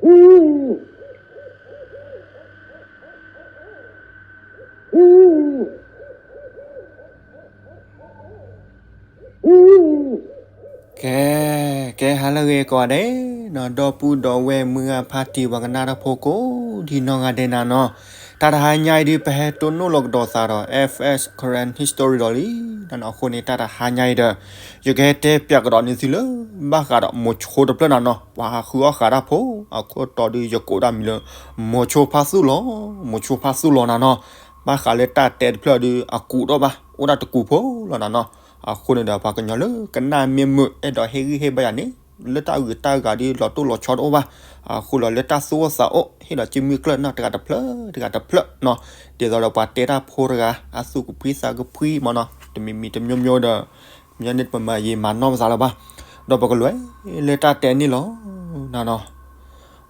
ကဲ, ကဲဟါလၢအဂ့ၤကိးဂၤဒဲးနီၤ, ဒီပုၢ်ဒီဝဲၢ်မုၢ်ဂၢ်ဖါတံၢ် ပှၤကနၣ်တၢ်ဖိကိးဒံနီၢ်ဂၤဒဲးနၤနီၤ, တၢ်တဟါညါအံၤဒုး ပဟဲတိၢ်နီၣ်လီၤကဒီးသးဒီး F S Karen History ဒီးလံနၤနီၤ. အဃိန့ၣ် တၢ်တဟါညါအံၤဒီး ယကဟဲတဲပၠးကဒီးန့ၢ်သုလၢ ဘၣ်ဃးဒီးမိၤဆိတဖျၢၣ်နၤနီၤ, ပှၤဟးဃုအီၣ်ဃာ်တၢ်ဖိ အခိၣ်တီဒုး ယကိးတၢ်မံၤလၢ မိၤဆိဖါသူၣ်လီၤ, မိၤဆိဖါသူၣ်လီၤနၤနီၤ. ဘၣ်ဃးလၢတၢ်တဲတဖျၢၣ်ဒုး အကူးတအိၣ်ဘၣ်, အိၣ်ဒၣ်တကူးဖိလီၤနၤနီၤ. အဃိန့ၣ်ဒီး ပှၤကညီလၢကနၣ်မ့ၢ်မုာ် အဲၣ်ဒိးဟ့ၣ်ဂံၢ်ဟ့ၣ်ဘါယၤန့ၣ် လၢတၢ်ဂုၤတၢ်ဂၤဒုး လီၤတိၢ်လီၤဆီတအိၣ်ဘၣ်. အဃိလီၤ လၢတၢ်သူၣ်အိၣ်သးအိၣ် ဟ့ၣ်လီၤစုမုၢ်ကျၢၢ်နီၤ တဂၤတဖျၢၣ် တဂၤတဖျၢၣ်နီၤ. ဒ်သိးဒီးပှၤတဲတၢ်ဖိတဂၤ အသူၣ်ကဖှံသးကဖှံမးနီၤ, တမံၤမံၤတမျိုးမျိုးဒီး မ့ၢ်န့ၣ် ပမၤယံာ်မၤနီၢ်ပသးလၢၤဘၣ်. ဒီးပကလဲၤလၢတၢ်တဲန့ၣ်လီၤနၤနီၤ.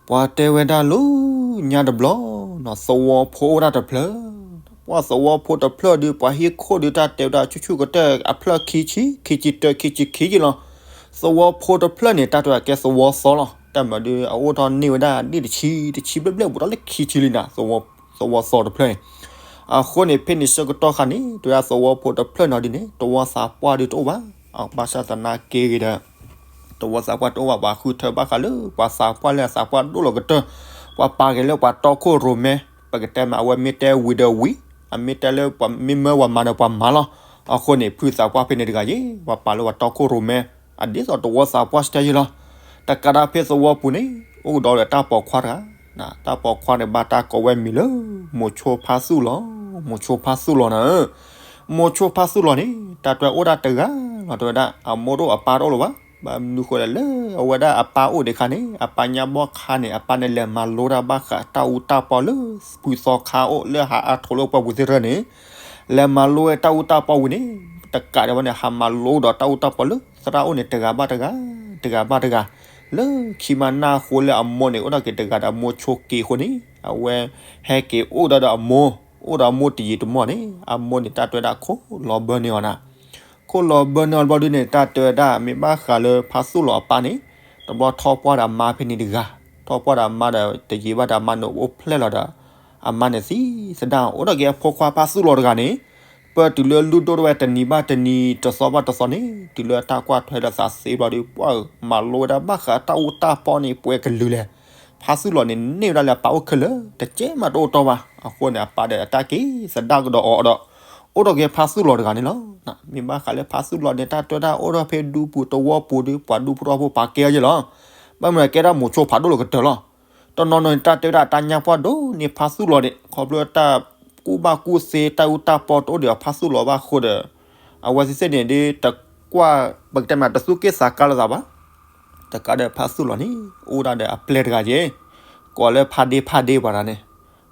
ပှၤတဲဝဲဒၣ်လၢညါတဘျီနီၤ, သဝီဖိအိၣ်ဒၣ်တဖျၢၣ်, ပှၤသဝီဖိတဖျၢၣ်ဒုး ပှၤဟံၣ်ခိၣ်ဒုး တၢ်တဲဝဲဒၣ်ဆူၣ်ဆူၣ်ကတၢၢ် အဖျၢၣ်ခံဆံ, ခံဆံတၢ ခံဆံခံလီၤ. သဝီဖိတဖျၢၣ်န့ၣ် တၢ်တဲဝဲကဲသဝီသီလီၤ. တၢ်မၤဒုး အအိၣ်ထီၣ်န့ၢ်ဝဲဒၣ်ဒ့ၣ်တဆံ, တဆံဘျဲၣ်ဘျဲၣ် ဘူးထီၣ်လၢခံဆံလံနၤ, သဝီသီတဖျၢၣ်န့ၣ်. အဃိန့ၣ် ဖဲန့ၣ်ဆၢကတီၢ်ခါန့ၣ် တဲဝဲဒၣ်သဝီဖိတဖျၢၣ်န့ၣ်ဒ်န့ၣ် သဝီသးပှၢ်ဒုးတအိၣ်ဘၣ်. ဘၣ်ဆၣ်သနာ်က့ဂ့ၤဒီး သဝီသးပှၢ်တအိၣ်ဘၣ်, ပှၤဃုထၢဘၣ်ဃးလၢ ပှၤသးပှၢ်လၢအသးပှၢ်ဒိၣ်လီၤကတၢၢ်, ပှၤပာ်က့ၤလၢပှၤတီခိၣ်ရိၣ်မဲ, ပကတဲမး အဝဲမ့ၢ်တဲဝံၤဒီးဝံၤ, အမ့ၢ်တဲလၢပှၤမ့ၢ်မၢပှၤမၤဒီးပှၤမၤလီၤ. အဃိန့ၣ် ဖုသးပှၢ်ဖဲန့ၣ်တဂၤယ့ၣ် ပှၤပာ်လၢပှၤတီခိၣ်ရိၣ်မဲ, အဒ်သိးသဝီသးပှၢ်စတဲယ့ၣ်လီၤ. တကးဒၣ်ဖဲသဝီပူၤန့ၣ် အိၣ်ကဒီးဒီးတၢ်ပိာ်ခွါတဂၤ, တၢ်ပိာ်ခွါန့ၣ် ဘၣ်တၢ်ကိးဝဲမံၤလၢ မိၤဆိဖါသူၣ်လီၤ, မိၤဆိဖါသူၣ်လီၤနၤဧၢ. မိၤဆိဖါသူၣ်လီၤန့ၣ် တၢ်တဲဝဲအိၣ်ဒၣ်တဂၤလီၤ, တဲဝဲဒၣ် အမိၢ်တအိၣ်အပၢ်တအိၣ်လၢၤဘၣ်. ဘၣ်မနုၤဃိလဲၣ် လၢအဝဲဒၣ်အပၢ်အိၣ်ဒံးခါန့ၣ် အပၢ်ညါဘီၣ်ခါန့ၣ် အပၢ်န့ၣ် လဲၤမၤလိတၢ်ဘၣ်ဃးတၢ်အူတၢ်ပီလၢ ဖုသီခါအိၣ်လၢဟးအါထိးလၢပှၢ်ပူၤသ့ၣ်တဖၣ်န့ၣ်, လဲၤမၤလိဝဲတၢ်အူတၢ်ပီဝံၤန့ၣ် တကးဒံးဘၣ်န့ၣ် ဟးမၤလိဒီးတၢ်အူတၢ်ပီလၢသရၣ်အိၣ်န့ၣ် တဂၤဘၣ်တဂၤ, တဂၤဘၣ်တဂၤ, လၢခံမးနၢ်အဃိလၢအမိၢ်န့ၣ် အိၣ်ဒီးက့ၤတဂၤဒီးမိၤဆိက့ၤအဃိန့ၣ် အဝဲဟဲက့ၤအိၣ်ဒီးဒီးအမိၢ်, အိၣ်ဒီးအမိၢ်တယံာ်တမီၢ်န့ၣ် အမိၢ်န့ၣ် တၢ်တဲဝဲဒၣ်ခိၣ်လီၤဘၢန့ၢ်အီၤနၤ. ခိၣ်လီၤဘၢန့ၢ်အီၤတဘျီဒုန့ၣ် တၢ်တဲဝဲဒၣ် မ့ၢ်ဘၣ်ဃးလၢဖါသူၣ်လီၤအပၢ်န့ၣ် တဘျီထီၣ်ပှၢ်ဒီးအမါဖဲန့ၣ်တဂၤ, ထီၣ်ပှၢ်ဒီးအမါဒီး တယံာ်ဘၣ်ဒီးအမါန့ၣ်အိၣ်ဖျဲၣ်လီၤဒီး အမါန့ၣ်သံသဒၣ် အိၣ်ဒီးက့ၤအဖိခွါဖါသူၣ်လီၤတဂၤန့ၣ် ပၢၢ်တုၤလၢလုၢ်ဒိၣ်ထီၣ်ဝဲတနံၤဘၣ်တနံၤ တသီဘၣ်တသီန့ၣ် တုၤလၢအတၢ်ကွၢ်ထွဲဒီးသးသ့ဘျီဒုး ပှၢ်ဧၢ မၤလိဝဲဒၣ်ဘၣ်ဃးတၢ်အူတၢ်ပီန့ၣ် ပှဲၤကလုာ်လဲၣ်. ဖါသူၣ်လီၤန့ၣ် န့ၢ်ဝဲဒၣ်လၢအပၢ်အိၣ်ခဲလၢာ် တစဲးမးတအိၣ်တီၢ်ဘၣ်. အဃိန့ၣ် အပၢ်ဒီးအတၢ်က့ၤသဒၣ်ကဒီးအီၤဒီး အိၣ်ဒီးက့ၤဖါသူၣ်လီၤတဂၤန့ၣ်လီၤ. မ့ၢ်ဘၣ်ဃးလၢဖါသူၣ်လီၤန့ၣ် တၢ်တဲဝဲဒၣ်အိၣ်ဒီးဖဲဒူပူၤသဝီပူၤဒီး ပှၤဒူဖိထၢဖိပာ်ကဲအီၤယဲၢ်လီၤ. ဘၣ်မနုၤကဲဒၣ်မိၤဆိဖးဒိၣ်လီၤကတၢၢ်လီၤ. တနီၤနီၤန့ၣ် တၢ်တဲဝဲဒၣ်တၢ်ညါပှၢ်ဒိၣ်န့ၢ်ဖါသူၣ်လီၤန့ၣ် ခီဖျိတၢ်ကူၣ်ဘၣ်ကူၣ်သ့ တၢ်အူတၢ်ပီတအိၣ်ဒီးဖါသူၣ်လီၤဘၣ်အဃိဒီး အဝဲသ့ၣ်သ့ၣ်န့ၣ်ဒ်တကွၢ် ပကတဲမး တသူၣ်က့ၣ်သးကါလိာ်သးဘၣ်. တကးဒီးဖါသူၣ်လီၤန့ၣ် အိၣ်ဒၣ်ဒီးအပျဲၢ်တဂၤယဲၢ် ကိးလၢဖါဒ့ဖါဒ့ပှၤတဂၤန့ၣ်,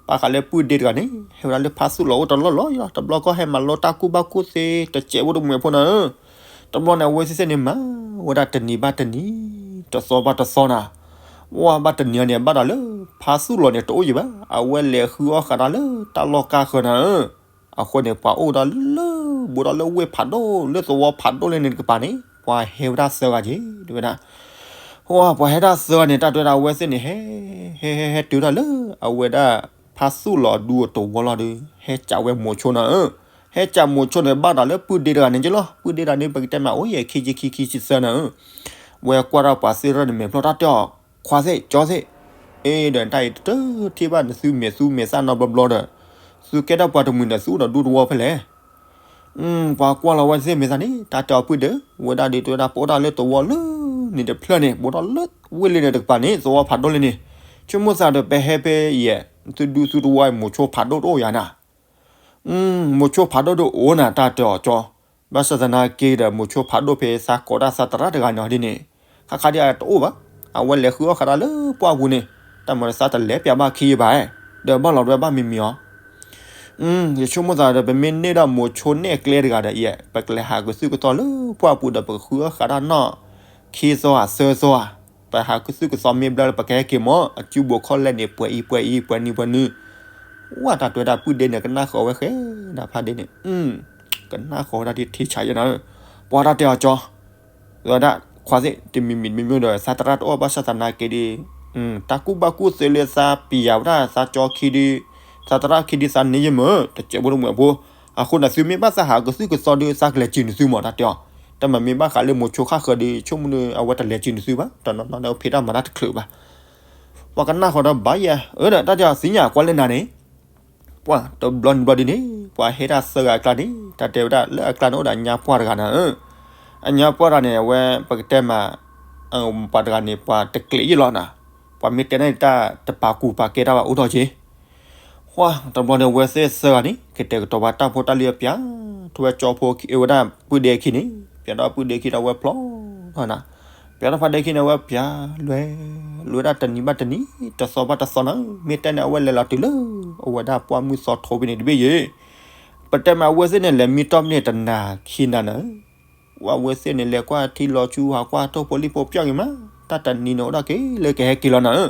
ဘၣ်ဃးလၢပုၢ်ဒ့တဂၤန့ၣ် ဟဲဝဲဒၣ်လၢဖါသူၣ်လီၤအိၣ်တလီၢ်လီၢ်လီၤ. တဘျီကီၢ်ဟဲမၤလိတၢ်ကူၣ်ဘၣ်ကူၣ်သ့ တစဲးဖိတမှဲၤဖိနၤဧၢ. တဘျီန့ၣ် အဝဲသ့ၣ်သ့ၣ်န့ၣ် မၤဝဲဒၣ်တနံၤဘၣ်တနံၤ တသီဘၣ်တသီနၤ. ဝဲဘၣ်တနံၤအံၤန့ၣ် ဘၣ်ဒီးလၢ ဖါသူၣ်လီၤန့ၣ် တအိၣ်ယံၤဘၣ်. အဝဲလဲၤဃုအီၣ်ဃာ်တၢ်လၢတၢ်လီၢ်ကါဃၢၤနၤဧၢ. အဃိန့ၣ် ပှၤအိၣ်ဒီးလၢ ဘူးဒီးလၢဝ့ၢ်ဖးဒိၣ် လၢသဝီဖးဒိၣ်လဲၣ်န့ၣ်တကပၤန့ၣ် ပှၤဟဲဝဲဒၣ်သၢဂၤက့ၤ တဲဝဲဒၣ်. ပှၤဟဲဒၣ်သၢဂၤန့ၣ် တၢ်တဲဝဲဒၣ်အဝဲသ့ၣ်န့ၣ် ဟဲ ဟဲ ဟဲ ဟဲတုၤဒၣ်လၢ အဝဲဒၣ် ဖါသူၣ်လီၤဒူအသဝီလီၤဒီး ဟဲစံးဝဲမိၤဆိနၤဧၢ. ဟဲစံးမိၤဆိန့ၣ် ဘၣ်ဒီးလၢပုၢ်ဒ့တဂၤန့ၣ်က့ၤလီၤ. ပုၢ်ဒ့တဂၤန့ၣ် ပကတဲမး အိၣ်ယဲၢ်ခံဆံခံ ခံဆံသၢနၤဧၢ. ဝဲကွၢ်ထီၣ်ပှၤသ့ၣ်တဖၣ်န့ၣ် မဲာ်ဖျီၣ်တၢ်တဲအီၤ ခွါသ့ၣ် ကၠီသ့ၣ်, အ့ဒီးတၢ်အံၤတထံၣ်ဘၣ်န့ၣ် သုမဲာ်သူမဲာ်သၣ်နီတဘျီဘျီဒီး သုကဲထီၣ်ပှၤတမှံၤဒီး သုအိၣ်ဒီးဒူသဝီဖဲလဲၣ်. ပှၤကွၢ်လီၤဝဲသ့ၣ်မဲာ်သးန့ၣ် တၢ်တဲအီၤပုၢ်ဒ့ ဝဲဒၣ်ဒ်တဲဝဲဒၣ် ပအိၣ်တၢ်လၢသဝီလၢန့ၣ်တဖျၢၣ်န့ၣ် ဘူးထီၣ်လၢဝ့ၢ်လၢန့ၣ်တကပၤန့ၣ် သဝီဖးဒိၣ်လၢန့ၣ်, ဆိကမိၣ်သးဒီး ပဟဲဖဲယဲၢ် သုဒူသုသဝီ မိၤဆိဖးဒိၣ်တအိၣ်ယၤနၤ. မိၤဆိဖးဒိၣ်ဒိၣ်အိၣ်နၤ တၢ်တဲအီၤကၠီ. ဘၣ်ဆၣ်သနာ်က့ဒီး မိၤဆိဖးဒိၣ်ဖဲသးကိးတၢ်သးသရၣ်တဂၤန့ၣ်ဒ်န့ၣ် ခါခါဒ်အတအိၣ်ဘၣ်. အဝဲလဲၤဃုအီၣ်ဃာ်တၢ်လၢပှၢ်ပူၤန့ၣ် တၢ်မၤဒီးသးတလဲၤပၠးဘၣ်ခံဘၣ်, ဒီးဘၣ်လီၤဒွဲဘၣ်မံၤမံၤအီၤ. ယဆိကမိၣ်သးဒီး ပမ့ၢ်န့ၢ်ဒၣ်မိၤဆိနဲၣ်ကျဲတဂၤဒီး ယဲၢ် ပကလဲၤဟးကသုၣ်ကသီလၢပှၢ်ပူၤဒီး ပကဃုအီၣ်ဃာ်တၢ်နီၣ် ခံသီဧါ သၢသီဧါ, ပဟးကသုၣ်ကသီမ့ၢ်ဘျါလၢပကဟဲက့ၤမၢ် အစုဘိးခီၣ်လဲၢ်န့ၣ် ပှဲၤအံၤပှဲၤအံၤ ပှဲၤနံၤပှဲၤနံၤ. ဝဲတၢ်တဲဝဲဒၣ်ပုၢ်ဒ့န့ၣ် ကနၣ်ဃီၤဝဲဃဲဒၣ်ဖးဒ့န့ၣ်, ကနၣ်ဃီၤဝဲဒၣ်ဒ်ထံဆးယဲၢ်နၤ, ပှၤတၢ်တဲအီၤကၠီ, ဝဲဒၣ်ခွါသ့ၣ် တမံၤမံၤတမံၤမံၤဒီး သးသရၣ်တအိၣ်ဘၣ်ဆၣ်သနာ်က့ဒီး တၢ်ကူၣ်ဘၣ်ကူၣ်သ့လၢသးပျံၤဝဲဒၣ်သးကၠီခံဒု, သးသရၣ်ခံဒုသးန့ၢ်ယမ့ၢ် တစဲးဖိတမုာ်အဖိ, အဃိန့ၣ်သုမ့ၢ်ဘၣ်သးဟးကသုၣ်ကသီဒုး သးကလဲၤစံးနသုမ့ၢ် တၢ်တဲအီၤ, တၢ်မၤမ့ၢ်ဘၣ်ဃးလၢမိၤဆိဃၣ်ဃၢၤဒုး ဆိကမိၣ်ဒုး အဝဲတလဲၤစံးနသုဘၣ်, တနီၤနီၤန့ၣ်ဖံးတၢ်မၤတၢ်တချုးဘၣ်. ပှၤကနၣ်ဃီဒီးဘၣ်ယဲ, အၢ ဒီးတၢ်တဲအီၤသ့ၣ်ညါကွၢ်လၢနၤန့ၣ် ပှၤတဘျီန့ၣ်ဘျီဒုန့ၣ် ပှၤဟဲဒၣ်သၢဂၤအကျါန့ၣ် တၢ်တဲဝဲဒၣ်လၢအကျါန့ၣ်အိၣ်ဒီးအညါပှၢ်တဂၤနၤဧၢ, အညါပှၢ်တဂၤန့ၣ် အဝဲပကတဲမး ပှၤတဂၤန့ၣ် ပှၤတကျဲးယံာ်လီၤနၤ, ပှၤမ့ၢ်တဲန့ၣ်တၢ်တပာ်ကူပာ်ကဲတၢ်ဘၣ်အိၣ်ထီၣ်က့ၤ ပှၤတဘျီန့ၣ် အဝဲသ့ၣ်သၢဂၤန့ၣ် ကတဲာ်ကတီၤဘၣ်တၢ်ဖိတၢ်လံၤအပျၢ်, ထူဝဲကၠီဖိအဝဲဒၣ်ပုၢ်ဒ့ခံန့ၣ်, ပျၢ်ဒီးပုၢ်ဒ့ခံဒီးအဝဲဖျီထီၣ်နၤ, ပျၢ်ဒီးဖါဒ့ခံန့ၣ် အဝဲပျၢ်လွဲ, လွဲဒၣ်တနံၤဘၣ်တနံၤ တသီဘၣ်တသီနၤ, မ့ၢ်တဲန့ၣ် အဝဲလဲၤလီၤတုၤလၢ အဝဲဒၣ်ပှၢ်မုၢ်သီထိဖဲန့ၣ်တဘ့ၣ်ယဲ, ပတဲမးအဝဲသ့ၣ်န့ၣ် လဲၤမံတီၢ်ဖဲန့ၣ်တနၤခံနၤနၤ အဝဲသ့ၣ်န့ၣ် လဲၤကွၢ်ထံလီၤဆူဟးကွၢ်ထိၣ်ဖိလံၣ်ဖိပျီၢ်က့ၤမး, တၢ်တနံၤန့ၣ်အိၣ်ဒၣ်က့ၤလၢကဟဲက့ၤလီၤနၤဧၢ,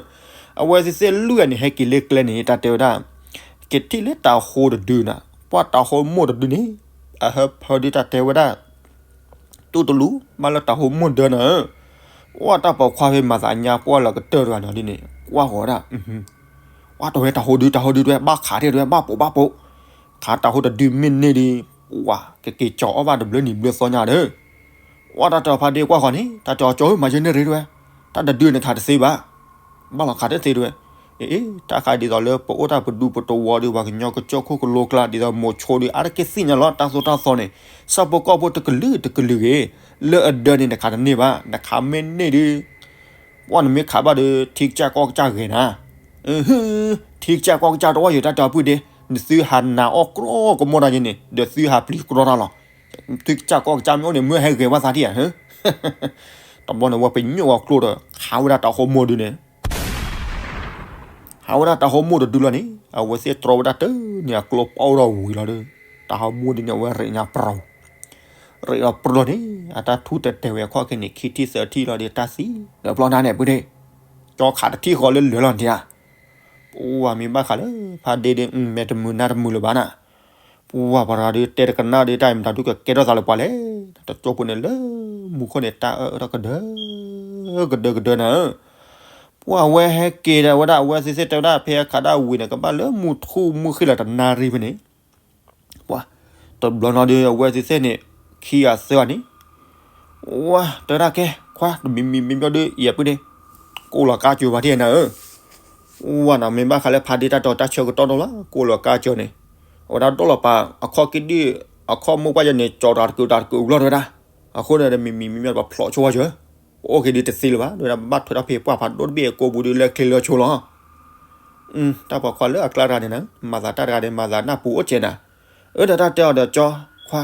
အဝဲသ့ၣ်သ့ၣ်လွံၢ်ဂၤန့ၣ် ဟဲက့ၤလၢကျဲန့ၣ် တၢ်တဲဝဲဒၣ်, ကထံၣ်လၢတၤဟိတဒုနၤ, ပှၢ်တၤဟိမိၢ်တဒုန့ၣ်, အဟၢဖၢဒုးတၢ်တဲဝဲဒၣ် တူၢ်တလူ, ဘၣ်လၢတၤဟိမိၢ်ဒၢနၤဧၢ, ပှၢ်တၢ်ပိာ်ခွါဖဲမၤသးညါပှၢ်လီၤကတၢၢ်တဂၤနီၤဒ်န့ၣ် ကွၢ်ဃီၤဝဲဒၣ် ပှၢ်တဝဲတၤဟိဒု တၤဟိဒုတဝဲ ဘၣ်ခးထံၣ်တဝဲ ဘၣ်ပိာ်ဘၣ်ပိာ်, ခးတၤဟိတဒုမ့ၢ်န့ၢ်ဒုး, ပှၢ်ကက့ၤကၠီၤအီၣ်ဘၣ်တဘျုးနံၤဘျုးသီညါဒီး, ပှၢ်တၢ်တဲအီၤဖါဒ့ကွၢ်ဃီၤန့ၣ် တၢ်တဲအီၤကၠီဧၢ မၤယဲၢ်န့ၣ်ရ့တဝဲ, တၢ်တဒုန့ၣ်ခးတသ့ဘၣ်, ဘၣ်လီၤခးတသ့တဝဲ, အ့ တၢ်ခးဒ်သိးလၢပအိၣ်တၢ်ပဒူပတဝီဒီး ပှၤကညီကစၢၢ်ခိၣ်ကလိကျါ ဒ်သိးမိၤဆိဒီး အါတက့ၢ်သ့ၣ်ညါလီၤ တၢ်သိၣ်တၢ်သီန့ၣ်, ဆၣ်ဖိကီၢ်ဖိတကလုာ်တကလုာ်ဂ့ၤ, လၢအဒၢန့ၣ် နခးတန့ၢ်ဘၣ်, နခးမ့ၢ်န့ၢ်ဒုး ပှၢ်နမ့ၢ်ခးဘၣ်ဒီး ထံကစၢ်ကီၢ်ကစၢ်ဂဲၤနၤ, ထံကစၢ်ကီၢ်ကစၢ်တဝီယိၤ တၢ်တဲအီၤပုၢ်ဒ့, နသုဟးနးအီၣ်ကြီကမီၣ်တၢ်ယဲန့ၣ် ဒီးသုဟးပျံၤကြီတၢ်လီၤ, ထံကစၢ်ကီၢ်ကစၢ်မ့ၢ်အိၣ်န့ၣ် မ့ၢ်ဟဲဂဲၤဝဲသးထံၣ်ဧါ, တဘျီန့ၣ် ဝဲပညိၣ်အီၤကျိဒီး ခးဝဲဒၣ်တၤဟိမိၢ်ဒုန့ၣ် ဟးဝဲဒၣ်တၤဟိမိၢ်တဒုလီၤန့ၣ် အဝဲသ့ၣ်တြီဝဲဒၣ်တၢ်န့ၣ် အကျိပအိၣ်ဒီးဝံၤလီၤဒီး တၤဟိမိၢ်ဒုန့ၣ် အဝဲရ့ၣ်ညါပြီၤ, ရ့ၣ်လီၤပြီၤလီၤန့ၣ် အတၢ်ထူၣ်တဲာ်တဲာ်ဝဲအခီၣ်ခဲန့ၣ် ခံထံၣ်သၢထံၣ်လီၤဒီး တၢ်သံလၢပျီနါန့ၣ် ပုၢ်ဒ့, ကၠီခးတထံၣ်ဃီလၢလၢာ်လီၤန့ၣ်ဧါ, ပှၢ်မ့ၢ်ဘၣ်ဃးလၢ ဖါဒ့ဒု မဲာ်တမုာ်နါတမုာ်လၢၤဘၣ်နၤ, ပှၢ်ပှၤတဂၤဒု တဲတကနၣ်ဒု တၢ်အံၤမတၤဒုကကဲထီၣ်သးလၢပှၤလဲၣ်, တကၠိဖိန့ၣ်လၢမူခိၣ်န့ၣ် တၢ်အၢၣ်ထီၣ်ကဒၢ ကဒၢကဒၢနၤဧၢ, ပှၢ်အဝဲဟဲက့ၤဒီးဝဲဒၣ် အဝဲသ့ၣ်တဲဝဲဒၣ် ဖဲအခးဒၣ်ဝံၤန့ၣ် ကဘၣ်လၢမုၢ်ထူၣ်မုၢ်ဃ့လီၤတနၣ်ရံၣ်ဖဲန့ၣ် ပှၤ တဘျီနီၤဒု အဝဲသ့ၣ်န့ၣ် ခံဂၤသၢဂၤန့ၣ် ဝါ တဲဝဲဒၣ်ကဲ ခွါ တမံၤမံၤမံၤမံၤဒု ယဲၢ်ပုၢ်န့ၣ် ကိးလီၤကါစၢၤပှၤထံၣ်နၤဧၢ, ဝါနီၤ မ့ၢ်ဘၣ်ဃးလၢဖါဒ့တၢ်တီၤတၢ်ဆၢကတီၢ်ဒိၣ်လီၤ ကိးလီၤကါစၢၤန့ၣ်, အဝဲဒၣ်ဒိၣ်လီၤပာ် အခီၣ်က့ဒု အခီၣ်မိၢ်ပှၢ်ယဲန့ၣ် ကၠီၤတဂၤတကုးတဂၤတကုးဘျီတဲဝဲဒၣ်, အဃိန့ၣ် တမံၤမံၤမံၤမံၤပှၤဖျိးဆိဝဲစၢၤ ပအိၣ်က့ၤဒုတသ့လၢၤဘၣ် တဲဝဲဒၣ်ဘၣ်ထွဲဒီးဖဲပှၢ်ဖးဒိၣ်တဘ့ၣ်အကိာ်ပူၤဒုလၢချ့လၢဆိလီၤ တၢ်ပိာ်ခွါလၢအကျါတဂၤန့ၣ်နၤ မၤသးတၢ်တဂၤန့ၣ် မၤသးနၢ်ပူၤအိၣ်ကဲနၤ, အၢ ဒီးတၢ်တဲအီၤဒီးကၠီ ခွါ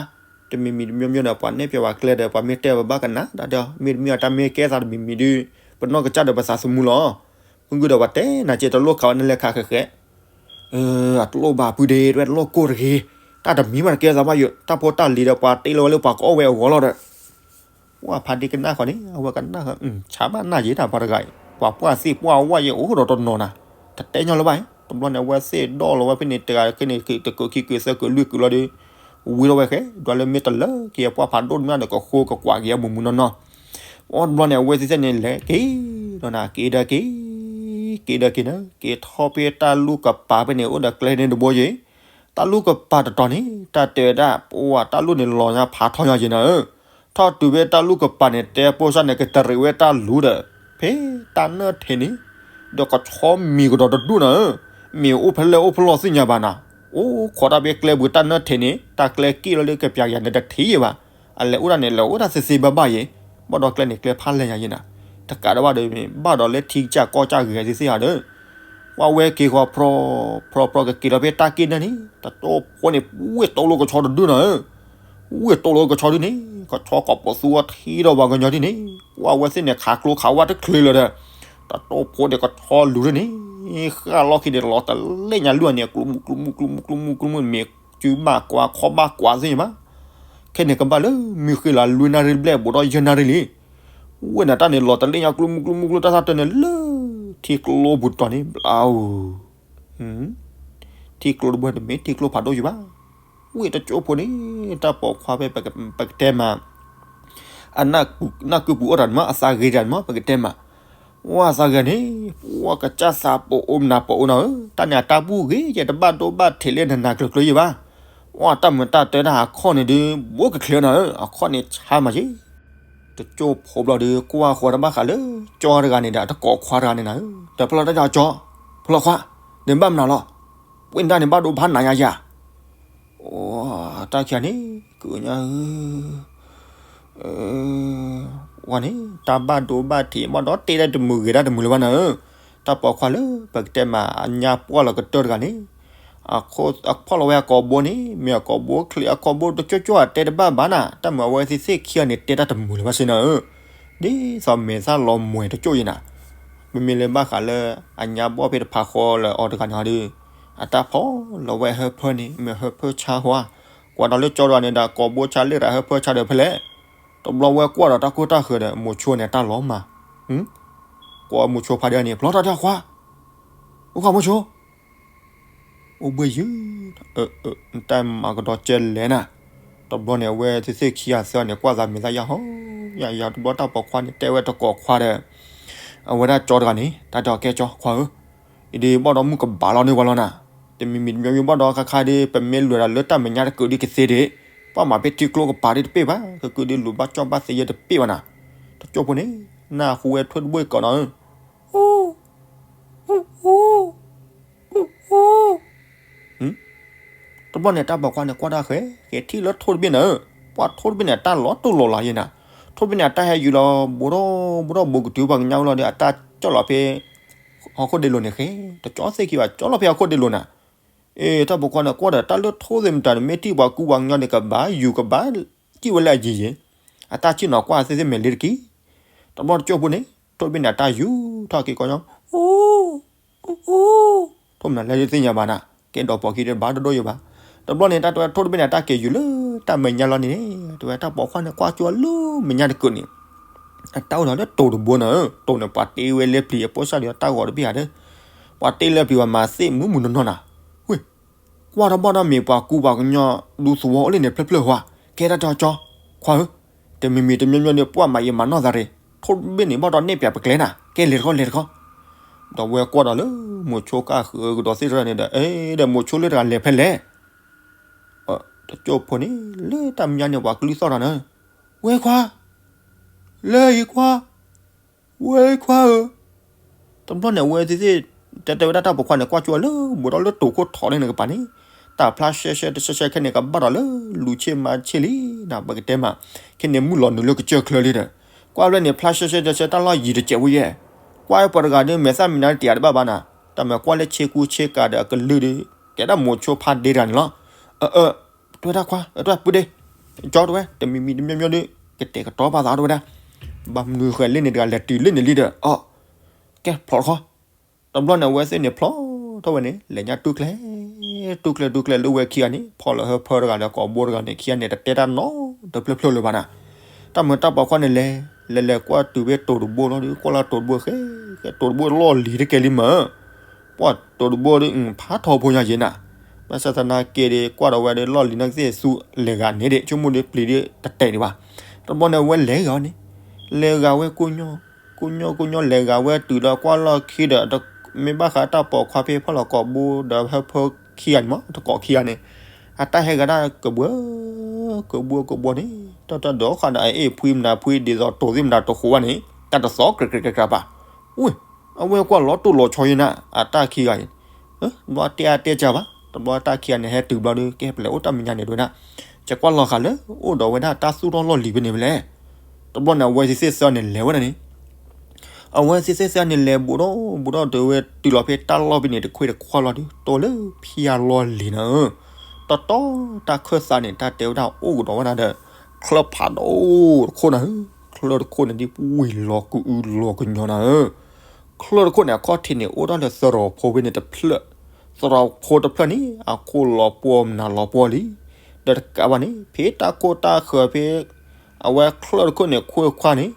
တမံၤမံၤတမံၤမံၤန့ၣ် ပှၤနဲၣ်ဖျါဝဲကျဲဒီး ပှၤမ့ၢ်တဲပဘၣ်ကနၣ် တၢ်တဲအီၤ မ့တမ့ၢ်အတၢ်မ့ၢ်ကဲသးတမံၤမံၤဒု ပနီၢ်ကစၢ်ဒီးပသးသမူလီၤ, မ့ၢ်ဂ့ၤဒီးပှၤတဲနၤကဲတလိၣ်ခးဝဲနလဲၤခးဃဲးဃဲး အတလိၣ်ဘၣ်ပုၢ်ဒ့ တဝဲတလိၣ်ကိၢ်တဂ့ၤ, တၢ်တမံၤဘၣ်တကဲသးဘၣ်ယိာ် တၢ်ဖိတၢ်လံၤဒီးပှၤတ့လီၤဝဲလၢပှၤကအီၣ်ဝဲအဂီၢ်လီၤဒီး ပှၢ်ဖါဒ့ကနၣ်ဃီန့ၣ် အဝဲကနၣ်ဃီ ဆါဘၣ်နၢ်ယဲတၢ်ပှၤတဂၤအံၤ ပှၤပှၢ်သ့ၣ်ပှၢ်ဝါယဲအိၣ်ဒီးတနီၤနၤ, တတဲညီလၢၤဘၣ်အံၤ တဘျီန့ၣ် အဝဲသ့ၣ်ဒီၣ်လီၤဝဲဖဲန့ၣ် တဂၤခဲန့ၣ် တကုးခံကုးသၢကုးလွံၢ်ကုးလီၤဒီး ဝံၤထီၣ်ဝဲဃဲ ဒွးလၢမ့ၢ်တလၢက့ၤပှၢ်ဖးဒိၣ်တမံၤန့ၣ် ကဃိကကွၢ်က့ၤအမုာ်မုာ်နီၢ်နီၢ်, အိၣ်တဘျီန့ၣ် အဝဲသ့ၣ်သ့ၣ်န့ၣ်လဲၤက့ၤဒီးနၤ က့ၤဒီးက့ၤ က့ၤဒီးက့ၤနၤ က့ၤထီၣ်ဖဲတၢ်လူၢ်ကပၤဖဲန့ၣ် အိၣ်ဒီးကျဲန့ၣ်တဘိယဲ တၢ်လူၢ်ကပၤတတီၤန့ၣ် တၢ်တဲဝဲဒၣ် ပှၢ်တၢ်လူၢ်န့ၣ်လီၤညါဖးထီညါယဲနၤဧၢ, ထီၣ်တုၤဖဲတၢ်လူၢ်ကပၤန့ၣ် တဲဖိစၢ်န့ၣ် ကတရံးဝဲတၢ်လူၢ်ဒီး ဖဲတၢ်နၢၣ်ထံးန့ၣ် ဒီးကဆီမံၤကဒီးတဒူၣ်နၤဧၢ, မ့ၢ်အိၣ်ဖဲလဲၣ်အိၣ်ဖဲလဲၣ်သ့ၣ်ညါဘၣ်နၤ, အိၣ်ခိးတၢ်ဖဲကျဲပူၤတၢ်နၢၣ်ထံးန့ၣ် တၢ်ကျဲက့ၣ်လီၤလၢကပျးကယၤန့ၣ်တထံးယဲဘၣ်, အလဲၤအိၣ်ဒၣ်န့ၣ် လဲၤအိၣ်ဒၣ်သ့သ့ဘၣ်ဘၣ်ယဲ, ဘၣ်ဒီးကျဲန့ၣ်ကျဲဖးလဲၢ်ညါယဲနၤ, တကးဒံးဘၣ်ဒီး ဘၣ်ဒီးလၢထံကစၢ်ကီၢ်ကစၢ်ဂဲၤသ့သ့ဧါဒီး ပှၢ်ဝဲက့ၤဃီ ဖြီ ဖြီ ဖြီ ကက့ၤလီၤဖဲတၢ်က့ၣ်နၢၣ်န့ၣ် တၢ်တိၢ်ဖိန့ၣ် ဝ့ၢ်တိလိကဆီတဒူၣ်နၤဧၢ, ဝ့ၢ်တိလိကဆီဒုန့ၣ် ကဆီကိးပသူအီၤထံဒီးပှၤကညီဒ်န့ၣ် ပှၢ်ဝဲသ့ၣ်န့ၣ် ခးကျိခးဝါတချုးလၢၤဒီး တၢ်တိၢ်ဖိန့ၣ် ကဆီလူၤဒ်န့ၣ် ဃၣ်လီၢ်ခံန့ၣ် လီၤတလဲၣ်ညါလွံၢ်န့ၣ် ကျူမူကျူမူကျူမူကျူမူကျူမူ မ့ၢ်စုဘၣ်ကွၢ်ခီဘၣ်ကွၢ်သ့ၣ်ညါဘၣ်, ခဲန့ၣ်ကဘၣ်လၢ မုၢ်ဃ့လၤလွံၢ်နၣ်ရံၣ်ဘျဲၣ်ဘူးဒီးယဲၢ်နၣ်ရံၣ်လံ ဝ့ၢ်န့ၣ်တၢ်န့ၣ် လီၤတလဲၣ်ညါကျိမူကျိမူကျိ တၢ်သၣ်တၢ်န့ၣ်လၢ ထံကျိပူၤတီၤန့ၣ် ဘျါဧိၤ, ထံကျိတဘိတမ့ၢ်ထံကျိဖးဒိၣ်ယံၤဘၣ်, ဝ့ၢ်တကၠိဖိန့ၣ် တၢ်ပိာ်ခွါဖဲ ပကတဲမး အနၢ်ကုပူၤအိၣ်တၢ်န့ၣ်မး အသးဂ့ၤတၢ်န့ၣ်မး ပကတဲမး, ဝဲသးဂၤန့ၣ်, ပှၤကစၢ်သးပအိၣ်မနၤပအိၣ်နၤဧၢ, တၢ်န့ၣ်အတၢ်ဘူၣ်ဂ့ၤယဲ တဘၣ်ဒိဘၣ်ထံးလၢနနၤကျၢၤကျၢၤယံၤဘၣ်. ဝဲတၢ်မုာ်တၢ်တၢတၢ်အခီၣ်န့ၣ်ဒုး ဘိကချ့နၤဧၢ, အခီၣ်န့ၣ်ဆါမးယံၤ. တကၠိၢ်ဖိဘျီဒုး ကွၢ်ဃီၤတဘၣ်ဃးလၢကၠီတဂၤန့ၣ်ဒီး တကိးခွါတဂၤန့ၣ်နၤဧၢ, ဒီးဖဲလီၤတၢ်ကၠီ, ဖဲလီၤခွါ, နဘၣ်မနုၤလီၤ, ပှၤန့ၣ်တၢ်န့ၣ်ဘၣ်ဒိဘၣ်နးညါယၤ တၢ်ခံဂၤန့ၣ် ကညါဧၢ, ဝဲန့ၣ် တၢ်ဘၣ်ဒိဘၣ်ထံး ဘၣ်ဒီးတဲဒၣ်တမုာ်ဂ့ၤဒၣ်တမုာ်လၢၤဘၣ်နၤဧၢ, တၢ်ပိာ်ခွါလၢပကတဲမး အညါပှၢ်လီၤကတၢၢ်တဂၤန့ၣ်, အဖီၣ်လီၤဝဲအကိာ်ဘိန့ၣ် မ့ၢ်အကိာ်ဘိချံး အကိာ်ဘိတကၠိၢ်ကၠိၢ်အတဲတဘၣ်ဘၣ်နၤ, တၢ်မုာ်အဝဲသ့ၣ်သ့ၣ်ခံဂၤန့ၣ် တဲတၢ်တမုာ်လၢၤဘၣ်စ့ၢ်နၤဧၢ, ဒ်သိးမဲာ်သၣ်လီၤမှဲၤတကၠိၢ်ယံၤနၤ, မ့မ့ၢ်လၢဘၣ်ဃးလၢ အညါဘီၣ်ဖဲတဖးဃီလၢအီၤတဂၤန့ၣ်ဒီး အတၢ်ဖီၣ်လီၤဝဲဟၢဖၢန့ၣ် မ့ၢ်ဟၢဖၢဆါဟါ, ကွၢ်ဒီးလၢကၠီတဂၤန့ၣ်ဒီး ကိာ်ဘိဆါလၢတဂၤဟၢဖၢဆါဒီးဖဲလဲၣ်, တဘျီဝဲကွၢ်ဒီးတၢ်ကိၢ်တၢ်ဃၢၤဒီး မိၤဆိန့ၣ်တၢ်လီၤမၢ်, ကွၢ်မိၤဆိဖးဒဲးန့ၣ် ဖျီထီၣ်တၢ်ခွါ, အိၣ်ခွါမိၤဆိ အိၣ်ဘှံးယုၢ်, တၢ်မၤကဒီးကဲလဲၣ်နၤ, တဘျီန့ၣ် အဝဲသ့ၣ်သ့ၣ်ခံဂၤသၢဂၤန့ၣ် ကွၢ်သးမဲာ်သၣ်ယၢ်ဟီ, ယၢ်ယၢ်တဘျီတၢ်ပိာ်ခွါန့ၣ် တဲဝဲတကိးခွါဒီး အဝဲဒၣ်ကၠီတဂၤန့ၣ် တၢ်တဲအီၤကဲကၠီခွါဧၢ, အံၤဒ်ဘၣ်ဒီးမုၢ်ကဘၣ်လီၤန့ၢ်ပှၤလီၤနၤ, တမံၤမံၤတမံၤမံၤဘၣ်ဒီးခါခါဒ် ပမ့ၢ်လဲၤဒီးလၢတၢ်မဲာ်ညါတကုာ်ဒ်ကသ့ဒ်, ပှၤမၤဖဲထံကျိကပၤဒ်တပ့ၢ်ဘၣ်, ကကုာ်ဒ်လူၤဘၣ်ကၠီၣ်ဘၣ်သ့ယဲတပ့ၢ်ဘၣ်နၤ, တကၠိၢ်ဖိန့ၣ် နၢ်ဟူဝဲထိၣ်တဘိၣ်အံၤကိးနီၤဧၢ အိ အိ အိ အိ တဘျီန့ၣ် တၢ်ပိာ်ခွါန့ၣ် ကွၢ်တၢ်ဃဲၤ ဃဲၤထံၣ်လၢထိၣ်တဘ့ၣ်န့ၣ်ဧၢ, ပှၤထိၣ်တဘ့ၣ်န့ၣ် အတၢ်လီၤတိၢ်လီၤလးယဲနၤ, ထိၣ်တဘ့ၣ်န့ၣ် အတၢ်ဟဲယုာ်လီၤ ဘူးထီၣ်ဘူးထီၣ်ဘူးကတုၤပှၤကညီလီၤဒီး အတၢ်ကၠီၣ်လီၤဖဲ ဟီၣ်ခိၣ်ဒ့လိၤန့ၣ်ဃဲၤ, တကၠီသ့ၣ်ခံဘၣ် ကၠီၣ်လီၤဖဲဟီၣ်ခိၣ်ဒ့လိၤနၤ, အ့ တၢ်ပိာ်ခွါန့ၣ် ကွၢ်ဒီးတၢ်လၢထိၣ်သ့ၣ်မတၤန့ၣ် မ့ၢ်ထံၣ်ပှၤကူပှၤကညီန့ၣ် ကဘၣ်ယူၤကဘၣ်စံၣ်ဝဲလၢအယံၤယဲ, အတၢ်ဆ့ၣ်နီၤကွၢ်သ့ၣ်သ့ၣ်မဲာ်လ့တက့ၢ်, တဘျီတကၠိၢ်ဖိန့ၣ် ထိၣ်တဘ့ၣ်န့ၣ် အတၢ်ယူၤထီၣ်က့ၤကီညီ အိ အိ ထိၣ်မနုၤလဲၣ်သ့ၣ်ညါဘၣ်နၤ, ကဲဒီးပိာ်ခံဒီးဘၣ်ဒိၣ်ဒိၣ်ယိာ်ဘၣ်, တဘျီန့ၣ် တၢ်တဲဝဲထိၣ်တဘ့ၣ်န့ၣ် အတၢ်က့ၤယူၤလၢတၢ်မဲာ်ညါလီၤန့ၣ်, တဲဝဲတၢ်ပိာ်ခွါန့ၣ် ကွၢ်ကၠီလၢမဲာ်ညါတကုာ်န့ၣ်, အတၢ်အိၣ်ဒီးလၢတိၤတဘိန့ၣ်, တိၤန့ၣ် ပှၤတ့ဝဲလၢပျံၤအပိၢ်စၢ်ဒီးတၢ်ဂီၤတဘ့ၣ်ဧါဒီး, ပှၤတ့လၢပျံၤပှၤမၤသ့ၣ်မုၢ်မုၢ်နီၢ်နီၢ်နၤ, ဝ့ၢ် ကွၢ်ထီၣ်ဘၣ်ဒီးမ့ၢ်ပှၤကူပှၤကညီဒူသဝီအိၣ်လၢန့ၣ်ဖျၢၣ်ဖျၢၣ်ဝါ, ကဲတၢ်တဲအီၤကၠီ, ခွါဧၢ, တမံၤမံၤတမံၤမံၤဒီး ပှၤမၤယံာ်မၤနီၢ်သးရ့ၣ်, ထိၣ်တဘ့ၣ်န့ၣ်ဘၣ်ဒီးနဲၣ်ပၠးပကျဲနၤ, ကဲလဲၤတခီလဲၤတခီ, ဒီးဝဲကွၢ်ဒီးလၢမိၤဆိကၢ်ဃုာ်ကဒီးသ့ၣ်တဖၣ်န့ၣ်ဒီး အဲ ဒီးမိၤဆိလၢတဂၤလဲၤဖဲလဲၣ် တကၠိၢ်ဖိန့ၣ် လၢတၢ်မဲာ်ညါန့ၣ် ပှၤကလုၢ်သီၣ်တၢ်န့ၣ်, ဝဲခွါ, လၢအံၤခွါ, ဝဲခွါဧၢ, တဘျီန့ၣ် အဝဲသ့ၣ်သ့ၣ် တဲတဲဝဲဒၣ်တၢ်ပိာ်ခွါန့ၣ် ကွၢ်ကၠီလၢ ဘူးဒီးလၢတိၤခိၣ်ထိးန့ၣ်နကပၤန့ၣ်, တၢ်ဖျါရှဲရှဲတရှဲရှဲခဲန့ၣ် ကဘၣ်ဒီးလၢလူၤဆ့ၣ်မၤဆ့ၣ်လံနၤ ပကတဲမး, ခဲန့ၣ်မုၢ်လီၤနုာ်လၢကစၢၢ်ချၢလံဒီး, ကွၢ်ဖဲန့ၣ် ဖျါရှဲရှဲတရှဲတၢ်လီၢ်ယံၤတစဲးဝဲယဲၢ်, ကွၢ်ပှၤတဂၤဒီး မဲာ်သၣ်မံၤနါတ့ၢ်အါတဘၣ်ဘၣ်နၤ, တၢ်မၤကွၢ်လၢဆ့ကူဆ့ကၤဒီးအကလုၢ်ဒီး ကဲဒၣ်မိၤဆိဖးဒ့တဂၤန့ၣ်လီၤ, အၢ တွဲတၢ်ခွါ တွဲပုၢ်ဒ့, ကၠီတဝဲ တမံၤမံၤတမံၤမံၤဒီး ကတဲာ်ကတီၤပာ်သးတဝဲဒၣ်, ဘၣ်မနုၤဃဲၤလၢန့ၣ်တဂၤလဲၤတုၤလၢန့ၣ်လံဒီး အီ ကဲဖျိးတခီ, တဘျီန့ၣ် အဝဲသ့ၣ်န့ၣ်ဖျိးထီၣ်ဝဲန့ၣ် လဲၤညါတူၢ်ကျဲ, တူၢ်ကျဲတူၢ်ကျဲလၢဝဲခံဂၤန့ၣ် ဖီၣ်လီၤဟၢဖၢတဂၤဒီးကိးဘိတဂၤန့ၣ် ခံဂၤန့ၣ် တတဲတၢ်နီတဖျၢၣ်ဖျၢၣ်လၢၤဘၣ်နၤ, တၢ်မုာ်တၢ်ပိာ်ခွါန့ၣ်လဲၤ, လဲၤလဲၤကွၢ်တုၤဖဲတိၤတဘိလီၤဒီး ကွၢ်လၢတိၤတဘိဃဲ, ဃဲတိၤတဘိလီၢ်လံၤတကဲလံမး ပှၤတိၤတဘိဒီး ဖးထီဖိညါယဲနၤ, ဘၣ်ဆၣ်သနာ်က့ဒီး ကွၢ်ဒီးဝဲဒီးလီၢ်လံၤနာ်က့သ့ၣ်သူလဲၤဂၤန့ၣ်ဒီး ဆိကမိၣ်ဒီးပျံၤဒီး တတဲာ်ဒံးဘၣ်, တဘျီန့ၣ် အဝဲလဲၤဂၤန့ၣ်, လဲၤဂၤဝဲကိးညီ, ကိးညီကိးညီလဲၤဂၤဝဲတုၤဒီးကွၢ်လီၢ်ခံဒီး မ့ၢ်ဘၣ်ဃးတၢ်ပိာ်ခွါဖဲဖီၣ်လီၤကိးဘိဒီးဟၢဖၢခံဂၤန့ၣ်မး တကိးခံဂၤန့ၣ်, အတၢ်ဟဲဂၤဒၣ်ကဘှၢ, ကဘှၢကဘှၢန့ၣ် တၢ်တၢ်ဒီးဃးဒီးအအ့ၣ်ဖှံမနၤဖှံဒ်သိးတိၤသ့ၣ်မတၤတိၤဃိးဝဲန့ၣ် တၢ်တသီကြၢးကြၢးကြၢးကြၢးဘၣ်, ဝ့ၢ် အဝဲကွၢ်လီၤတိၢ်လီၤဆီယဲနၤ အတၢ်ခံဂၤအံၤ, ဘျီတဲအါတဲကၢဘၣ် တဘျီတၢ်ခံဂၤန့ၣ် ဟဲတုၤဘျီဒီး ကဲပလဲၤအိၣ်တၢ်မဲာ်ညါန့ၣ်ဒဝဲဒၣ်, ကကွၢ်လီၤဃာ်လၢအိၣ်ဒီးဝဲဒၣ်တၢ်သူၣ်ထီၣ်လီၢ်လံၤဖဲန့ၣ်ဖဲလဲၣ်, တဘျီန့ၣ် အဝဲသ့ၣ်သ့ၣ်သၢန့ၣ်လဲၤဝဲဒၣ်န့ၣ် အဝဲသ့ၣ်သ့ၣ်သၢန့ၣ်လဲၤဘူးဒီးဘူးဒီးတုၤဝဲတုၤလီၤဖဲတၢ်လီၢ်ဖဲန့ၣ် တခွ့တခွါလီၤဒီး တိၤလၢဖံယါလီၢ်လံၤနၤဧၢ, တီတီတၢ်ခၢၣ်သးန့ၣ် တၢ်တဲဝဲဒၣ်အိၣ်ကဒီးဝဲဒၣ်ဒီး ချၢၣ်ဖးဒိၣ်တခိၣ်နၤဧၢ, ချၢၣ်တခိၣ်န့ၣ် ဒ်ပူၤဝံၤလီၤကအုလီၤကညီနၤဧၢ, ချၢၣ်တခိၣ်န့ၣ် အခီၣ်ထံးန့ၣ် အိၣ်ဒၣ်လၢသရိာ်ဖိဖဲန့ၣ်တဖျၢၣ်, သရိာ်ဖိတဖျၢၣ်န့ၣ် အခိၣ်လီၤပှီၢ်မနုၤလီၤပှီၢ်လံ, ဒီးတကးဘၣ်န့ၣ် ဖဲတၢ်ခိၣ်တၢ်ဃၢၤဖဲ အဝဲချၢၣ်တခိၣ်န့ၣ် ခွ့ခွါန့ၣ်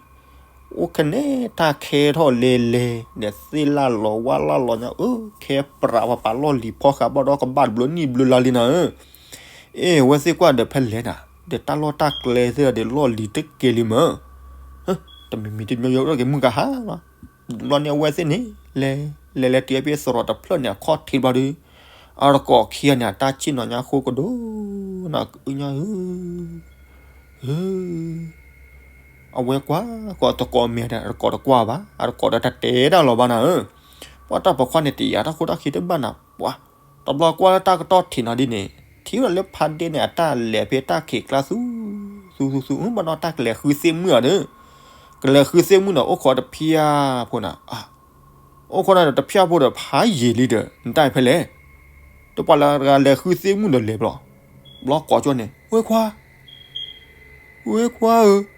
အိၣ်ခဲန့ၣ် တၢ်ခဲထီၣ်လဲၤလဲၤ ဒီးသ့ၣ်လၢ်လီၤဝါလၢ်လီၤညါ အၢ ခဲပြးပှၤပာ်လီၢ်လံၤဖီဃာ်ဘၣ်ဒီးကဘၣ်တဘျုးနံၣ်ဘျုးလါလံနၤဧၢ, အ့ၣ် အဝဲသ့ၣ်ကွၢ်ဒီးဖဲလဲၣ်နၤ ဒီးတၢ်လီၢ်တၢ်ကျဲသ့ၣ်ဒီးလီၢ်လံၤတကဲလံမး, တမံၤမံၤတမံၤမံၤဒီးက့ၤမုၢ်ကဟါလီၤ, ဘျီန့ၣ်အဝဲသ့ၣ်န့ၣ် လဲၤ လဲၤလဲၤတုၤဖဲသရိာ်တဖျၢၣ်န့ၣ် အခီၣ်ထံးဘျီဒီး အတကိးခံဂၤန့ၣ် အတၢ်ဆ့ၣ်နီၤညါဃိကဒိၣ် နအုၣ်ညါဧၢ အဝဲကွၢ်ကွၢ်တကိးမဲာ်ဒီး အတကိးတကွၢ်ဘၣ် အတကိးဒီးတတဲတၢ်လီၤဘၣ်နၤဧၢ. ပှၤတၢ်ပိာ်ခွါန့ၣ် တယာ်တၢ်ခိတၢ်ခံတဘၣ်နၤ ပှၤ တဘျီကွၢ်လၢတၢ်ကတီၢ်ထံးနီၤဒ်န့ၣ် ထံၣ်ဝဲဒၣ်လၢဖါဒ့န့ၣ် အတၢ်လဲၤဖဲတၢ်ခံးကျါသူ သူသူသူ ဘၣ်ဒီးတၢ်ကလဲၤဃုသ့ၣ်မုၣ်အီၤဒီး ကလဲၤဃုသ့ၣ်မုၣ်ဒီး အိၣ်ခိးတဖၠၣ်ဖိနၤ အိၣ်ခိးနၤဒီးတဖၠၣ်ဖိဒီးဖးယံာ်လံဒီး နတၢ်ဖဲလဲၣ် တပှၤလၢတဂၤလဲၤဃုသ့ၣ်မုၣ်ဒီးလဲၤဘျီ ဘျီကိးကၠီန့ၣ် ဝဲခွါ ဝဲခွါဧၢ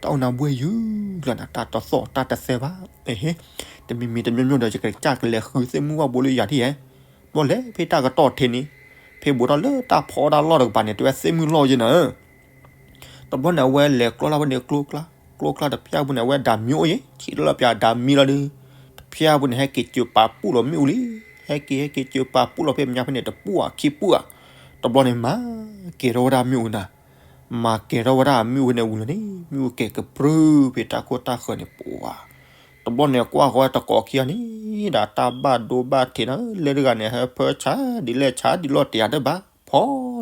တၢ်အိၣ်နၤဘှဲယုၢ်လီၤနၤ တၢ်တသီၣ်တၢ်တသဲဘၣ် တမံၤမံၤတမံၤမံၤဒီး ယကစၢ်ကလဲၤဃုသ့ၣ်မုၣ်ဝဲဘိလၢယၤထံၣ်ဧဲ ဘျီလဲၤဖဲတၢ်ကတီၢ်ထံးန့ၣ် ဖဲဘူးထီၣ်လၢတၢ်ဖီတၢ်လီၢ်တကပၤန့ၣ် တဲဝဲသ့ၣ်မုၣ်လီၢ်ယဲနၤဧၢ တဘျီန့ၣ် အဝဲလဲၤကျီလၢဖဲန့ၣ် ကျိကျါ ကျိကျါတဖၠၣ်ဖိန့ၣ် အဝဲဒၣ်မံအိၣ်ယဲ ထံၣ်လၢပျၢ်ဒၣ်မံလီၤဒီး တဖၠၣ်ဖိန့ၣ် ဟဲက့ၤစၢၤပာ်ပူၣ်လီၤမ့ၣ်အူလံ ဟဲက့ၤ ဟဲက့ၤစၢၤပာ်ပူၣ်လီၤဖဲမဲာ်ညါဖဲန့ၣ် တပူၣ်ဧါခံပူၣ်ဧါ တဘျီန့ၣ် မၤကဲၤထီၣ်ဝဲဒၣ်မ့ၣ်အူနၤ မၤကဲၤထီၣ်ဝဲဒၣ်မ့ၣ်အူဖဲန့ၣ်ဝံၤလီၤန့ၣ် မ့ၣ်အူကဲၤကပြုၢ်ဖဲတၢ်ခိၣ်တၢ်ဃၢၤန့ၣ်ပှၤ တဘျီန့ၣ် ကွၢ်ဃီတကိးခံဂၤန့ၣ် ဒီးတၢ်ဘၣ်ဒိဘၣ်ထံးနၤ လၢတဂၤန့ၣ် ဟၢဖၢဆါဒ်လဲၣ်ဆါဒ်လီၤတယၤတဘၣ် ဖီ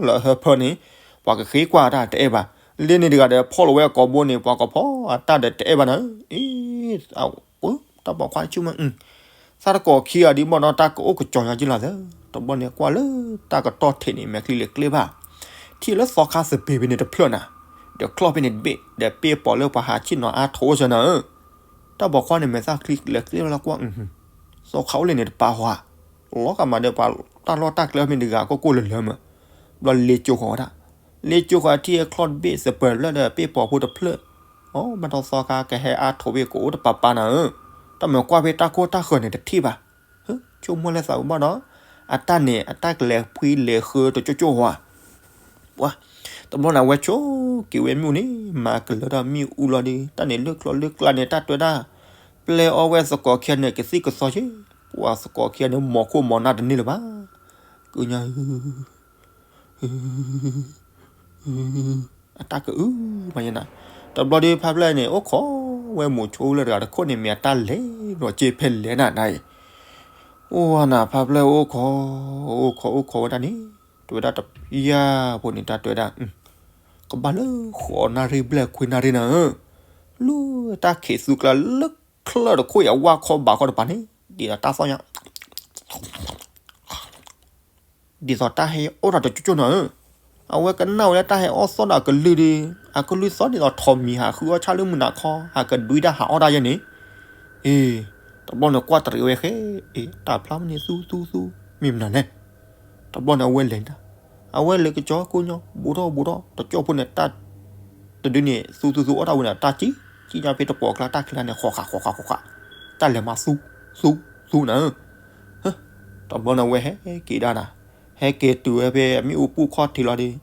လီၤဟၢဖၢန့ၣ် ပှၤကဃ့ကွၢ်တၢ်တအဲၣ်ဘၣ် လၢန့ၣ်တဂၤဒီးဖီလီၤဝဲကိာ်ဘိန့ၣ် ပှၤကဖီအတၢ်ဒီးတအဲၣ်ဘၣ်နၤ အ့ တၢ်ပိာ်ခွါဆူၣ်မး သးတကိးခံဂၤဒ်ဘၣ်ဒီးတၢ်ကအိၣ်ကစီၤညါက့လီၤသၢ တဘျီန့ၣ် ကွၢ်လၢတၢ်ကတီၢ်ထံးန့ၣ် မဲာ်ချံလၢကျဲဘၣ် ထံၣ်လၢသီခါသပ့ၤဖဲန့ၣ်တဖျၢၣ်နၤ ဒီးချီၣ်ဖဲန့ၣ်တဘ့ၣ် ဒီးပ့ၢ်ပီၤလၢပှၤဟးဆ့ၣ်နီၤအါထိးအိၣ်စၢၤနၤဧၢ တၢ်ပိာ်ခွါန့ၣ် မဲာ်သၣ်ချံလၢကျဲဘၣ်လၢကွၢ် သီခါအိၣ်လၢန့ၣ်တပၤဟီဧါ လီၤဂာ်မးဒီးပှၤတၢ်လီၢ်တၢ်ကျဲဖဲန့ၣ်တဂၤကိၢ်ကိၢ်လၢၤလၢၤမး ဘျီလ့ကၠိဃီၤဝဲဒၣ် လ့ကၠိဃီၤထံၣ်ချီၣ်တဘ့ၣ်သပၢၤတဖျၢၣ်ဒီးပ့ၢ်ပီၤဖိတဖျၢၣ် အိ ဘၣ်ဒီးသီခါကဟဲအါထိးဖဲကအိၣ်တပၤပၤနၤဧၢ တၢ်မၤကွၢ်ဖဲတၢ်ခိၣ်တၢ်ဃၢၤန့ၣ်တထံၣ်ဘၣ် ဆိကမိၣ်လၢသးဝံၤဘၣ်ဒီး အတၢ်န့ၣ် အတၢ်ကလဲၤဖှံလဲၤဃၢတကၠိကၠိဟီဧါ ပှၤ တဘျီန့ၣ် အဝဲဆိက့ၤဝဲမ့ၣ်အူန့ၣ် မၤကလၢၤထီၣ်မ့ၣ်အူလီၤဒီး တၢ်န့ၣ်လၢကျိလၢကျါန့ၣ် တၢ်တဲဝဲဒၣ် ပျဲအီၣ်ဝဲသကိးခံဂၤန့ၣ် ကသံၣ်ကသီက့ ပှၤသကိးခံဂၤန့ၣ် မိၢ်ခိၣ်မိၢ်နၢ်တန့ၢ်လၢၤဘၣ် ကုညါ အတၢ်ကအုမးယဲနၤ တဘျီဒီးဖါဖျဲၣ်န့ၣ် အိၣ်ခိးဝဲမိၤဆိလၢတဂၤတခိၣ်န့ၣ် မ့ၢ်အတၢ်လဲၤလီၤက့ဖဲလဲၣ်နၤနၤအံၤ အိၣ်နၤဖါဖျဲၣ်အိၣ်ခိး အိၣ်ခိးအိၣ်ခိးဝဲဒၣ်န့ၣ် တဲဝဲဒၣ်တဖၠၣ်ဖိန့ၣ် တၢ်တဲဝဲဒၣ် ကဘၣ်လၢဃိးနၣ်ရံၣ်ဘျဲၣ်ခွံနၣ်ရံၣ်နၤဧၢ လၢတၢ်ခံးသူကျါလၢချၢၣ်တခိၣ်အံၤ အဝၣ်ခီဘးခီတပၤန့ၣ် ဒ်သိးတၢ်သီၣ်ညါ ဒ်သိးတၢ်ဟဲအီၣ်တၢ်တကၠိကၠိနၤဧၢ, အဝဲကနၣ်ဝဲလၢတၢ်ဟဲအီၣ်သီၣ်ဒီးအကလုၢ်ဒီး, အကလုၢ်သီၣ်ဒ်သိးထိးမံၤဟးဃုအီၣ်ဆၣ်လၢမုၢ်နၤခီ, ဟးကဒွံတၢ်ဟးအီၣ်တၢ်ယဲန့ၣ်, အ့, တဘျီန့ၣ်ကွၢ်တရံးဝဲဃဲ, အ့, တၢ်ဖျါမ့ၢ်န့ၣ်သူသူသူ, မ့ၢ်မနုၤလဲၣ်. တဘျီန့ၣ်အဝဲလဲၤတၢ်, အဝဲလဲၤကစီၤကိညီ, ဘူးထီၣ်ဘူးထီၣ်, တကၠိဖိန့ၣ်တၢ် တဒုန့ၣ် သူသူသူအီၣ်တၢ်ဝံၤန့ၣ် တၢ်ကံ, ကံညါဖဲတပိာ်ကျါတၢ်ချံလၢန့ၣ် ဃီဃးဃီဃးဃီဃး, တၢ်လဲၤမၤသူ, သူ, သူနၤဧၢ, တဘျီန့ၣ်အဝဲဟဲက့ၤဒၣ်နၤ, ဟဲက့ၤတုၤဝဲဖဲအမ့ၣ်အူပူၤခီၣ်ထံးလီၤဒီး,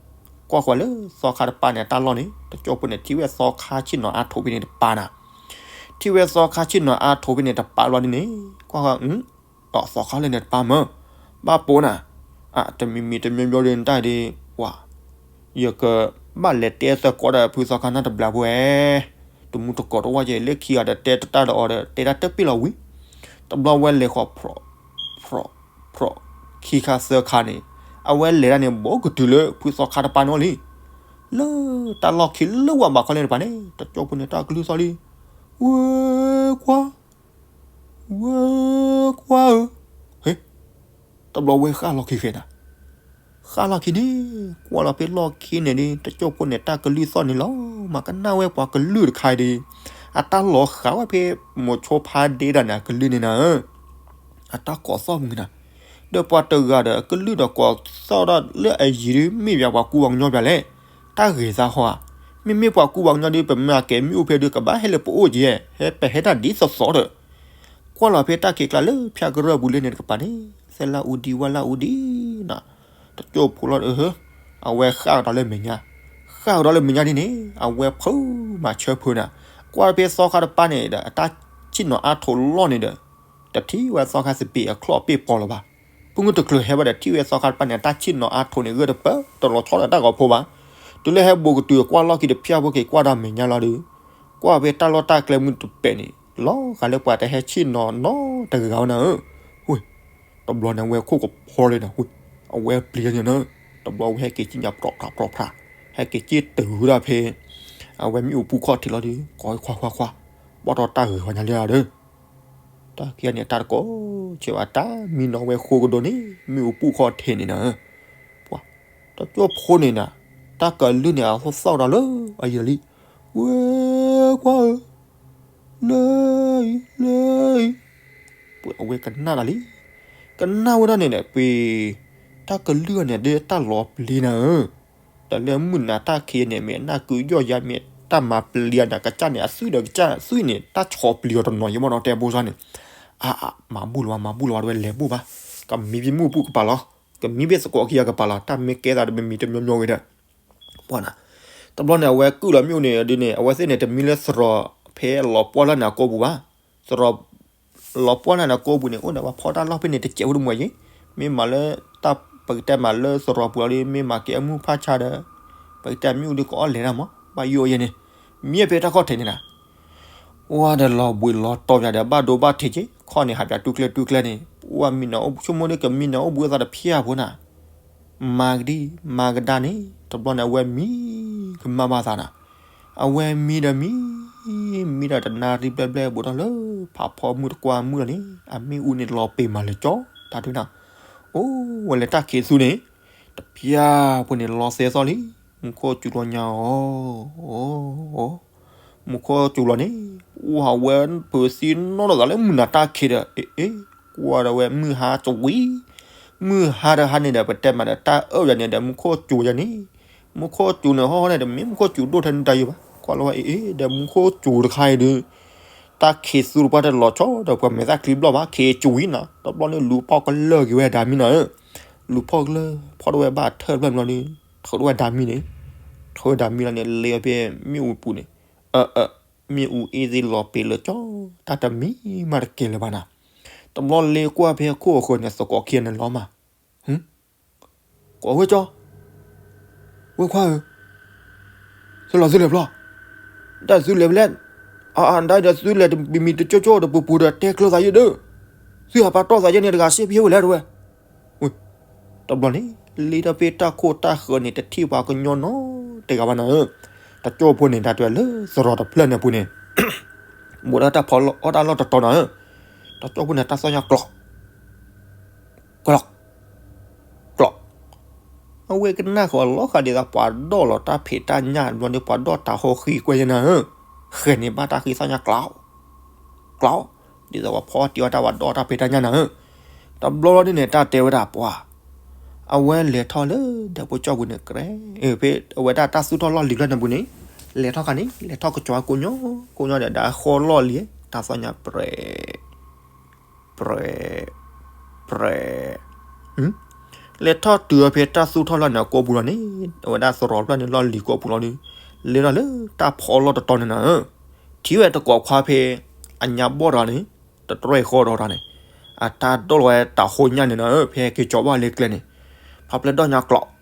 ကွၢ်ဃီၤလၢသီခါတပၤန့ၣ် တၢ်လီၢ်န့ၣ် တကၠိဖိန့ၣ် ထံၣ်ဝဲသီခါဆ့ၣ်နီၤအါထိးဖဲန့ၣ်တပၤနၤ, ထံၣ်ဝဲသီခါဆ့ၣ်နီၤအါထိးဖဲန့ၣ်တပၤလီၤဒ်န့ၣ်, ကွၢ်ဃီၤ အသီခါလၢန့ၣ်တပၤမၢ်, ဘၣ်ပိာ်နၤ, အတမံၤမံၤတမံၤမံၤဒ်နတၢ်ဒ်, ပှၤ, ယကဘၣ်လဲၤတဲသကိးဒီးဖုသီခါနၢ်တဘျီဖိဧဲ, တမူတကိးတဝၢ်က့ၤ လၢခံဂၤဒီးတဲတတၢ်ဒီးအီၤဒီး တဲဒၣ်တပ့ၢ်လီၤဝံၤ, တဘျီဝဲလဲၤဃီၤဖြီး, ဖြီး, ဖြီး, ခံခါသၢခါန့ၣ်, အဝဲလဲၤဒၣ်န့ၣ် ဘူးကတုၤလၢဖုသီခါတပၤန့ၣ်လံ, လၢတၢ်လီၢ်ခံလၢဝဲဘးခီလဲၣ်တပၤန့ၣ် တကၠိဖိန့ၣ်တၢ်ကလုၢ်သီၣ်လံ, ဝဲ, ကွၢ် ဝဲကွၢ်ဧၢ, ဟ့, တဘျီဝဲဃၣ်လီၤခံဃဲနၤ, ဃၣ်လီၤခံန့ၣ်, ကွၢ်လီၤဖဲလီၢ်ခံန့ၣ်ဒ် တကၠိဖိန့ၣ်တၢ်ကလုၢ်သီၣ်န့ၣ်လီၤ, မၤကနၣ်ဝဲပှၤကလုၢ်တခါအံၤဒ်, အတၢ်လီၤဃာ်ဝဲဖဲမိၤဆိဖါဒ့ဒၣ်န့ၣ် အကလုၢ်န့ၣ်နၤဧၢ, အတၢ်ကိးသီၣ်မုၢ်နၤ, ဒီးပှၤတဂၤဒီးအကလုၢ်ဒီးကိးသီၣ်ဒၣ်လၢအယံၤဒ် မ့ၢ်ပှၤကူပှၤကညီပၠးလဲၣ်, တၢ်ဂ့ၤသးဟီဧါ, မ့မ့ၢ်ပှၤကူပှၤကညီဒ် ပမၤကဲၤမ့ၣ်အူဖဲဒ် ကဘၣ်ဟဲလၢပအိၣ်က့ၤ, ဟဲပဟဲဒၣ်ဒ်သိးသိးဒီး ကွၢ်လီၤဖဲတၢ်ခံးကျါလၢဖၠၣ်ကရၢၢ်ပူၤလၢန့ၣ်တကပၤန့ၣ်, သဲလၢအူဒံဝၣ်လၢအူဒံနၤ, တကၠိဖိလီၤဒီး, အဝဲဃၣ်ကဒီးလၢမဲာ်ညါ, ဃၣ်ကဒီးလၢမဲာ်ညါဒ်န့ၣ် အဝဲဖုးမၤဆၢဖုးနၤ, ကွၢ်ဖဲသီခါတပၤန့ၣ်ဒီး အတၢ်ဆ့ၣ်နီၤအါထိးလီၢ်န့ၣ်ဒီး, တထံၣ်ဝဲသီခါစပံးအချီၣ်အပ့ၢ်ပီၤလၢၤဘၣ်, ဖုမုၢ်တချုးဟဲဘၣ်ဒီးထံၣ်ဝဲသီခါတပၤန့ၣ် အတၢ်ဆ့ၣ်နီၤအါထိးန့ၣ် ဂၢၢ်တပၢၢ်တလီၤဆီဒီးတၢ်ဂီၤဖိဘၣ်, တုၤလၢဟဲဘူးကတုၤကွၢ်လီၢ်ခံတဖၠၣ်ဖိက့ၤကွၢ်ဒီးမဲာ်ညါလီၤဒီး, ကွၢ်ဖဲတၢ်လီၢ်တၢ်ကျဲမုၢ်တပဲာ်န့ၣ် လီၤဂာ်လၢပှၤတဟဲဆ့ၣ်နီၤနီတဂၤဝဲနၤဧၢ, ဝ့ၢ်, တဘျီန့ၣ် အဝဲခိၣ်ကဖီလံနၤ, ဝ့ၢ်, အဝဲပျံၤန့ၣ်နၤ, တဘျီဝဲဟဲက့ၤစံၣ်ညါပြီဖြါပြီဖြါ, ဟဲက့ၤစ့ၣ်တုၤဝဲဒၣ်ဖဲ အဝဲမ့ၣ်အူပူၤခီၣ်ထံးလီၤဒီး ကိးခွါခွါခွါ, ဘၣ်ဒီးတၢ်ဂ့ၤဝဲညါလၢဒီး တၢ်ခံဂၤန့ၣ် တၢ်တကိးဆဲးဘၣ် တၢ်မံနီၤဝဲဃိကဒိန့ၣ် မ့ၣ်အူပူၤခီၣ်ထံးန့ၣ်နၤ, ပှၤ, တကၠိဖိန့ၣ်နၤ, တၢ်ကလုၢ်န့ၣ် အသီၣ်သီၣ်ဒီးလၢအယံၤလံ, ဝဲခွါဧၢ, လၢအံၤ လၢအံၤ, ပှၤအဝဲကနၣ်ဒၣ်လံ, ကနၣ်ဝဲဒၣ်န့ၣ်ဒီး ပှၤ, တၢ်ကလုၢ်န့ၣ် ဒ်တၢ်လီၤပျံၤနၤဧၢ တၢ်လၢမုၢ်နၤတၢ်ခံးန့ၣ် မ့ၢ်နၢ်ကုယီၢ်ယါ မ့ၢ်တၢ်မၤပျံၤအီၤန့ၣ် ကစၢ်န့ၣ် အသွံၣ်ဒီးကစၢ်သွံၣ်န့ၣ် တၢ်ဆီပျံၤအီၤတနီၤယံၤမ့ၢ်နီၤ တဲဘိစါန့ၣ်, အါအါ မၤဘူၣ်လီၤဝဲ မၤဘူၣ်လီၤဝဲ တဝဲလဲၤဘူၣ်ဘၣ်, ကမံဖဲမ့ၣ်အူပူၤကပၤလီၤ, ကမံဖဲသကိးခံဂၤကပၤလီၤ တၢ်မ့ၢ်ကဲသးဒီး ပမံတမံၤမံၤဂ့ၤဒီး ပှၤနၤ, တဘျီန့ၣ် အဝဲကုၢ်လီၤမ့ၣ်အူန့ၣ်ဒ်န့ၣ် အဝဲသ့ၣ်န့ၣ် တမံလၢသရိာ်ဖဲလီၤပှီၢ်လၢနၤကိပူၤဘၣ်, သရိာ် လီၤပှီၢ်လၢနၤကိပူၤန့ၣ် အိၣ်ဒီးပှၤဖီတၢ်လီၢ်ဖဲန့ၣ် တစဲးဖိတမုာ်ယံၤ, မ့ၢ်မၤလၢ တၢ်ပကတဲမၤလၢသရိာ်ပူၤလီၤဒီး မ့ၢ်မၤကဲအမုၢ်ဖၣ်ဆါဒီး ပကတဲမ့ၣ်အူဒုးကအီၣ်လဲၤတၢ်မး ဘၣ်ယိၣ်ယဲန့ၣ်, မံဖဲတၢ်ခီၣ်ထံးန့ၣ်နၤ ဝဲဒီးလီၤဘှံးလီၤတီၤယၤဒီး ဘၣ်ဒိဘၣ်ထံးက့ၤ ခီၣ်န့ၣ် ဟးပၠးတူၢ်ကျဲတူၢ်ကျဲန့ၣ် ပှၤမံနီၤအိၣ်ဆိကမိၣ်ဒ်ကမံနီၤအိၣ်ဘှံးအသးတဖျၢၣ်ဖိနၤ, မၤကဒံ မၤကဒါန့ၣ် တဘျီန့ၣ် အဝဲမံကမၣ်ဘၣ်သးနၤ, အဝဲမံဒီးမံ မံဒီးတနၣ်ရံၣ်ဘျဲၣ်ဘျဲၣ်ဘူးထီၣ်လၢ ဖးဖီမုၢ်တကွၢ်မုၢ်လီၤန့ၣ် အမ့ၣ်အူန့ၣ်လီၤပ့ၤမးလၢကၠီ တၢ်ဒုးနၤ, အိၣ်ဝဲလၢတၢ်ခံးသူန့ၣ် တဖျၢၣ်ဖိန့ၣ် လီၤသဲသီၣ်လံ, မူခိၣ်စူၤလီၤညါအီၤ မူခိၣ်စူၤလီၤန့ၣ် ဝဲဟးဝဲဖုးသံနီၢ်နီၢ်သးလၢမုၢ်နၤတၢ်ခံးဒီး အ့ အ့ ကွၢ်ဒီးဝဲမုၢ်ဟါစဝံၤ, မုၢ်ဟါတဟါန့ၣ်ဒီး ပတဲမးဒီး တၢ်အၢၣ်ယၤန့ၣ်ဒီး မူခိၣ်စူၤယၤန့ၣ်, မူခိၣ်စူၤန့ၣ် ဟီၣ်ဟီၣ်န့ၣ်ဒီး မ့ၢ်မူခိၣ်စူၤဒိၣ်ထဲန့ၣ်တၢ်ယိာ်ဘၣ်, ကွၢ်လီၤဝဲအ့ အ့ ဒီးမူခိၣ်စူၤတခါအံၤဒီး တၢ်ခံးသူတပှၢ်တလီၤဆီဒီး ပှၤမဲာ်သၣ်ချံဘျီၣ်ဘၣ် ခံးစူၤဝံၤနၤ, တဘျီန့ၣ် လူၤဖီၣ်ကလၢာ်က့ၤဝဲဒၣ်မံနၤဧၢ, လူၤဖီၣ်ကလၢာ် ဖီၣ်ဒိၣ်ဝဲဘၣ်ထၢၣ်တဖျၢၣ်ဘျီဒီး ထုးဒိၣ်ဝဲဒၣ်မံန့ၣ်, ထုးဝဲဒၣ်မံလီၤန့ၣ် လဲၤဝဲဖဲမ့ၣ်အူပူၤန့ၣ်, အၢ အၢ မ့ၣ်အူအ့ၣ်သ့ၣ်လီၤပ့ၤလၢကၠီ တၢ်တမံမးတကဲလၢၤဘၣ်နၤ, တဘျီလဲၤကွၢ်ဖဲခိၣ်အဃၢၤန့ၣ် သကိးခံဂၤန့ၣ်လီၤမး, ကိးဝဲကၠီ ဝဲခွါဧၢ, သုလီၤသုလဲၤဖျီ, တၢ်သုလဲၤဖဲလဲၣ်, အအၢ ဒၣ်ဒီးသုလဲၤတမံၤမံၤတကၠိကၠိဒီးပူၤပူၤဒီးတဲကျၢၤသးယဲၢ်ဒၢ, သုဟးပာ်တီၢ်သးယဲၢ်န့ၣ်တဂၤစ့ဖဲဝဲလဲၣ်တဝဲ, တဘျီန့ၣ် လ့ထီၣ်ဖဲတၢ်ခိၣ်တၢ်ဃၢၤန့ၣ် တထံၣ်ပှၤကညီနီတဂၤဘၣ်နၤဧၢ, တကၠိဖိန့ၣ် တၢ်တဲလၢသရိာ်တဖျၢၣ်န့ၣ်ပူၤန့ၣ် ဘူးဒီးတၢ်ဖီလီၤအီၣ်တၢ်လီၢ်တတီၤနၤဧၢ, တကၠိဖိန့ၣ် တၢ်သီၣ်ညါကျီး ကျီး ကျီး, အဝဲကနၣ်ဃီၤလီၤဃာ်ဒ်သိးပှၤဒိၣ်လီၤတၢ်ဖံးတၢ်ညၣ်ဘျီန့ၣ် ပှၤဒိၣ်တၢ်ဟီၣ်ဃံကွဲယဲၢ်နၤဧၢ, ဃဲၤန့ၣ်ဘၣ်တၢ်ဃံသီၣ်ညါကျီး ကျီး, ဒ်သိးပှၤဖီတံၢ်အီၣ်တၢ်ပှၤဒိၣ်တၢ်ဖံးတၢ်ညၣ်နၤဧၢ, တဘျီလီၤဒ်န့ၣ် တၢ်တဲဝဲဒၣ်ပှၤ အဝဲလဲၤထီၣ်လၢဒၢးဖိကၠီပူၤန့ၣ် ကြဲ, ဖဲအဝဲဒၣ်တၢ်သူၣ်ထီၣ်လီၢ်လံၤဖျၢၣ်န့ၣ်ပူၤန့ၣ်, လဲၤထီၣ်ခါန့ၣ် လဲၤထီၣ်ကစီၤကိးညီ, ကိးညီဒီး ဒၣ်ဃီလီၢ်လံၤ, တၢ်သီၣ်ညါပြဲး, ပြဲး, ပြဲး, လဲၤထီၣ်တုၤအီၤဖဲတၢ်သူၣ်ထီၣ်လီၢ်န့ၣ်အကိာ်ပူၤလီၤန့ၣ်, အဝဲဒၣ်သရိာ်ဖျၢၣ်န့ၣ်လီၢ်လံၤကိာ်ပူၤလီၤဒီး, လဲၤထီၣ်လၢတၢ်ဖီလီၢ်တတီၤန့ၣ်နၤဧၢ, ထံၣ်ဝဲတကိးခွါဖဲ အညါဘီၣ်တဂၤန့ၣ်, တတြီၢ်ဃီဒီးတၢ်န့ၣ်, အတၢ်ဒိၣ်လီၤဝဲတၢ်ဟိညၣ်န့ၣ်နၤဧၢ, ဖဲက့ၤကၠီဘၣ်လၢကျဲန့ၣ်, ဖးပျဲၢ်ဒီၣ်ညါကျီး,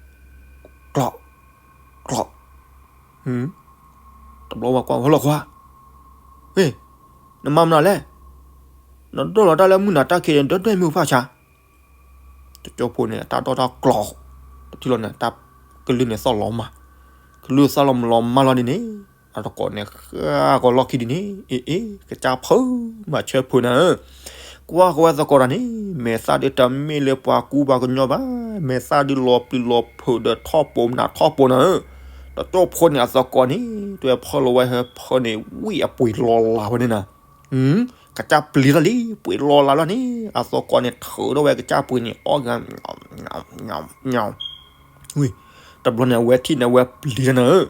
ကျီး, ကျီး, တဘျီဝဲကွၢ်ဝဲလီၤခွါ, ဝ့ၢ်, နမၤမနုၤလဲၣ်, နဒိၣ်လီၤတၢ်လၢမုၢ်နၤတၢ်ခံးန့ၣ် ဒွဲၣ်ဒွဲၣ်မ့ၣ်အူဖၣ်ဆါ တကၠိဖိန့ၣ် တၢ်ဒိၣ်တၢ်ကျီး, တထံၣ်လီၤန့ၣ် တၢ်ကလုၢ်န့ၣ်သီၣ်လီၤမး, ကလုၢ်သီၣ်လီၤမးလီၤဒ်န့ၣ်, အတကိးန့ၣ် ဃၣ်ကီၤလီၢ်ခံဒ်န့ၣ်, အ့ အ့ ကစၢ်ဖုးမၤဆၢဖုးနၤဧၢ, ကွၢ်ဃီဝဲသကိးတၢ်န့ၣ်, မဲာ်သၣ်ဒုးတမ့ၢ်လၢပှၤကူပှၤကညီဘၣ်, မဲာ်သၣ်ဒုးလီၤပျံၤလီၤဖုးဒီးထီၣ်ပိာ်မနုၤထီၣ်ပိာ်နၤဧၢ, တကၠိဖိန့ၣ်အသကိးန့ၣ် တဝဲဖီလီၤဝဲဟဲဖၢန့ၣ် ဝံၣ်အပှ့ၤလီၤလးဝဲန့ၣ်နၤ ကစၢ်ပျံၤထီၣ်လံ, ပှ့ၤလီၤလးလီၤန့ၣ်, အသကိးန့ၣ် ထုးထီၣ်ဝဲကစၢ်ပှ့ၤန့ၣ် အီၣ်ဂၤ, ဝံၣ်, တဘျီန့ၣ် အဝဲထံၣ်န့ၣ် အဝဲပျံၤထီၣ်နၤဧၢ,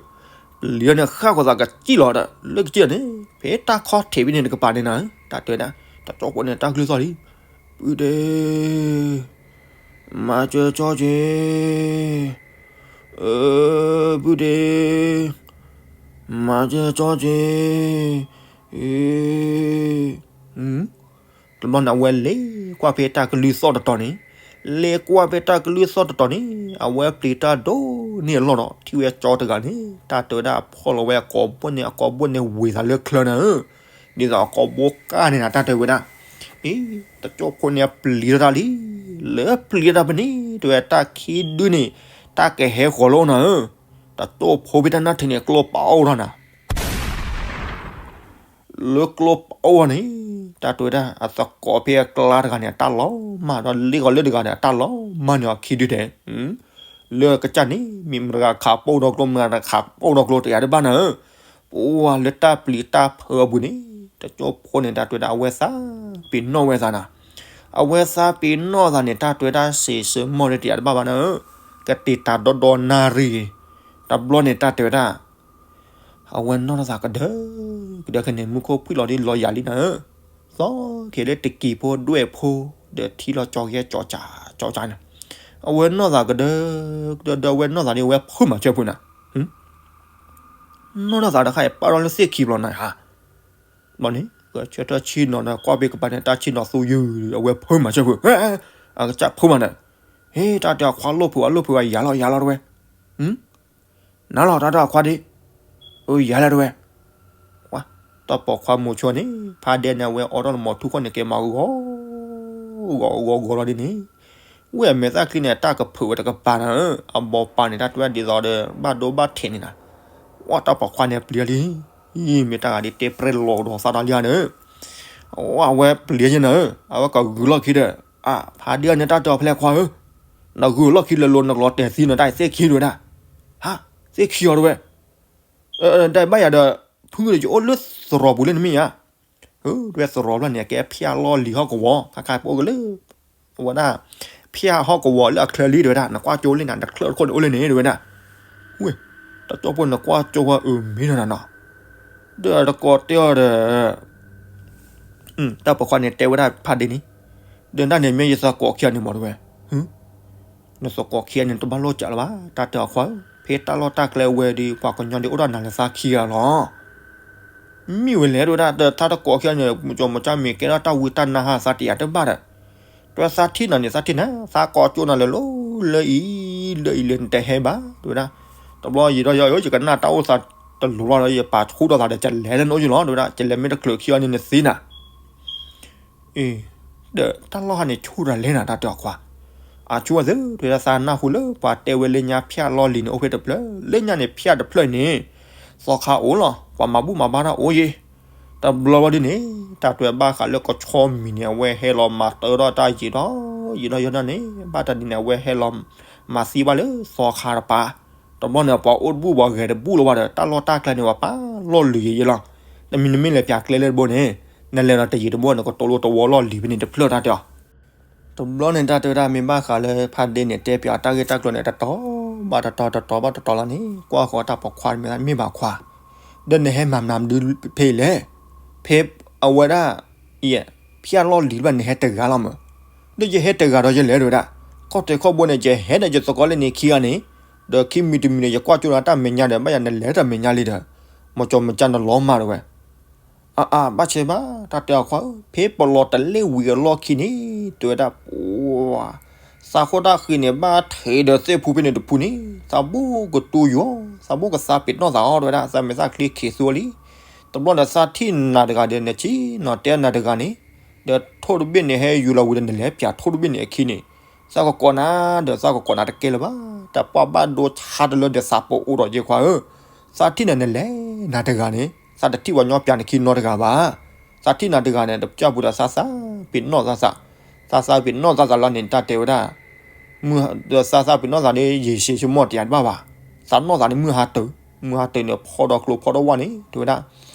ပျံၤထီၣ်န့ၣ် ဃၣ်ဃီၤသးကစံၣ်လီၤဒီး လၢကစံၣ်လီၤန့ၣ် ဖဲတၢ်ခီၣ်ထံးဖဲန့ၣ် တကပၤန့ၣ်နၤဧၢ, တၢ်တဲဒၣ် တကၠိဖိန့ၣ် တၢ်ကလုၢ်သီၣ်လံ, ပုၢ်ဒ့ မၤစၢၤကၠီက့ၤ, ပုၢ်ဒ့, မၤစၢၤကၠီက့ၤ, တဘျီန့ၣ် အဝဲလဲၤကွၢ်ဖဲတၢ်ကလုၢ်သီၣ်တတီၤန့ၣ်, လဲၤကွၢ်ဖဲတၢ်ကလုၢ်သီၣ်တတီၤန့ၣ်, အဝဲပျံၤတၢ်ဒိၣ်န့ၢ်အလီၢ်ဒီး ထံၣ်ဝဲကၠီတဂၤန့ၣ် တၢ်တဲဝဲဒၣ် ဖီလီၤဝဲအကိာ်ဘိၣ်န့ၣ် အကိာ်ဘိၣ်န့ၣ်ဝ့ၤသးလၢချၢနၤဧၢ, ဒ်သိးအကိာ်ဘိကၢ်န့ၣ်နၤ တၢ်တဲဝဲဒၣ်, အ့ တကၠိဖိန့ၣ်ပျံၤထီၣ်တၢ်လံ, လၢပျံၤတၢ်ဖဲန့ၣ် တဲဝဲတၢ်ခံဒုန့ၣ် တၢ်ကဟဲဃီၤလီၤနၤဧၢ, တကၠိဖိဖဲတၢ်နၢ်ထံးန့ၣ် ကျိပာ်အိၣ်ထီၣ်နၤ လၢကျိပာ်အိၣ်န့ၣ် တၢ်တဲဝဲဒၣ် အသကိးဖဲအကျါတဂၤန့ၣ် အတၢ်လီၤမၢ်ဒီး လ့ၣ်ကီၤလၢတဂၤန့ၣ် အတၢ်လီၤမၢ်န့ၣ်အခံဒုတဲ, လၢကစၢ်န့ၣ် မ့ၢ်မတဂၤခးပိၢ်ဒီကျိ မတဂၤခးပိၢ်ဒီကျိ တယၤတဘၣ်နၤဧၢ, ပှၤလၢတၢ်ပျံၤတၢ်ဖုးအပူၤန့ၣ် တကၠိဖိန့ၣ် တၢ်တဲဝဲဒၣ် အဝဲသးပ့ၤနီၣ်ဝဲသးနၤ, အဝဲသးပ့ၤနီၣ်သးန့ၣ် တၢ်တဲဝဲဒၣ် စံးဆၢမီၢ်န့ၣ် တယၤတဘၣ်ဘၣ်နၤဧၢ, ကတ့ၢ်တၢ်ဒီဒီနၣ်ရံၣ် တဘျီန့ၣ် တၢ်တဲဝဲဒၣ် အဝဲနီၢ်ထီၣ်သးကဒၢကဒၢခဲန့ၣ် မူခိၣ်ဖှံၣ်လီၤဒ်လီၤယၤလံနၤဧၢ, သီခဲလၢတကံၤဖိဒွဲၣ်ဖိ ဒီးထံလီၤကၠီကဲကၠီကၠးကၠီကၠးန့ၣ်, အဝဲနီၢ်သးကဒၢကဒၢ ဒီးအဝဲနီၢ်သးဒ်အဝဲဖုးမၤစၢၤဖုးနၤ, နီၢ်ထီၣ်သးတခါအံၤ ပာ်ထီၣ်လၢသ့ၣ်ခံဘျီနၤဧါ, ဘျီန့ၣ် ပဆၢထၢၣ်ဆ့ၣ်နီၤဒီး ကွၢ်ဖဲကပၤန့ၣ် တၢ်ဆ့ၣ်နီၤသူယုၢ် အဝဲဖုးမၤစၢၤဖုး, အကစၢ်ဖုးမၤနၤ, ဟ့ တၢ်တဲအခွါလိၣ်ဖုးဝဲလိၣ်ဖုးဝဲ ယၤလီၤယၤလီၤတဲဝဲ နၤလီၤတၢ်တၢ်အခွါဒ့, အိ ယၤလၢတဝဲ, တၢ်ပိာ်ခွါမိၤဆိန့ၣ် ဖးဒဲန့ၣ် အဝဲအိးထီၣ်လၢမီၤထူၣ်ခီၣ်န့ၣ် ကဲမၤဂီၤ ဂီၤဂီၤဂီၤလီၤဒ်န့ၣ်, ဝဲအမဲာ်သၣ်ချံန့ၣ် အတၢ်ကဖုးဝဲတကပၤနၤဧၢ, အဘီပာ်န့ၣ် တၢ်တဲဝဲဒ်သိးဒီး ဘၣ်ဒိဘၣ်ထဲးန့ၣ်နၤ, ဝဲတၢ်ပိာ်ခွါန့ၣ်ပျံၤလံ, မ့ၢ်တၢ်ဂၤဒ်တဲပြဲၢ်လီၤဒီးသးတၢ်လံဧါန့ၣ်, အဝဲပျံၤယဲနၤဧၢ, အဝဲကဂုာ်လီၢ်ခံဒီး, အဖးဒဲန့ၣ် တၢ်တဲအီၤဖဲလဲၣ်ခွါဧၢ နဂုာ်လီၢ်ခံလၢလိၤ နကလီၤတဲာ်သံနတၢ်သ့ၣ်ခံဒဝဲဒၣ်, ဟး, သ့ၣ်ခံအီၤတဝဲ, တဘၣ်ယၤဒီး ဖုဒီးယအိၣ်လၢသရိာ်ပူၤလၢနမ့ၢ်ဧါ, တဝဲသရိာ်ဘျီန့ၣ် အကဲဖၠၣ်လီၢ်လံၤဟီၣ်ကဝီၤ ခါခါပအိၣ်ကလၢ, အဝဲဒၣ်, ဖၠၣ်ဟီၣ်ကဝီၤလၢအချၢလံတဝဲဒၣ် နကွၢ်ကၠိလံနၤ နချၢတခိၣ်န့ၣ်အိၣ်လၢန့ၣ်တဝဲဒၣ်, ဝဲ, တကၠိဖိနကွၢ်ကၠိဝဲအၢမ့ၢ်နီၤနီၤ, ဒီးတကိးတဲအီၤဒီး တၢ်ပိာ်ခွါန့ၣ်တဲဝဲဒၣ်ဖးဒ့န့ၣ်, ဒီးတၢ်န့ၣ်မ့ၢ်ယသကိးခံဂၤန့ၣ်မ့ၢ်တဝဲ, နသကိးခံဂၤန့ၣ် တဘၣ်လိၣ်စးလၢၤဘၣ် တၢ်တဲအီၤခွါဧၢ, ဖဲတၢ်လီၢ်တၢ်ကျဲဝဲဒီး ပှၤကညီဒ်အိၣ်ဒီးနၤလၢသးခံဂၤလီၤ, မ့ၢ်ဝဲလဲၣ်တဝဲဒၣ် ဒီးတၢ်တကိးခံဂၤန့ၣ် မုၢ်ကၠီမုၢ်ကၠၢ်မ့ၢ်ကဲထီၣ်တၢ်ဝံတၢ်နါဟးသးတယၤတဘၣ်ဒီး, တဝဲသးထံၣ်နၤန့ၣ် သးထံၣ်နၤ သးကိးကၠိနၤလၢလီၤ လၢအံၤ လၢအံၤလၢနတဟဲဘၣ် တဝဲဒၣ်, တဘျီယံာ်ဒီးယၤ ယကနၣ်တၢ်အိၣ်သးတလိၤလီၤဒီး ယပာ်ဆူၣ်ထီၣ်သးဒီး ကလဲၤလၢနအိၣ်ယလီၤ တဝဲဒၣ် ကလဲၤမ့ၢ်တချုးခံဂၤန့ၣ်နသ့နၤ အ့, ဒီးတၢ်လီၢ်ဟါန့ၣ်ဆူၣ်တၢ်လဲၣ်နၤ တၢ်တဲအီၤခွါ, အဆူၣ်ဝဲသ့ၣ် တဝဲဒၣ် သးနၢ်ဟူလၢပှၤတဲဝဲလၢညါဖၠၣ်လီၢ်လံၤန့ၣ် အိၣ်ဖဲတဖျၢၣ် လၢညါန့ၣ် ဖၠၣ်တဖျၢၣ်န့ၣ် သီခါအိၣ်လီၤ ပှၤမၤဘူၣ်မၤဘါတၢ်အိၣ်ယဲ, တဘျီဘျီဒ်န့ၣ် တၢ်တဲဘၣ်ဃးလၢကဆီမံၤန့ၣ် အဝဲဟဲလီၤမၤတၢထီၣ်တၢ်ယံာ်ဒီး ယံာ်ဒီးယံာ်ဒီးန့ၣ် ဘၣ်တနံၤန့ၣ် အဝဲဟဲလီၤမၤသံဘၣ်လၢသီခါတပၤ, တဘျီန့ၣ် ပှၤအိၣ်တဘူၣ်ပှၤဂဲၤတဘူၣ်လီၤဘၣ်ဒီး တၢ်လီၢ်တၢ်ကျဲန့ၣ် ပှၤပာ်လီၢ်လံၤယဲယဲလီၤ, တမံၤနမ့ၢ်လဲၤပၠးကျဲလၢတဘိန့ၣ် နလဲၤဒီးတယံာ်တဘိန့ၣ် ကတိၤလိတဝီလီၢ်လံၤဖဲန့ၣ်တဖျၢၣ်တၢ်တဲအီၤ တဘျီန့ၣ် တၢ်တဲဝဲဒၣ်မ့ၢ်ဘၣ်ဃးလၢဖးဒ့န့ၣ် တဲပၠးတၢ်ဂ့ၢ်တၢ်ကျိၤန့ၣ် တတီၤဘၣ်တတီၤ တတီၤဘၣ်တတီၤလီၤန့ၣ် ကွၢ်ဃီတၢ်ပိာ်ခွါမ့ၢ်ဘၣ်ခွါ, ဒီးနဟဲမၤမနုၤဖဲလဲၣ်, ဖဲအဝဲဒၣ်, ယဲ, ဖၠၣ်လီၢ်လံၤတဘၣ်နဟဲတဂၤလီၤမး, ဒီးယဟဲတဂၤဒီးယလဲၤတဝဲဒၣ်, ခီၣ်ထံးခီၣ်ဘိန့ၣ် ယဟဲဒီးယသကိးလၢန့ၣ်ခံဂၤန့ၣ်, ဒီးခံမံၤတမံၤန့ၣ် ယကွၢ်ကၠိဒီးတၢ်မဲာ်ညါဒီး ဘၣ်ယၤနလဲၤတၢ်မဲာ်ညါလံဒီး, မၤကၠီမၤကၠၢ်နလီၤမၢ်တဝဲ အအါ ဘၣ်ဆဲးဘၣ် တၢ်တဲအီၤခွါဧၢ, ဖဲပလီၤတလဲၣ်ဝံၤအလီၢ်ခံန့ၣ် တဲဝဲဒၣ်, ပှၤ, သးဃိတၢ်ဃံးန့ၣ် ဘၣ်ထံးဒီးသ့ၣ်ဖူဖဲန့ၣ်တဖူန့ၣ် သးဘိကတူၢ်ယိာ်, သးဘိကသးပ့ၤနီၣ်သးအီၤ တဲဝဲဒၣ် သးမဲာ်သၣ်ချံခံးသူလံ, တဘျီဒီးသးထံၣ်နၤတဂၤဒီး နဆံနီၤတဲနၤတဂၤန့ၣ်, ဒီးထိၣ်တဘ့ၣ်န့ၣ် ဟဲယူၤလီၤဝံၤဒီး နလဲၤပၠးထိၣ်တဘ့ၣ်န့ၣ်အခံန့ၣ်, သးကကိးနၤဒီး သးကကိးနၤတကဲလၢၤဘၣ်, တၢ်ပှၢ်ဘၣ်ဒိဆါတလၢဒီးသးပအိၣ်ဒီးယဲခွါဧၢ, သးထံၣ်နၤနလဲၤနၤတဂၤန့ၣ် သးတထံၣ်ပှၤညီပၠးနခံနီတဂၤဘၣ်, သးထံၣ်နၤတဂၤန့ၣ် တပျၢ်ပူၤဒီးသးသးပ့ၤနီၣ်သးသး, သးသးပ့ၤနီၣ်သးသးလီၤန့ၣ် တၢ်တဲဝဲဒၣ်, မုၢ်, ဒီးသးသးပ့ၤနီၣ်သးန့ၣ် ယံာ်ဆံးဆိကမိၣ်တယၤတဘၣ်ဘၣ်, သးနီၣ်သးန့ၣ်မုၢ်ဟါတုၤ, မုၢ်ဟါတုၤန့ၣ် ဖီဒီးကျိဖီဒီးဝၣ်န့ၣ် တဲဝဲဒၣ်,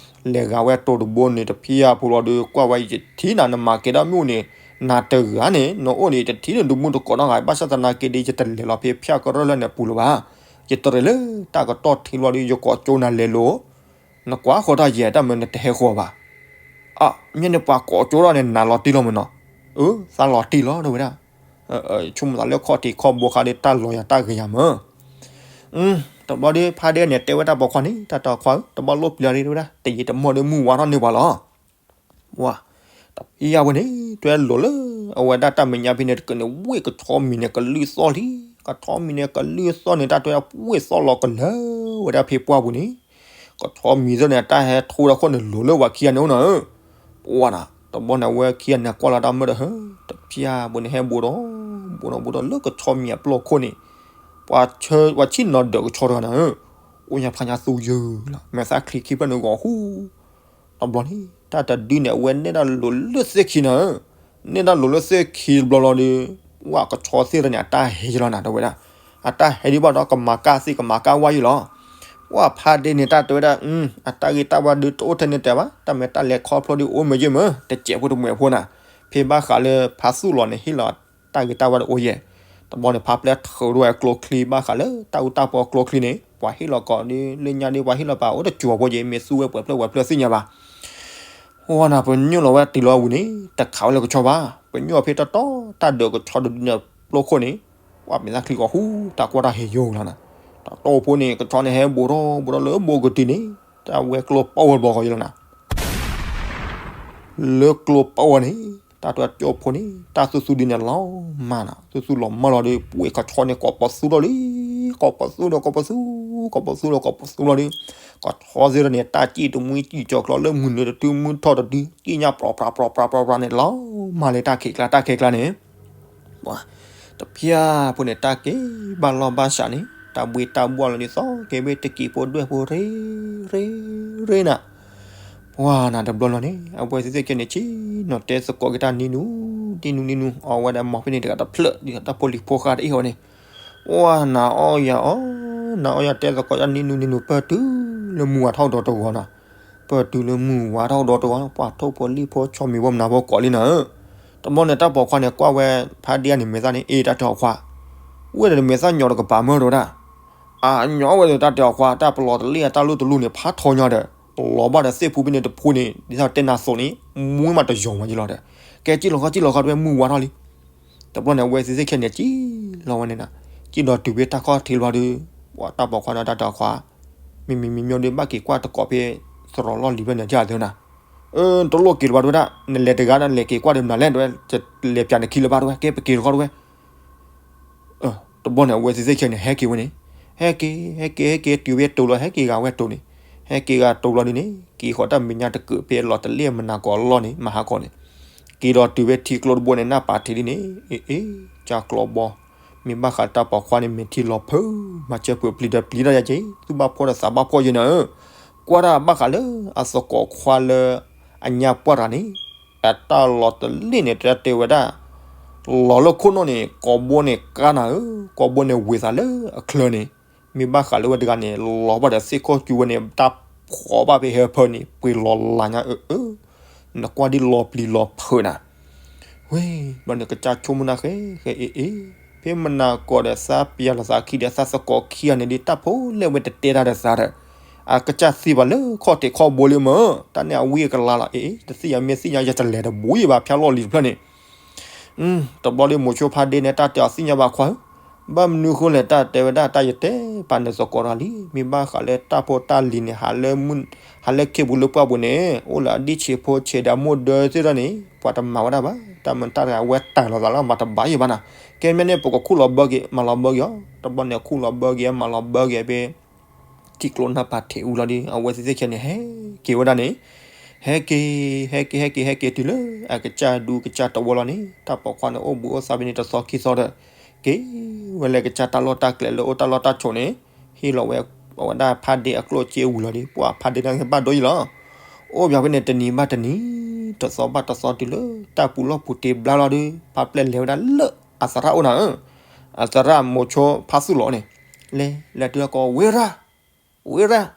လဲၤဂၤဝဲတိၤတဘိန့ၣ် တဖံးယၤဖိလီၤဒီး ကွၢ်ဝဲယတထံၣ်နၤ နမၤကဲဒၣ်မ့ၣ်အူန့ၣ်, နၤတဂၤန့ၣ် နအိၣ်န့ၣ် ယတထံၣ်နၤဒုးမုၢ်တကိးနီတဂၤ, ဘၣ်ဆၣ်သနာ်က့ဒီး ယတလဲၤလီၤဖဲဖၠၣ်ကရၢၢ်လၢန့ၣ်အပူၤလၢၤဘၣ်, ယတရံးလၢတၢ်ကတီၢ်ထံလီၤဒီး ယကိးကၠိနၤလဲၤလိၤ, နကွၢ်ဃီတၢ်ယဲၢ်တၢ်မၢနတဟဲဃီဘၣ် အ, မ့ၢ်န့ၣ်ပှၤကိးကၠိထီၣ်န့ၣ် နၤလီၤတံၢ်လီၤမးနီၤ, အ, သးလီၤတံၢ်လီၤ တဲဝဲဒၣ်, ဆိကမိၣ်သးလၢခီၣ်ထံးခီၣ်ဘိခါဒီး တၢ်လီၤယၤတၢ်ဂ့ၤယၤမး, တဘျီဒီး ဖါဒဲန့ၣ် တဲဝဲတၢ်ပိာ်ခွါန့ၣ် တၢ်တဲအီၤခွါဧၢ, တဘျီလိၣ်ပျံၤလီၤဒံး တဲဝဲဒၣ်, တယံာ်တမီၢ်ဒီးမုၢ်ဝါထီၣ်န့ၢ်ပှၤလီၤ ဝါ, တပျံၤယၤဝဲန့ၣ် တွဲလိာ်လၢ အဝဲဒၣ်တၢ်မဲာ်ညါဖဲန့ၣ် တကးန့ၣ် ဝ့ၢ်ကဆီမံၤန့ၣ် ကလုၢ်သီၣ်လံ, ကဆီမံၤန့ၣ် ကလုၢ်သီၣ်န့ၣ် တၢ်တဲဝဲဒၣ် ဝ့ၢ်သီၣ်လီၤကလၢာ်ဝဲဒၣ်ဖဲပှၢ်ပူၤန့ၣ်, ကဆီမံၤသ့ၣ်န့ၣ် အတၢ်ဟဲထိဒီးခိၣ်န့ၣ် လိၤလၢပှၤခံဂၤန့ၣ်အိၣ်နီၤဧၢ. ပှၤနီၤ တဘျီန့ၣ် အဝဲခံဂၤန့ၣ်ကွၢ်လီၤတၢ်မုၢ်ဒီး ဟၢ တဖၠၣ်ဖိန့ၣ် ဟဲဘူးဒီး ဘူးဒီး ဘူးဒီး လၢကဆီမံၤအပျီခိၣ်န့ၣ် ပှၤဆၢ ပှၤဆံၣ်နီၤဒၢးကဆီတဂၤန့ၣ်ဧၢ, အိၣ်ညါဖျါညါသူယုၢ်လီၤ မဲာ်သၣ်ချံခံဖျၢၣ်န့ၣ်ဂီၤဟူ တဘျီန့ၣ် တၢ်တဒုန့ၣ် အဝဲနဲၣ်တၢ်လိၤလၢသ့ၣ်ခံနီၤဧၢ, နဲၣ်တၢ်လိၤလၢသ့ၣ်ခံတဘျီလီၤဒီး ပှၤကဆီသ့ၣ်တဖၣ်န့ၣ် အတၢ်ဟဲယလီၤနၤ တဲဝဲဒၣ်, အတၢ်ဟဲဒံးဘၣ်ဒီး ကမၤကၢ်သ့ၣ်ကမၤကၢ်ဝါယုၢ်လီၤ. ပှၤဖါဒ့န့ၣ် တၢ်တဲဝဲဒၣ် အတၢ်ဂ့ၤတၢ်ဝါဒုးတအိၣ်ထဲန့ၣ်တဲဘၣ်, တၢ်မဲာ်တၢ်လဲၤခီဖျိဒုးအိၣ်မ့ၢ်ယဲၢ်မ့ၢ် တစဲးဖိတမှဲးဖိနၤ, ဖဲဘၣ်ဃးလၢဖါသူၣ်လီၤန့ၣ် ဟ့ၣ်လီၤတၢ်ဂ့ၤတၢ်ဝါဒီးအိၣ်ယဲၢ်, တဘျီန့ၣ် ဖါပျဲၢ်ထုးထီၣ်ဝဲကျိချံဘၣ်ဃးလၢတၢ်အူတၢ်ပီကျိချံန့ၣ် ပှၤဟ့ၣ်လီၤကိးဒုး လၢညါဒုး ပှၤဟ့ၣ်လီၤပာ်အိၣ်တစိၤဖိယဲၢ် မ့ၢ်သူဝဲပှဲၤဖျၢၣ်ပှဲၤဖျၢၣ်သ့ၣ်ညါဘၣ် ဝဲနၤ ပညိၣ်လီၤဝဲတုၤလီၤအဝံၤန့ၣ် တခးဝဲလၢကဆီဘၣ်, ပညိၣ်အီၤဖဲတီတီ တၢ်ဒၢးကဆီတဒုန့ၣ် ပျီခိၣ်န့ၣ် ပှၤမဲာ်သၣ်ချံဂီၤဟူ တၢ်ကွၢ်တၢ်ဟဲယိာ်လီၤနၤ, တီတီဖိန့ၣ် ကဆီန့ၣ်ဟဲဘူးထီၣ် ဘူးထီၣ်လၢဘူးကတုၤန့ၣ် တၢ်ဝဲကျိပီၢ်ဝဲတဘျီဃီယလီၤနၤ လၢကျိပီၢ်ဝဲန့ၣ် တၢ်တၢ်ကၠိဖိန့ၣ် တၢ်သူသူဒုးန့ၣ်လီၤမၢ်နီၤ, သူသူလီၤမၢ်လီၤဒီး ပှ့ၤကဆီန့ၣ် ကိးပီသူလီၤလံ, ကိးပီသူဒီးကိးပီသူ, ကိးပီသူဒီးကိးပီသူလီၤဒီး ကဆီသ့ၣ်တဖၣ်န့ၣ် တၢ်စံၣ်တမှံစံၣ်ကၠီၤကျီလၢမုၢ်နုာ်တတုၤမုၢ်ထီၣ်တတုၤ စံၣ်ညါပြီပြီပြီပြီပြီန့ၣ်လီၤမၢ်လၢတၢ်ခံးကျါ တၢ်ခံးကျါန့ၣ် ပှၤတဖၠၣ်ဖိန့ၣ် တၢ်က့ၤဘၣ်လီၢ်ဘၣ်စးန့ၣ် တၢ်ဘှ့တၢ်ဘှီၣ်လီၤဒ်သိး ကဲဘ့ၣ်တကံးဖိဒွဲၣ်ဖိရ့ ရ့ ရ့နၤ, ပှၤနၤတဘျီလီၤန့ၣ် အဝဲသ့ၣ်သ့ၣ်ခဲန့ၣ် ဆ့ၣ်နီၤတဲသကိးက့ၤတၢ်နံၤနူၤ နံၤနူၤ နံၤနူၤ အီဝဲဒၣ်မီၤဖဲန့ၣ်တဂၤတဖျၢၣ် ဒ်တၢ်ဖိလံၤဖိဃါတအ့ၣ်အီၤန့ၣ်, ပှၤနၤအီၣ်ယၤအီၣ် နၤအီၣ်ယၤတဲသကိးတၢ်နံၤနူၤ နံၤနူၤ ပၢၢ်တုၤလၢမုၢ်ဝါထီၣ်ဒီတဂီၤနီၤ ပၢၢ်တုၤလၢမုၢ်ဝါထီၣ်ဒီတဂီၤ ပှၤထိၣ်ဖိလံၣ်ဖိ ဆီမံၤဖိမနၤဖိကိးလံနၤဧၢ, တဘျီန့ၣ် တၢ်ပိာ်ခွါန့ၣ် ကွၢ်ဝဲဖါဒ့န့ၣ် မဲာ်သၣ်န့ၣ် အ့ တၢ်တဲအီၤခွါ, ဝဲဒီးမဲာ်သၣ်ညီတကပၤမၢ်တဲဝဲဒၣ်, အညီဝဲဒီးတၢ်တဲအီၤခွါ တၢ်ပလီၤတလ့ၣ်အတၢ်လိၣ်တလိၣ်န့ၣ် ဖးထီညါဒီး လီၤဘၣ်ဒီးသ့ၣ်ဖူဖဲန့ၣ်တဖူန့ၣ် ဒ်သိးတဲနၤသိးန့ၣ် မူမးတယီၤမးယလီၤဒီး ကဲစံၣ်လီၤဃီစံၣ်လီၤဃီတဝဲမုၢ်ဝါထီၣ်လံ တဘျီန့ၣ် အဝဲသ့ၣ်သ့ၣ်ခဲန့ၣ် စံၣ်လီၤဝဲန့ၣ်နၤ, စံၣ်ဒီးတုၤဖဲတၢ်ခီၣ်ထံးလီၤဒီး ပှၤတၢ်ပိာ်ခွါန့ၣ် တၢ်တဲအီၤခွါ, မ့မ့ၢ်မ့မ့ၢ်ဒုး ဘၣ်က့ၤကွၢ်တကိးဖဲ သရိာ်လီၢ်လံၤဖဲန့ၣ် တၢ်တဲနၤ, အၢ တလိၣ်က့ၤလၢၤဘၣ်တဝဲဒၣ် နလဲၤတဂၤဒီး နလဲၤက့ၤကွၢ်ဒီးမနုၤလဲၣ်တဝဲ လဲၤပၠးနခံလၢၤဘၣ်တဝဲ ကဲပက့ၤလီၤဃီတဝဲ တဘျီန့ၣ် အဝဲသ့ၣ်သ့ၣ်ခဲန့ၣ် ဟဲက့ၤဝဲန့ၣ်, ဟဲက့ၤ ဟဲက့ၤ ဟဲက့ၤ တုၤဝဲတိၤလီၤ ဟဲက့ၤဂၤဝဲတိၤန့ၣ်, ဟဲက့ၤဂၤတိၤလီၤဒ်န့ၣ် က့ၤဃီၤတၢ်မဲာ်ညါတကုာ်ဖဲလီၤတလ့ၣ်မနၤကိးလီၢ်န့ၣ် မဟါကီန့ၣ်, က့ၤဒီးတုၤဝဲထံကျိတဘိန့ၣ် နၢ်ပာ်ထံးဒ်န့ၣ် အ့ အ့ ကၢ်ကျီဘီ, မ့ၢ်ဘၣ်ဃးတၢ်ပိာ်ခွါန့ၣ် မ့ၢ်ထံလီၤဖုး မၤစၢၤပှဲၤပျံၤဒီးပျံၤတၢ်ယါက့ၤ သူၣ်ဘၣ်ဖှီၣ်ဒီးသးဘၣ်ဖှီၣ်ယဲၢ်နၤဧၢ, ကွၢ်တၢ်ဘၣ်ဃးလၢအသကိးခွါလၢ အညါပှၢ်တဂၤန့ၣ် အတၢ်လီၤတလ့ၣ်န့ၣ် တၢ်တဲဝဲဒၣ် လီၤလၢခိၣ်နူာ်န့ၣ် ကိးဘိန့ၣ်ကါနၤဧၢ, ကိးဘိန့ၣ်ဝ့ၤသးလၢအချၢန့ၣ်, မ့ၢ်ဘၣ်ဃးလၢဝဲတဂၤန့ၣ် လီၤဘၣ်ဒီးသ့ၣ်ခိၣ်ကၠူဝဲန့ၣ် တၢ်ဖှီၣ်ဘၣ်ဖဲဟဲဖၢန့ၣ် ပှ့ၤလီၤလးညါအၢအၢ, နကွၢ်ဒ်လီၤပျံၤလီၤဖုးနၤ ဝဲ ဘျီန့ၣ် ကစၢ်ဆိကမိၣ်နၢ်ဃဲ ဃဲအ့အ့, ဖဲမနၤကိးဒီးသးပယီၤလီၤသးခံဒီးသးသကိးခံဂၤန့ၣ်ဒ် တၢ်ဖိလဲၣ်ဝဲတတဲတၢ်ဒီးသးဒီး, အကစၢ်သံဘၣ်လၢခီၣ်ထံးခီၣ်ဘိလံမ့ၢ်, တၢ်န့ၣ်အဝံအကလါလီၤ အ့ တသ့ၣ်ညါမ့ၢ်သ့ၣ်ညါ ယတလဲၤတဘူးယံၤဘၣ် ဖၠၣ်လီၢ်လံၤတဖျၢၣ်န့ၣ် တဘျီဒီးမိၤဆိဖါဒ့န့ၣ် တၢ်တဲအီၤသ့ၣ်ညါဘၣ်ခွါဧၢ, ဘၣ်မနုၤဃိလဲၣ် တၢ်တဲဝဲဒၣ် တၢ်ယတဲပာ်နသကိးတဂၤလံ, မ့ၢ်ဘၣ်ဃးလၢတၢ်ဖိတၢ်လံၤန့ၣ် ဟးလၢမုၢ် ဟးလၢခ့ပူၤလၢပှၢ်ပူၤန့ၣ် အိၣ်လၢအဒံၣ်ဆံးဖိဆံးဒီးမိၢ်ဒၢသ့ၣ်တဖၣ်န့ၣ် ပှၤတမၤဝဲဒၣ်ဘၣ်, တၢ်မတၢ်တဂၤဝဲတၢ်လီၤသးလၢမၤတဘၣ်ယံၤဘၣ်နၤ, ကဲမ့ၢ်န့ၣ် ပကခူၣ်လီၤဘၢက့ၤ မၤလီၤဘၢက့ၤအီၤ, တဘျီန့ၣ် ခူၣ်လီၤဘၢက့ၤ မၤလီၤဘၢက့ၤဖဲ ထံကျိနၢ်ပာ်ထံးအူလီၤဒီး အဝဲသ့ၣ်သ့ၣ်ခဲန့ၣ် ဟဲက့ၤဝဲဒၣ်န့ၣ်, ဟဲက့ၤ ဟဲက့ၤ ဟဲက့ၤ ဟဲက့ၤတုၤလၢ အကစၢ်ဒူကစၢ်တဝီလီၤန့ၣ် တၢ်ပိာ်ခွါန့ၣ် အိၣ်ဘှံးအိၣ်သါဖဲန့ၣ်တသီခံသီဒီး က့ၤဝဲလၢကစၢ်တၢ်လီၢ်တၢ်ကျဲလၢအိၣ်တၢ်လီၢ်တၢ်ဆိးန့ၣ်, ဟ့ၣ်လီၤဝဲအဝဲဒၣ်ဖါဒ့အကျိၣ်စ့ဝံၤလီၤဒီး ပှၤဖါဒ့န့ၣ်ဘၣ်ဒိယံၤလီၤ. အိၣ်ဘၣ်ဖဲန့ၣ် တနံၤဘၣ်တနံၤ တသီဘၣ်တသီတုၤလၢ တၢ်ပူၤလီၢ်ပူၤတ့ဘျါလီၤဒီး ဖါပျဲၢ်လဲၤဝဲဒၣ်လၢအသရၣ်အိၣ်နၤဧၢ, အသရၣ်မိၤဆိဖါသူၣ်လီၤန့ၣ်, လဲၤ လဲၤတုၤလၢကိး ဝ့ရၣ် ဝ့ရၣ်,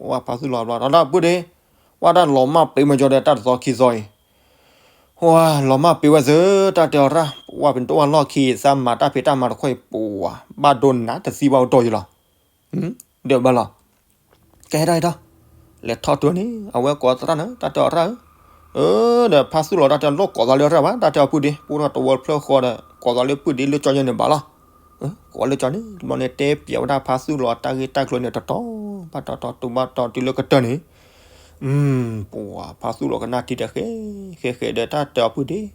ဝဲဖါသူၣ်လီၤဘျီ ဒီးတၢ်ပုၢ်ဒ့, ဝဲဒၣ်လီၤမၢ်ပ့ၤမၤကီဒီးတၢ်တသီခံသီအံၤ, ဝဲလီၤမၢ်ပ့ၤဝဲသ့ၣ် တၢ်တဲအီၤရၣ် ဝဲပတအိၣ်ဝဲလီၢ်ခံ သးမၤတၢ်ဖံးတၢ်မၤတခီအံၤ ပှၤဘၣ်ဒိနးတသံဘၣ်အိၣ်တီၢ်ယံၤလီၤ. ဒၢးဘၣ်လီၤ. ကဲဟဲထီၣ်ဟဲထီၣ်, လဲၤထီၣ်တုၤန့ၣ် အဝဲကိးသရၣ်န့ၣ် တၢ်တဲအီၤရၣ်ဧၢ, အၢ ဒီးဖါသူၣ်လီၤ တၢ်တဲအီၤလိၣ်ကိးသးလၢရၣ်ဘၣ် တၢ်တဲအီၤပုၢ်ဒ့ ပအိၣ်ထီၣ်တဝီတဖျၢၣ်ဃီဒီး ကိးသးလၢပုၢ်ဒ့လၢကၠီယဲၢ်န့ၣ်ဘၣ်လီၤ. ကိးလၢကၠီန့ၣ် တဘျီန့ၣ် တဲပျးဝဲဒၣ်ဖါသူၣ်လီၤတၢ်ဂ့ၢ်တၢ်ကျိၤန့ၣ် တတီၤဘၣ်တတီၤ တုၤဘၣ်တီၤတုၤလၢကတၢၢ်န့ၣ် ပှၤဖါသူၣ်လီၤကနၣ်ထံဒီးဃဲ ဃဲဃဲဒီးတၢ်တဲအီၤပုၢ်ဒ့,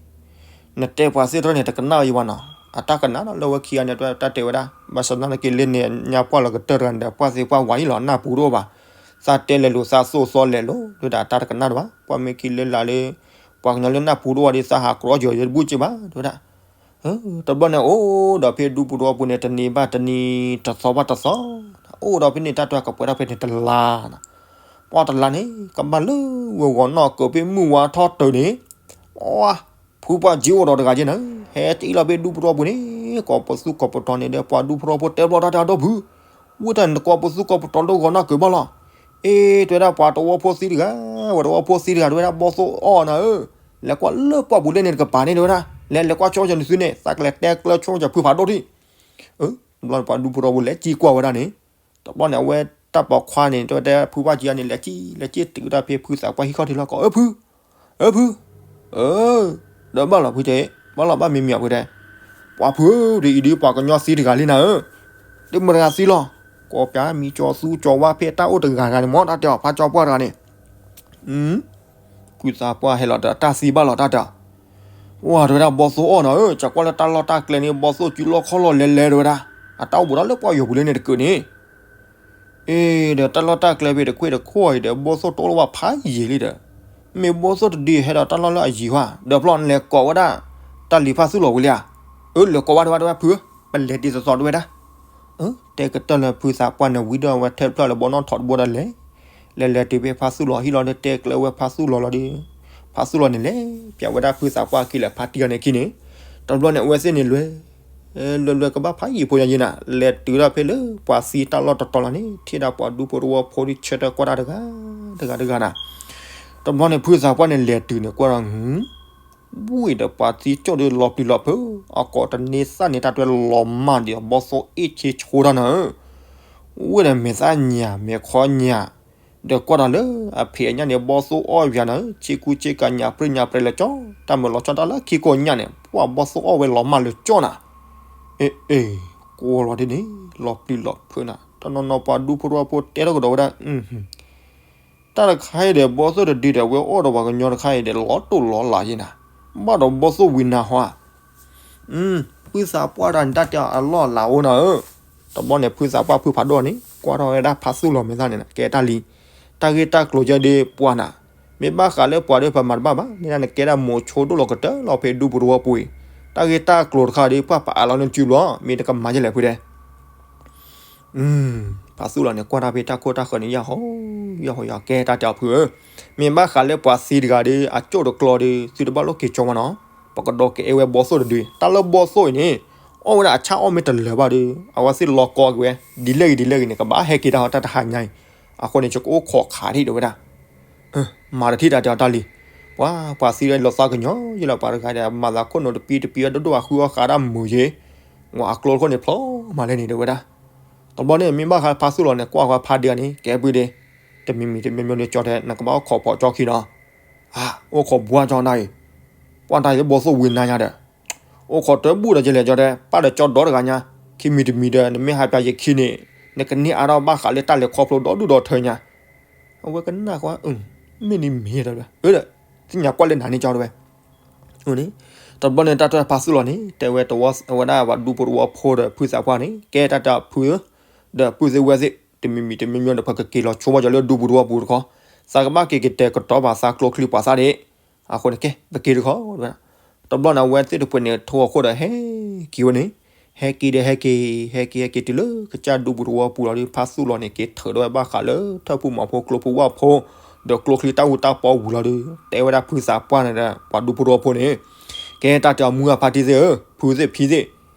နတဲပှၤသ့ၣ်တဖၣ်န့ၣ် တကနၣ်ဝဲယံၤဘၣ်နီၤ, အတၢ်ကနၣ်ဒီးလၢဝဲခံဂၤန့ၣ် တၢ်တဲဝဲဒၣ် ဘၣ်ဆၣ်သနာ်က့လၢန့ၣ် ညါပှၢ်လီၤကတၢၢ်တဂၤန့ၣ်ဒီး ပှၢ်သ့ပှၢ်ဝၤအံၤလီၤ နၢ်ပူၤတအိၣ်ဘၣ်, သးတဲလဲၤလိာ်သးသိၣ်သီလဲၤလိာ် တဲဝဲဒၣ်တၢ်တကနၣ်တဘၣ်, ပှၢ်မ့ၢ်ခံလၢလာ်လၢ ပှၤကညီလၢနၢ်ပူၤတအိၣ်ဘၣ်ဒီး သးဟးကြီယီၤယတဘူၣ်က့ဘၣ် တဲဝဲဒၣ် တဘျီန့ၣ် အိၣ်ဒီးဖဲဒူပူၤတဝီပူၤန့ၣ် တနံၤဘၣ်တနံၤ တသီဘၣ်တသီ, အိၣ်ဒီးဖဲန့ၣ် တၢ်တၢ်ကပှဲၤထီၣ်ဖဲန့ၣ်တလါနီၤ, ပှၢ်တလါန့ၣ် ကဘၣ်လၢဝဲဂီၤနီၣ်ကၢးဖဲမုၢ်ဝါထီၣ်တုၤန့ၣ်, အ ဖုပှၢ်ကၠံအိၣ်ဒီးတဂၤက့နၤ, ဟဲတအံၤလီၤဖဲဒူပူၤတဝီပူၤန့ၣ် ကိးပသူကိးပတီၤန့ၣ်ဒီး ပှၤဒူပူၤတဝီပူၤတဲဘျီတၢ်တဲအဒီပုၢ်, ဝံတၢ်န့ၣ်တကိးပသူကိးပတီၤလၢဂီၤနီၣ်ကၢးဘၣ်လီၤ, အ့ တဲဝဲဒၣ်ပှၤတဝီဖိသံတဂၤ, ဝဲတဝီဖိသံတဂၤ တဲဝဲဒၣ်ဘီသိၣ်အီၣ်နၤဧၢ လဲၤကွၢ်လၢပှၢ်ပူၤလဲၣ်န့ၣ်တကပၤန့ၣ် တဲဝဲဒၣ်, လဲၤလဲၤကွၢ်ဆိကမိၣ်နသုန့ၣ် သးကလဲၤတဲကျၢၤဆိကမိၣ်ဖုဖးဒိၣ်ထံၣ်, ဘျီန့ၣ်ပှၤဒူဖိထီဘိလဲၤကံကွၢ်ဝဲဒၣ်န့ၣ်, တဘျီန့ၣ် အဝဲတၢ်ပိာ်ခွါန့ၣ် တဲဝဲဒၣ်ဖုဘၣ်ကံအန့ၣ် လဲၤကံ လဲၤကံတုၤဝဲဒၣ်ဖဲဖုသးပှၢ်ဟံၣ်ခီၣ်ထံးလီၢ်ကီး အၢဖု, အၢဖု, အၢ, ဒီးဘၣ်လီၤဖုတဲ, ဘၣ်လီၤဘၣ်မံၤမံၤအီၤဖုတဲ, ပှၤဖုဧၢ ဒ်အံၤဒ်ပှၤကညီသံတဂၤလံနၤဧၢ, ဒ်မတၤတဂၤသံလီၤ, ကိးပၠးမံၤကၠီသူကၠီဝါဖဲတၢ်အိၣ်တဂၤတဂၤန့ၣ် မ်တၢ်တဲအီၤဖးကၠီပှၢ်တဂၤန့ၣ် ဖုသးပှၢ်ဟဲလီၤဒီးတၢ်သံဘၣ်လီၤတၢ်တဲအီၤ, ဝါ တဲဝဲဒၣ်ဘီသိၣ်အီၣ်နၤဧၢ, ကကွၢ်လၢတၢ်လီၢ်တၢ်ကျဲန့ၣ် ဘီသိၣ်စုလီၢ်ခီၣ်လီၢ်လဲၤလဲၤတဲဝဲဒၣ်, အတၢ်အိၣ်ဘူးဒီးလၢပှၢ်ယိာ်ပူၤလၢန့ၣ်တကၢးန့ၣ်, အ့ ဒီးတၢ်လီၢ်တၢ်ကျဲဖဲတခွ့ၣ်တခိၣ်အံၤဒီး ဘီသိၣ်တအိၣ်လၢၤဘၣ်ဖးယံာ်လံဒီး, မ့ၢ်ဘီသိၣ်တဒုးဟဲဒီးတၢ်လီၢ်လၢအယံၤဧါ, ဒီးဖျီန့ၣ်လဲၤကိးဝဲဒၣ် တၢ်လံၤဖါသူၣ်လီၤဝံၤလံဧါ, အၢ လဲၤကိးဘၣ်တဲဝဲဒၣ်ဖုဧၢ, ပလဲၤဒ်သိးသိးတဲဝဲဒၣ် တဲကတၢၢ်လၢဖုသးပှၢ်န့ၣ် ဝံၤဒီးအဝဲထၢဖျၢၣ်လၢဘီနီၣ်ထိးတဘိဒီးလဲၤ, လဲၤလဲၤတုၤဖဲဖါသူၣ်လီၤဟံၣ်လီၤဒီးတဲကျၢၤဝဲဖါသူၣ်လီၤန့ၣ်လဲၤ, ဖါသူၣ်လီၤန့ၣ်လဲၤပၠးဝဲဒၣ်ဖုသးပှၢ်အခံလၢဖါတံၢ်အီၤန့ၣ်အခံန့ၣ်, တဘျီန့ၣ်အဝဲသ့ၣ်န့ၣ်လဲၤ, လဲၤလဲၤကဘၣ်ဖးယံာ်ဖိညါယံာ်နၤ, လဲၤတုၤဒၣ်ဖဲလၢပှၤသံတၢ်လီၢ်တတီၤလီၤန့ၣ် ထံၣ်ဒၣ်ပှၤဒူဖိတဝီဖိဒ်ဆၢထၢၣ်ကွၢ်တၢ်တဂၤ, တဂၤတဂၤနၤ, တဘျီန့ၣ်ဖုသးပှၢ်န့ၣ်လဲၤတုၤန့ၣ်ကွၢ်ဒီး ဘၣ်ဒီးပှၤသံကၠိၣ်ဒီးလီၤပျံၤလီၤဖုး, အကိးတန့ၢ်သၣ်န့ၢ်တၢ်တွဲလီၤမၢ်ဒီး ဘီသိၣ်အ့ၣ်ဆ့ဆိတၢ်နၤဧၢ, ဝဲဒီးမဲာ်သၣ်ညၣ် မဲာ်ခီညၣ်, ဒီးကွၢ်ဒီးလၢအဖံးအညၣ်န့ၣ် ဘီသိၣ်အီၣ်ယၤနၤဧၢ, ဆ့ကူဆ့ကၤညၣ်ပြံညၣ်ပြဲလၢကၠီ, တၢ်မုာ်လီၤဆီတၢ်လၢခံကိးညၣ်န့ၣ် ပှၤဘီသိၣ်အီၣ်ဝဲလီၤမၢ်လၢကၠီနၤ, အ့ အ့ ကွၢ်လီၤဒ်န့ၣ် လီၤပျံၤလီၤဖုးနၤ, တနီၤနီၤပှၤဒူဖိတဝီဖိတဲထီၣ်ကဒီးဝဲဒၣ် တၢ်တခါအံၤဒီး ဘီသိၣ်တဒုဒီး အဝဲအိၣ်ဒီးပှၤကညီတခါအံၤဒီး လီၤတိၢ်လီၤလးယဲနၤ, ဘၣ်ဒီးဘီသိၣ်ဝံၤနၤဟီဧါ, ဖုသးပှၢ်တၢ်န့ၣ် တၢ်တဲအလီၢ်လၤအိၣ်နၤဧၢ, တဘျီန့ၣ် ဖုသးပှၢ်ဖုဖးဒိၣ်န့ၣ် ကွၢ်ထီၣ်ဝဲဒၣ်ဖါသူၣ်လီၤမဲာ်သၣ်န့ၣ် ကဲတၢ်လံ, တၢ်ဂ့ၢ်တၢ်ကျိၤယဲဒ်ပှၤနၤ, မ့ၢ်ဘၣ်ဃးလၢပှၤဒီးပမၤတဘၣ်ဘၣ်, မ့ၢ်ဒၣ်နကဲဒၣ်မိၤဆိဒိၣ်လီၤကတၢၢ်လီၤဖဲဒူပူၤတဝီပူၤအံၤ, တၢ်ဂ့ၢ်တၢ်ကျိၤတခါဒီး ပှၤပအးလီၤနစုဘျီ မ့ၢ်တကမၤယဲလဲၣ်ဖုတဲ ဖါသူၣ်လီၤန့ၣ် ကွၢ်တၢ်ဖဲတၢ်ခိၣ်တၢ်ဃၢၤန့ၣ် ယၢ်ဟီ, ယၢ်ဟီယွၤကဲတၢ်တဲအီၤဖုဧၢ, မ့ၢ်ဘၣ်ဃးလၢပှၤသံတဂၤဒီး အကၠိၣ်တကျီဒီး သုတဘၣ်လိၣ်က့ၤကၠီမးနီၤ, ပကဒီးကအဲၣ်ဝဲဘီသိၣ်တဒု, တၢ်လၢဘီသိၣ်အံၤန့ၣ် အီၣ်ဝဲဒၣ်အဆၣ်အီၣ်မ့ၢ်တလၢာ်ဘၣ်ဒီး အဝဲသ့ၣ်လီၤကီက့ၤဝဲ, ဒ်လဲၣ်ဂ့ၤဒ်လဲၣ်ဂ့ၤန့ၣ် ကဘၣ်ဟဲက့ၤတၢ်ဟီတၢ်တဟါညါအံၤ, အဃိန့ၣ် ယကအိၣ်ခိးခးထံၣ်တဲဝဲဒၣ် မၤတထံၣ်တၢ်တဲအီၤတၢ်လံ, ပှၤ ပှၤသံလီၤသးကညီၤယဲလီၤပှၤတဂၤဒီး မၤသးခိၣ်နူာ်တပံတပံအဒိၣ်ဒိၣ်အဃုအီၣ်ဃးဒၣ်မုာ်ယဲ, ဝဲအကျိတခိၣ်န့ၣ်ဖျိမးလဲၣ်န့ၣ်တဲဝဲဒၣ်, တဘျီန့ၣ် မ့ၢ်ဘၣ်ဃးဖါသူၣ်လီၤန့ၣ် ကွၢ်ဃီဖါဒံးန့ၣ် ကဲပုၢ်ဒ့, တမံၤမံၤတမံၤမံၤန့ၣ်ကၠီတဲ နကဘၣ်အိၣ်ခိးဖီကၠီခံနီၤ, အါ အိၣ်ခိးဘှါကၠီနၤအံၤ, ပှၤတၢ်ယဘီသိၣ်ဝံၤနၤညါဒီး အိၣ်ခိးတၢ်ဘူၣ်ဒီးယလဲၤကၠီတဲ ပၢ်ဒီးကၠီဒီတဂၤညါ, ခံမံၤတမံၤဒီး နမ့ၢ်ဟးပၠးယခံန့ၣ် နကန့ၢ်အါထီၣ်ဘၣ်ဃးလၢတၢ်လဲၤခီဖျိဒီဒူၣ်ဒီထၢညါ, အဝဲကနၣ်ကွၢ် မ့ၢ်န့ၣ်မ့ၢ်ဒီး အၢဒီး သ့ၣ်ညါကွၢ်လၢနၤန့ၣ်ကၠီတဲဝဲ, န့ၣ်, တဘျီန့ၣ် တၢ်တဲဖါသူၣ်လီၤန့ၣ် တဲဝဲတဝီ အဝဲဒၣ်ပှၤဒူဖိတဝီဖိဒီးဖုသးပှၢ်န့ၣ် ကဲတၢ်တဲအီၤဖုဧၢ, ဒီးပုၢ်သ့ၣ်ဝဲၢ်သ့ၣ် တမံၤမံၤတမံၤမံၤဒီး ပကက့ၤလီၤဆိဘၣ်ကၠီလၢဒူပူၤတဝီပူၤတခီ, သးကဘၣ်က့ၤကတဲာ်ကတီၤပာ်သးကျိချံပာ်သးဒ့ၣ်, အဃိန့ၣ်ကဲ ပက့ၤတခီ, တဘျီန့ၣ် အဝဲသ့ၣ်တဖုန့ၣ် ထိၣ်အခိၣ်ဒီးဟဲက့ၤဝဲန့ၣ်, ဟဲက့ၤဒီးဟဲက့ၤ ဟဲက့ၤဟဲက့ၤတုၤလၢကစၢ်ဒူပူၤတဝီပူၤလီၤဒီး ဖါသူၣ်လီၤန့ၣ် က့ၤထၢးဒီးဝဲဘၣ်ဃးလၢထၢၣ်ဖူမီၤဖိကျိဖိဝၣ်ဖိ ဒီးကျိချံတၢ်အူတၢ်ပီဝံၤလီၤဒီး တဲဝဲဒၣ်ဖုသးပှၢ်န့ၣ်ဒီး ပှၤဒူဖိတဝီဖိန့ၣ်, ကဲတၢ်တဲအီၤမုၢ်အဖါတံၢ်သ့ၣ်ဧၢ, ဖုသ့ၣ်ဖံသ့ၣ်,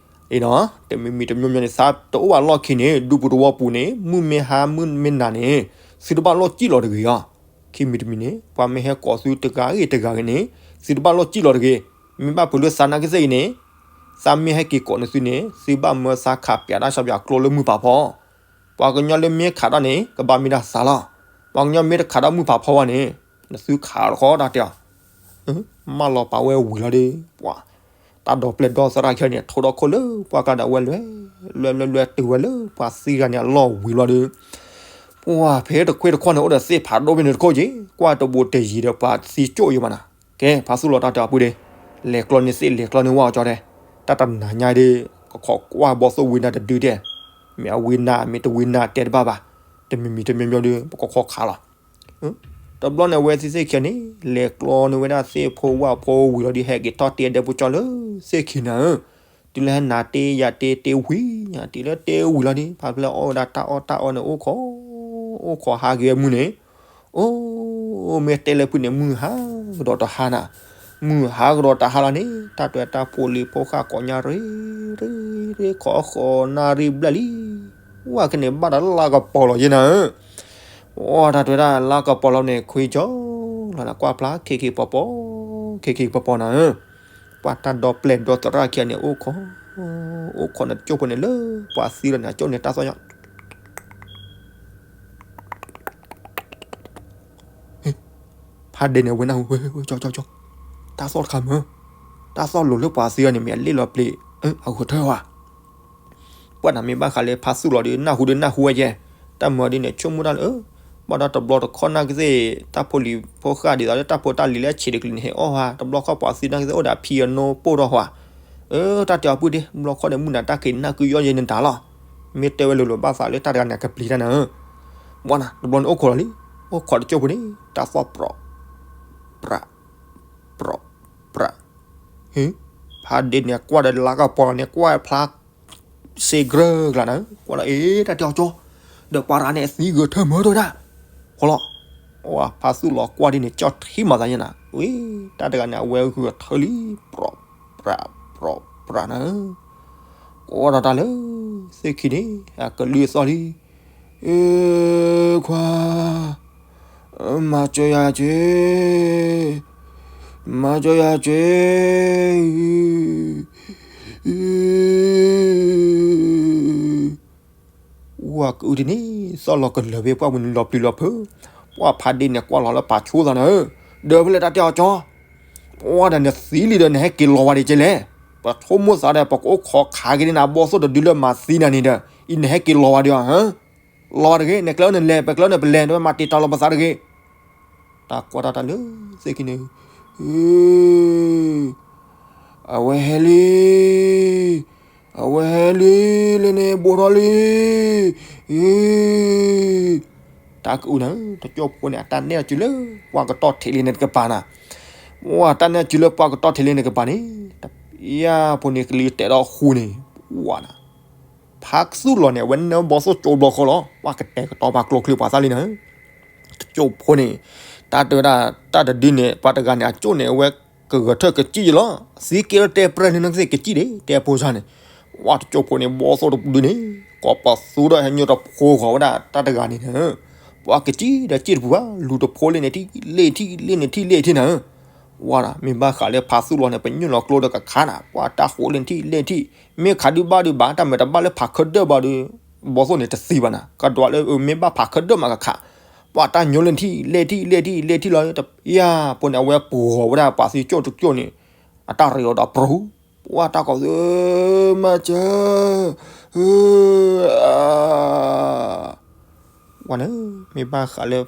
အံၤနီၤ တမံၤမံၤတမံၤမံၤန့ၣ် သးတအိၣ်ဘၣ်လီၢ်ခံန့ၣ် ဒူပူၤတဝီပူၤန့ၣ် မုၢ်မ့ၢ်ဟါမုၢ်မ့ၢ်နၤန့ၣ် သုတဘၣ်လိၣ်စံၣ်လီၤတဂ့ၤအီၤ, ခံမံၤတမံၤန့ၣ် ပှၤမ့ၢ်ဟဲကိးသုတဂၤဂ့ၤတဂၤဂ့ၤန့ၣ် သုတဘၣ်လိၣ်စံၣ်လီၤတဂ့ၤ, မ့ၢ်ဘၣ်ဖုလၢသးနာ်က့သ့ၣ်အံၤန့ၣ် သးမ့ၢ်ဟဲက့ၤကိးနသုန့ၣ် သုဘၣ်မၢသးခးပၠးတၢ်ဆါပၠးကျိလၢမုၢ်ပာ်ဖီ, ပှၤကညီလၢမ့ၢ်ခးတၢ်န့ၣ် ကဘၣ်မ့ၢ်ဒၣ်သးလီၤ, ပှၤကညီမ့ၢ်တခးတၢ်မုၢ်ပာ်ဖီဘၣ်န့ၣ် နသုခးလီၤတခီတၢ်တဲအီၤ မၢလီၤပာ်ဝဲဝံၤလီၤဒီး ပှၤ တၢ်ဒီပျဲၢ်ဒီသရၣ်ခဲန့ၣ် ထိၣ်ဒီခိၣ်လၢပှၢ်ကျါဒီးဝဲလွဲ လွဲလွဲလွဲတုၤဝဲလၢပှၤသံတဂၤန့ၣ်အလီၢ်ဝံၤလီၤဒီး ပှၤဖဲတခွ့တခီၣ်န့ၣ် အိၣ်ဒီးသ့ၣ်ဖးဒိၣ်ဖဲန့ၣ်တခိၣ်က့ၤ ကွၢ်တဘူးတယံၤဒီးပှၤသံကၠိၣ်ယံၤမးနၤ, ကဲ ဖါသူၣ်လီၤတၢ်တဲအီၤပုၢ်ဒ့, လဲၤကျီန့ၢ်သ့ၣ် လဲၤကျီန့ၢ်ဝၣ်အီၤကၠီတဲ တၢ်တနၤညါဒီး ကခိးကွၢ်ဘီသိၣ်ဝံနၤတဒုဒဲး, မ့ၢ်အဝံနၤ မ့ၢ်တဝံနၤတဲတဘၣ်ဘၣ်, တမံၤမံၤတမံၤမံၤဒီး ပကခိးခးလီၤ. တဘျီန့ၣ် အဝဲသ့ၣ်သ့ၣ်ခံန့ၣ် လဲၤကျီန့ၢ်ဝဲဒၣ်သ့ၣ်ဖိဝၣ်ဖိဝံၤလီၤဒီး ဟဲက့ၤထီၣ်တ့ဒဲပူၤကၠီလၢသ့ၣ်ခံနၤဧၢ, တုၤလၢဟဲနၤတ့ယၤတ့တ့ဝံၤညါ တုၤလၢတ့ဝံၤလီၤဒီး ဖးဖျၢၣ်အီၣ်ဝဲဒၣ်တၢ်အီၣ်တၢ်အီန့ၣ် အိၣ်ခိး အိၣ်ခိးဟးက့ၤမုၢ်န့ၣ်, အိၣ် မ့ၢ်တဲလၢဖုန့ၣ် မုၢ်ဟါကဒီးတဟါနၤ, မုၢ်ဟါကဒီးတဟါလီၤန့ၣ် တၢ်တဲတၢ်ဖိလံၤဖိဃၣ်ကိးညါရ့ ရ့ ရ့ ခိးဃီၤနၣ်ရံၣ်ဘျဲၣ်လံ, ဝဲကန့ၣ်ဘၣ်ဒီးလါကပီၤလီၤယဲနၤဧၢ, အိၣ် တၢ်တဲဝဲဒၣ်လါကပီၤလီၤန့ၣ် ခွံကၠီလီၤနၤ ကွၢ်ဖျါ ခ့ခ့ပီၤပီၤ ခ့ခ့ပီၤပီၤနၤဧၢ, ပှၤတၢ်ဒီပျဲၢ်ဒီသရၣ်ခံဂၤန့ၣ် အိၣ်ခိး အိၣ်ခိးန့ၣ်တကၠိၢ်ဖိန့ၣ်လၢ ပှၤသံလီၤန့ၣ် အကၠိၢ်န့ၣ်တၢ်သီၣ်ညါ ဖးဒ့န့ၣ် ဝဲနၢ်ဟူ ကၠီကၠီကၠီ, တၢ်သီၣ်တခါမၢ, တၢ်သီၣ်လိၤလၢပှၤသံအီၤန့ၣ် မ့ၢ်အလ့ၣ်လီၤပျံၤ, အဂီၤထၢၣ်ဝဲ, ပှၤနၤမ့ၢ်ဘၣ်ဃးလၢဖးသူၣ်လီၤဒီး နၢ်ဟူဒီးနၢ်ဟူဝဲယဲ, တၢ်မၢဒ်န့ၣ် ဆိကမိၣ်တၢ်လၢ ဘၣ်ဒီးတဘျီတခီၣ်နာ်ကသ့ၣ် တၢ်ဖိလံၤဖိဃၣ်ဒ်သိးလၢတၢ်ဖိတၢ်လံၤလၢအဆံးတကလုာ်န့ၣ် ဟဲအီၣ်ဟါ တဘျီခီၣ်ပှၤသံနာ်ကသ့ၣ်အိၣ်ဒီးအဖံအနိပိၢ်ထီၣ်ဟါ, အၢ တၢ်တဲအီၤပုၢ်ဒ့ တဘျီခီၣ်န့ၣ် မုၢ်နၤတၢ်က့ၤနၢ်ကုယီၢ်ယဲနတၢ်လီၤ, မ့ၢ်တဲဝဲလိၤလိၤဘၣ်သးလၢတၢ်တဂၤန့ၣ် ကပျံၤတၢ်နၤဧၢ, ဘၣ်နၤ တဘျီန့ၣ်အိၣ်ခိးလီၤလံ, အိၣ်ခိးတကၠိၢ်ဖိန့ၣ် တၢ်သီၣ်ပြီး ပြး ပြီး ပြး, ဟ့ၣ်, ဖးဒ့န့ၣ် ကွၢ်ဒီးလါကပီၤလီၤန့ၣ် ကွၢ်ဖျါ စ့ကြၢကျါနၤ, ကွၢ်လီၤ အ့ တၢ်တဲအီၤကၠီ, ဒီးပှၤတဂၤန့ၣ် အသံဂၢၢ်ထၢၣ်မၢဒိၣ်ဒၣ်, ဃီလီၤ, ဖးသူၣ်လီၤကွၢ်ဒ်န့ၣ် ကၠီထံမၤသးယဲနၤ, ဝံၤ တၢ်တဂၤန့ၣ် အဝဲဂၢၢ်ထၢၣ်လံ, ပြီး ပြး ပြီး ပြးနၤ, ကွၢ်ဒီးတၢ်လၢ သ့ၣ်ခံန့ၣ် အကလုၢ်အသီၣ်လံ အ့ ခွါ, မၤစၢၤယၤက့ၤ, မၤစၢၤယၤက့ၤ, ဝၤကအုဒ်န့ၣ် သီၣ်လီၤကလၢၤဖဲပှၢ်ပူၤန့ၣ်လီၤပျံၤလီၤဖုး, ပှၢ်ဖးဒ့န့ၣ် ကွၢ်လီၤလၢပာ်ဆိသးနၤဧၢ, ဒီးဖဲလဲၣ်တၢ်တဲအီၤကၠီ ပှၢ်ဒီးနသံလံဒီး နဟဲက့ၤလီၤဝဲဒ်ကဲလဲၣ်, ပဆိကမိၣ်သးဒီး ပကအိၣ်ခိးခးက့ၤန့ၢ်နၤ ဘီသိၣ်တဒုလၢမၤသံနၤန့ၣ်ဒီး အံၤနဟဲက့ၤလီၤဝဲဒ်အီၤဧၢ, လီၤဝဲတဂ့ၤ, နကျဲအိၣ်နလဲၤ ပကျဲအိၣ်နပလဲၤ နမၤတံာ်တာ်လီၤပသးတဂ့ၤ, တၢ်ကွၢ်တၢ်တၢ်လၢသ့ၣ်ခံန့ၣ် အဝဲဟဲလံ, အဝဲဟဲလံ, လၢန့ၣ်ဘိးထီၣ်လံ, အ့ တၢ်ကအုန့ၣ် တကၠိၢ်ဖိန့ၣ် အတၢ်နဲၣ်အီၤစုလၢ ပှၢ်ကတီၢ်ထံးလံန့ၣ်တကပၤနၤ, ပှၢ်တၢ်နဲၣ်စုလၢပှၢ်ကတီၢ်ထံးလံန့ၣ်တကပၤန့ၣ်, ယၤဖိန့ၣ်ကလံၤတဲာ်ဒီးဃူန့ၣ်, ဝၤနၤ ဖးသူၣ်လီၤန့ၣ် အဝဲနၢဘီသိၣ်ကၠိဘျီဃီလီၤ, ပှၢ်ကတဲာ်ကတီၤပှၤကျိချံပှၤသၣ်လံနၤ တကၠိၢ်ဖိန့ၣ်, တၢ်တဲဝဲဒၣ် တၢ်တဒုန့ၣ် ပှၤတဂၤန့ၣ် အကၠိၢ်န့ၣ် အဝဲကဂဲၤထၢၣ်ကစံၣ်ယလီၤ, သံကဲလၢတဲပြဲၢ်န့ၣ်နကသ့ၣ်ကစံၣ်ဒ့ တဲဖိစၢ်န့ၣ်, ဝဲတကၠိၢ်ဖိန့ၣ် ဘီသိၣ်တဒုန့ၣ် ကိးပသူဒီးဟဲညိတဖိဃီၤဝဲဒၣ်တၢ်တဂၤန့ၣ်, ပှၤကစံၣ်ဒီးစံၣ်တပူၤဘၣ် လူၤတဖိလ့ၣ်န့ၣ်ထံၣ် လ့ၣ်ထံၣ် လ့ၣ်န့ၣ်ထံၣ် လ့ၣ်ထံၣ်နၤဧၢ ဝဲဒၣ် မ့ၢ်ဘၣ်ဃးလၢဖးသူၣ်လီၤန့ၣ် ပညိၣ်လီၤကျိဒီးကခးနၤ ပှၤတၢ်ဃိးလ့ၣ်ထံၣ် လ့ၣ်ထံၣ်, မ့ၢ်ခးဒုဘၣ်ဒုဘၣ် တၢ်မ့ၢ်တဘၣ်လၢဖးခၢဒၢၣ်ဘၣ်ဒီး ဘီသိၣ်န့ၣ်တသံဘၣ်နၤ, ကဒွးလၢမ့ၢ်ဘၣ်ဖးခၢဒၢၣ်မးကခး, ပှၤတၢ်ညိလ့ၣ်ထံၣ် လ့ၣ်ထံၣ် လ့ၣ်ထံၣ် လ့ၣ်ထံၣ်လီၤ, ယၤဖိန့ၣ် အဝဲပှီၤဝဲဒၣ်ပှၤသံကၠိၢ်တကၠိၢ်န့ၣ်, အတၢ်ရ့အီၤဒီးပြူၤ, ပှၤတၢ်ကိးသၢ မၤစၢၤ ဝဲန့ၣ် မ့ၢ်ဘၣ်ဃးလၢ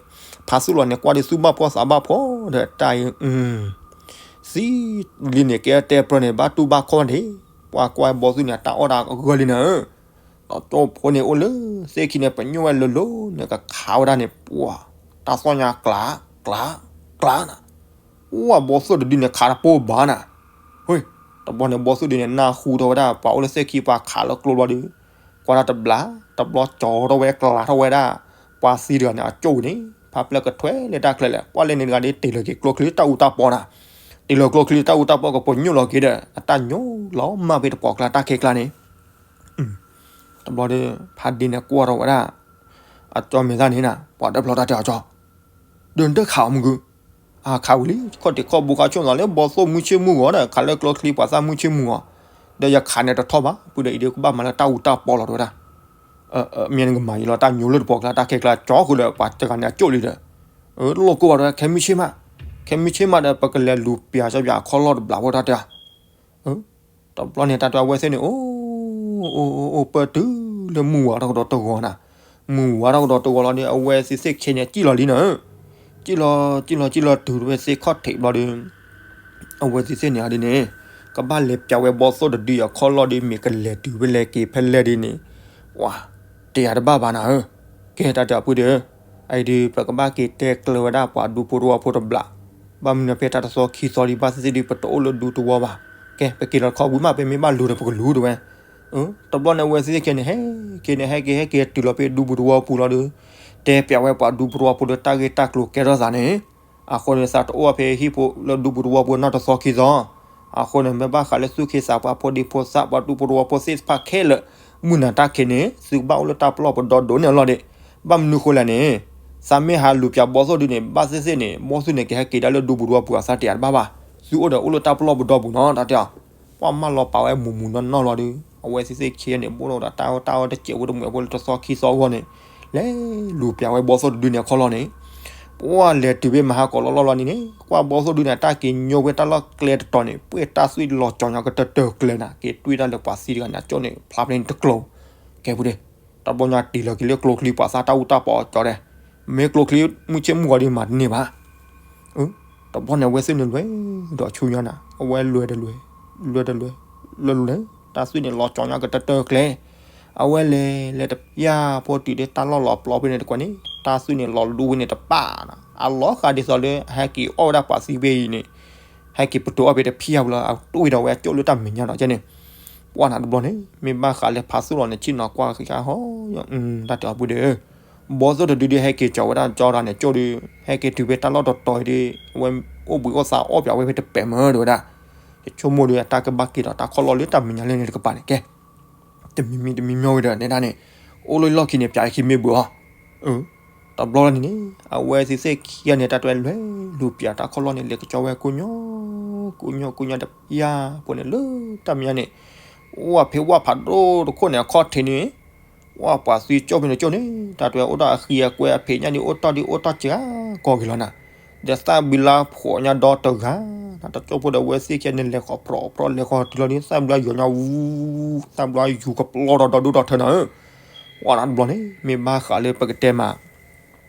ဖးသူၣ်လီၤန့ၣ် ကွၢ်ဒုးသူၣ်ဘၣ်ဖှီၣ်သးဘၣ်ဖှီၣ်ဒီးတၢ်အံၤ, သံလံန့ၣ် ကဲတဲပြၢန့ၣ် ဘၣ်တူၢ်ဘၣ်ခီၣ်ဒ့ၣ်, ပှၤကွၢ်ဘီသူၣ်န့ၣ် အတၢ်အီၣ်တၢ်ဂၢၢ်လံနၤဧၢ, ဒီးကၠိၢ်ဖိန့ၣ်အိၣ်လၢ သ့ၣ်ခံန့ၣ် ပညိၣ်ဝဲလိၤလိၤန့ၣ် ကခးဝဲဒၣ်န့ၣ် ပှၤ တၢ်သီၣ်ညါကျး ကျး ကျးနၤ အိၣ်ဘီသိၣ်တဒုန့ၣ် ခးတပိၢ်ဘၣ်နၤ, ဟ့, တဘျီန့ၣ်ဘီသိၣ်ဒုန့ၣ် နၢ်ဟူထီၣ်ဝဲဒၣ် ပှၤအိၣ်လၢသ့ၣ်ခံပှၤခးလၢကျိဘျီဒီး, ကွၢ်တၢ်တဘျီ, တဘျီကၠီထီၣ်ဝဲကျးထီၣ်ဝဲဒၣ်, ပှၤသံတဂၤန့ၣ် အကၠိၢ်န့ၣ် ဖးဖျၢၣ်ကထွဲလၢတၢ်ချၢလဲၣ်, ပှၤလဲၤန့ၣ်တဂၤဒ် တ့ၢ်လီၤက့ၤကျိချံတၢ်အူတၢ်ပီနၤ, တ့ၢ်လီၤကျိချံတၢ်အူတၢ်ပီကပညိၣ်လီၤက့ၤဒီး အတၢ်ညိလီၤမၢ်ဖဲတပှီၤကျါတၢ်ခဲကျါန့ၣ် တဘျီဒီး ဖးဒ့န့ၣ်ကွၢ်ထီၣ်ဝဲဒၣ် အကၠီမဲာ်သၣ်န့ၣ်နၤ, ပှၤတဘျီတၢ်တဲအီၤကၠီ, ဒီးနတခးအီၤမုၢ်ဂုၢ်, အခးဝံၤလံ ခီၣ်ထံးခီၣ်ဘိခါဆိၣ်သးလၢဘီသိၣ်မုၢ်ဆ့ၣ်မုၢ်ဂီၤဒီး ခးလၢကျိချံပှၤသၣ်မုၢ်ဆ့ၣ်မုၢ်ဂီၤ, ဒီးယခးန့ၣ်တထီၣ်ဘၣ် ပုၢ်ဒီးအံၤဒီးကဘၣ်မၤလၢတၢ်အူတၢ်ပီလီၤတဲဝဲဒၣ်, မ့ၢ်နကမၤယံၤလီၤ တၢ်ညိလၢတပှီၤကျါတၢ်ခဲကျါ ကၠီဃုာ်ဒီးပှၤတဂၤန့ၣ်အကၠိၢ်လံဒီး, လိၣ်ကိၢ်ဘၣ်တဲ ခဲမုၢ်ဆ့ၣ်မး, ခဲမုၢ်ဆ့ၣ်မးဒီး ပကလဲၤလူၤပျးစီပျးအခီၣ်လီၢ်တဘျီဖိတၢ်တဲ တဘျီန့ၣ် တၢ်တဲအဝဲသ့ၣ်န့ၣ် အိၣ် အိၣ် အိၣ် ပၢၢ်တုၤလၢမုၢ်ဝါထီၣ်ကဒီးတဂီၤနၤ, မုၢ်ဝါထီၣ်ကဒီးတဂီၤလီၤဒီး အဝဲသ့ၣ်သ့ၣ်ခံန့ၣ် စံၣ်လီၤလံနၤ, စံၣ်လီၤ စံၣ်လီၤ စံၣ်လီၤတုၤဝဲသ့ၣ်ခီၣ်ထံးဘျီဒီး အဝဲသ့ၣ်သ့ၣ်န့ၣ်ဒ်န့ၣ်, က ကဘၣ်လဲၤပၠးဝဲဘီသိၣ်တဒုအံၤအခီၣ်လီၢ်ဒီး မ့ၢ်ကလဲၤတုၤဖဲလဲၣ်က့ၤဖဲလဲၣ်ဒ်န့ၣ်, ပှၤ တယာ်တဘၣ်ဘၣ်နၤဧၢ. ကဲတၢ်တဲအီၤပုၢ်ဒီး, အအံၤဒုး ပကဘၣ်က့ၤတဲကျၢၤဝဲဒၣ်ပှၤဒူဖိတဝီဖိတဘျီ, ဘၣ်မနုၤဖဲတၢ်တသီခံသီဒံး ဘၣ်သ့ၣ်သ့ၣ်ဒုး ပတအိၣ်လၢဒူတဝီဘၣ်. ကဲ ပက့ၤလီၤတခီဝံၤမး ပမ့ၢ်ဘၣ်လူၤဒီးပကလူၤတဲဝဲ. တဘျီန့ၣ် အဝဲသ့ၣ်သ့ၣ်ခံဂၤန့ၣ် ဟဲက့ၤန့ၣ် ဟဲက့ၤ ဟဲက့ၤတုၤလီၤဖဲဒူပူၤတဝီပူၤလီၤဒီး, တဲပၠးဝဲပှၤဒူဖိတဝီဖိဒီး တၢ်ဂ့ၢ်တၢ်ကျိၤကဲထီၣ်သးန့ၣ်, အဃိန့ၣ် သးတအိၣ်ဖဲဟံၣ်ဖိလၢဒူပူၤတဝီပူၤနီတသီခံသီ. အဃိန့ၣ် မ့ၢ်ဘၣ်ဃးလၢသူၣ်က့သးပှၢ် ဖိဒံဖိသၣ် ပှၤဒူဖိတဝီဖိသ့ၣ်တဖၣ်ခဲလၢာ် မုၢ်နၤတၢ်ခံးန့ၣ် သုကဘၣ်အိၣ်လၢတၢ်ပလီၢ်ပဒီဒိၣ်န့ၢ်အလီၢ်ဒံး. ဘၣ်မနုၤဃိလဲၣ်န့ၣ်, သးမ့ၢ်ဟးလူၤပၠးဘီသိၣ်ဒုန့ၣ် ဘၣ်သ့ၣ်သ့ၣ်န့ၣ် ဘီသိၣ်န့ၣ် ကဟဲက့ၤဒၣ်လၢဒူပူၤတဝီပူၤအသးတယာ်တဘၣ်ဘၣ်. သုအိၣ်ဒီးအိၣ်လၢတၢ်ပလီၢ်ပဒီပူၤနီၤ တၢ်တဲအီၤ. ပှၤမၢလီၤပာ်ဝဲမူးမူးနီၢ်နီၢ်လီၤဒီး အဝဲသ့ၣ်သ့ၣ်ခံဂၤန့ၣ် ဘိၣ်ဒီးတၢ်အီၣ်တၢ်အီတစဲးဖိတမှဲးဖိလၢတသီခံသီအဂီၢ်န့ၣ်, လဲၤလူၤပၠးဝဲဘီသိၣ်တဒုန့ၣ်အခီၣ်လီၢ်န့ၣ်, ပှၤလဲၤတုၤဖဲမဟါကီးလီၢ်လီၢ်လီၤန့ၣ်န့ၣ် ကွၢ်ဘီသိၣ်ဒုန့ၣ် တၢ်က့ၤညိဝဲတၢ်လီၢ်ကျဲတတီၤန့ၣ် ပှဲၤတၢ်သွံၣ်လီၤကၠီၤညါကတၢၢ်တၢၢ်ကျဲနၤ က့ၤတွံၢ်တၢ်လၢပှၤသံတဂၤန့ၣ် အကၠိၣ်န့ၣ် ဖျါဖဲန့ၣ်တကျိၤ. ကဲပူၤဒီး တဘျီညါတ့ၢ်လီၤက့ၤလၢကျိချံပှၤသၣ်တၢ်အူတၢ်ပီအကၠီဒီး, မ့ၢ်ကျိချံမုၢ်ဆ့ၣ်မုၢ်ဂီၤဒံးမၤတန့ၢ်ဘၣ်. တဘျီန့ၣ် အဝဲသ့ၣ်န့ၣ်လွဲၢ်ဒီးဆူညါနၤ အဝဲလွဲၢ်တလွဲၢ်, လွဲၢ်တလွဲၢ်, လွဲၢ်လွဲၢ်, တၢ်သွံၣ်န့ၣ်လီၤကၠီၤညါကတၢၢ်တၢၢ်ကျဲ, အဝဲလဲၤလဲၤတဖျၢၣ်ဖိတုၤလၢတၢ်လီၢ်လီၤပျီဖဲန့ၣ်တကွၢ်န့ၣ် တၢ်သွံၣ်န့ၣ်လီၤဒူဝဲန့ၣ်တပၣ်နၤ အလီၤဃာ်ဒ်သိးလၢ ဟဲက့ၤအီၣ်ဝဲဒၣ်ပှၤသံဖဲအံၤန့ၣ် ဟဲက့ၤပတုာ်အီၣ်ဖဲတဖျၢၣ်ဖိလီၤ အတူၢ်ဒီးဝဲကၠိၣ်လၢတၢ်မဲာ်ညါနီၤကဲန့ၣ်, ပှၢ်နၤတဘျီန့ၣ် မ့ၢ်ဘၣ်ဃးလၢဖးသူၣ်လီၤန့ၣ် ဆ့ၣ်နီၤကွၢ်ဃာ်ဟီ တၢ်တဲအီၤပုၢ်ဒီး, ဘီသိၣ်တဒုဒုးဟဲက့ၤကၠီၤဝဲဒၣ်ကၠီတဂၤန့ၣ်ကၠိၣ်ဒီး, ဟဲက့ၤတုၤဖဲတၢ်လီၢ်တတီၤအံၤဒီး အဝဲအိၣ်ဘှံးအိၣ်သါအီၣ်ပၠးဝဲဖဲတပဲာ်မၢဒိဝဲဒၣ်, ယဆိကမိၣ်ဒီးအတၢ်ကဘၣ်က့ၤဒီးတၢ်ခီၣ်လီၢ်လၢတၢ်မဲာ်ညါလဲၣ်န့ၣ်တကပၤန့ၣ်ကဲ တမံၤမံၤတမံၤမံၤဝဲဒီးနဲဒၣ်န့ၣ်, အိၣ်လၢလီၢ်ခံန့ၣ် ပၠးအခံမ့ၢ်ဘှံးအီၤ, တဘျီလီၤန့ၣ်န့ၣ် အဝဲသ့ၣ်သ့ၣ်ခံဂၤန့ၣ် တၢ်တဲလွဲၢ်လူၤပၠးတၢ်ခီၣ်လီၢ်န့ၣ် လဲၤကကၠီဝဲကိးညီ, ကိးညီ ကိးညီတဖျၢၣ်ဖိန့ၣ်လၢတၢ်မဲာ်ညါန့ၣ်, ဝၢ်ဖံးဝၢ်ဖးဒိၣ်တခိၣ်န့ၣ် အခီၣ်ထံးန့ၣ်, ဝၢ်ပှၤသံကၠိၣ်ဖဲန့ၣ်ကၠိၣ်န့ၣ် တၢ်တဲအိၣ်ဒီးအဃံအကွဲအဖံးညၣ်ဒုး အိၣ်တီၢ်ဒုးအိၣ်တီၢ်စှၤကီးက့ၤလီၤနၤ, ဒီးသၣ်ဘျါဖိးညါဒီတဂၤ, တၢ်ကၠိၣ်ဖိဒီးအဝဲသ့ၣ်ခံဂၤန့ၣ် လဲၤဃီၤပြီၤပြီၤ လဲၤဃီၤတုၤလီၤဒီး သၣ်ဘျါယိာ်ညါဝူ, သၣ်ဘျါယူၤကပျီဒီးဒီဒူၣ်ဒီထၢနၤဧၢ, ဝဲဒၣ်တဘျီန့ၣ် မ့ၢ်ဘၣ်ဃးလၢပကတဲမး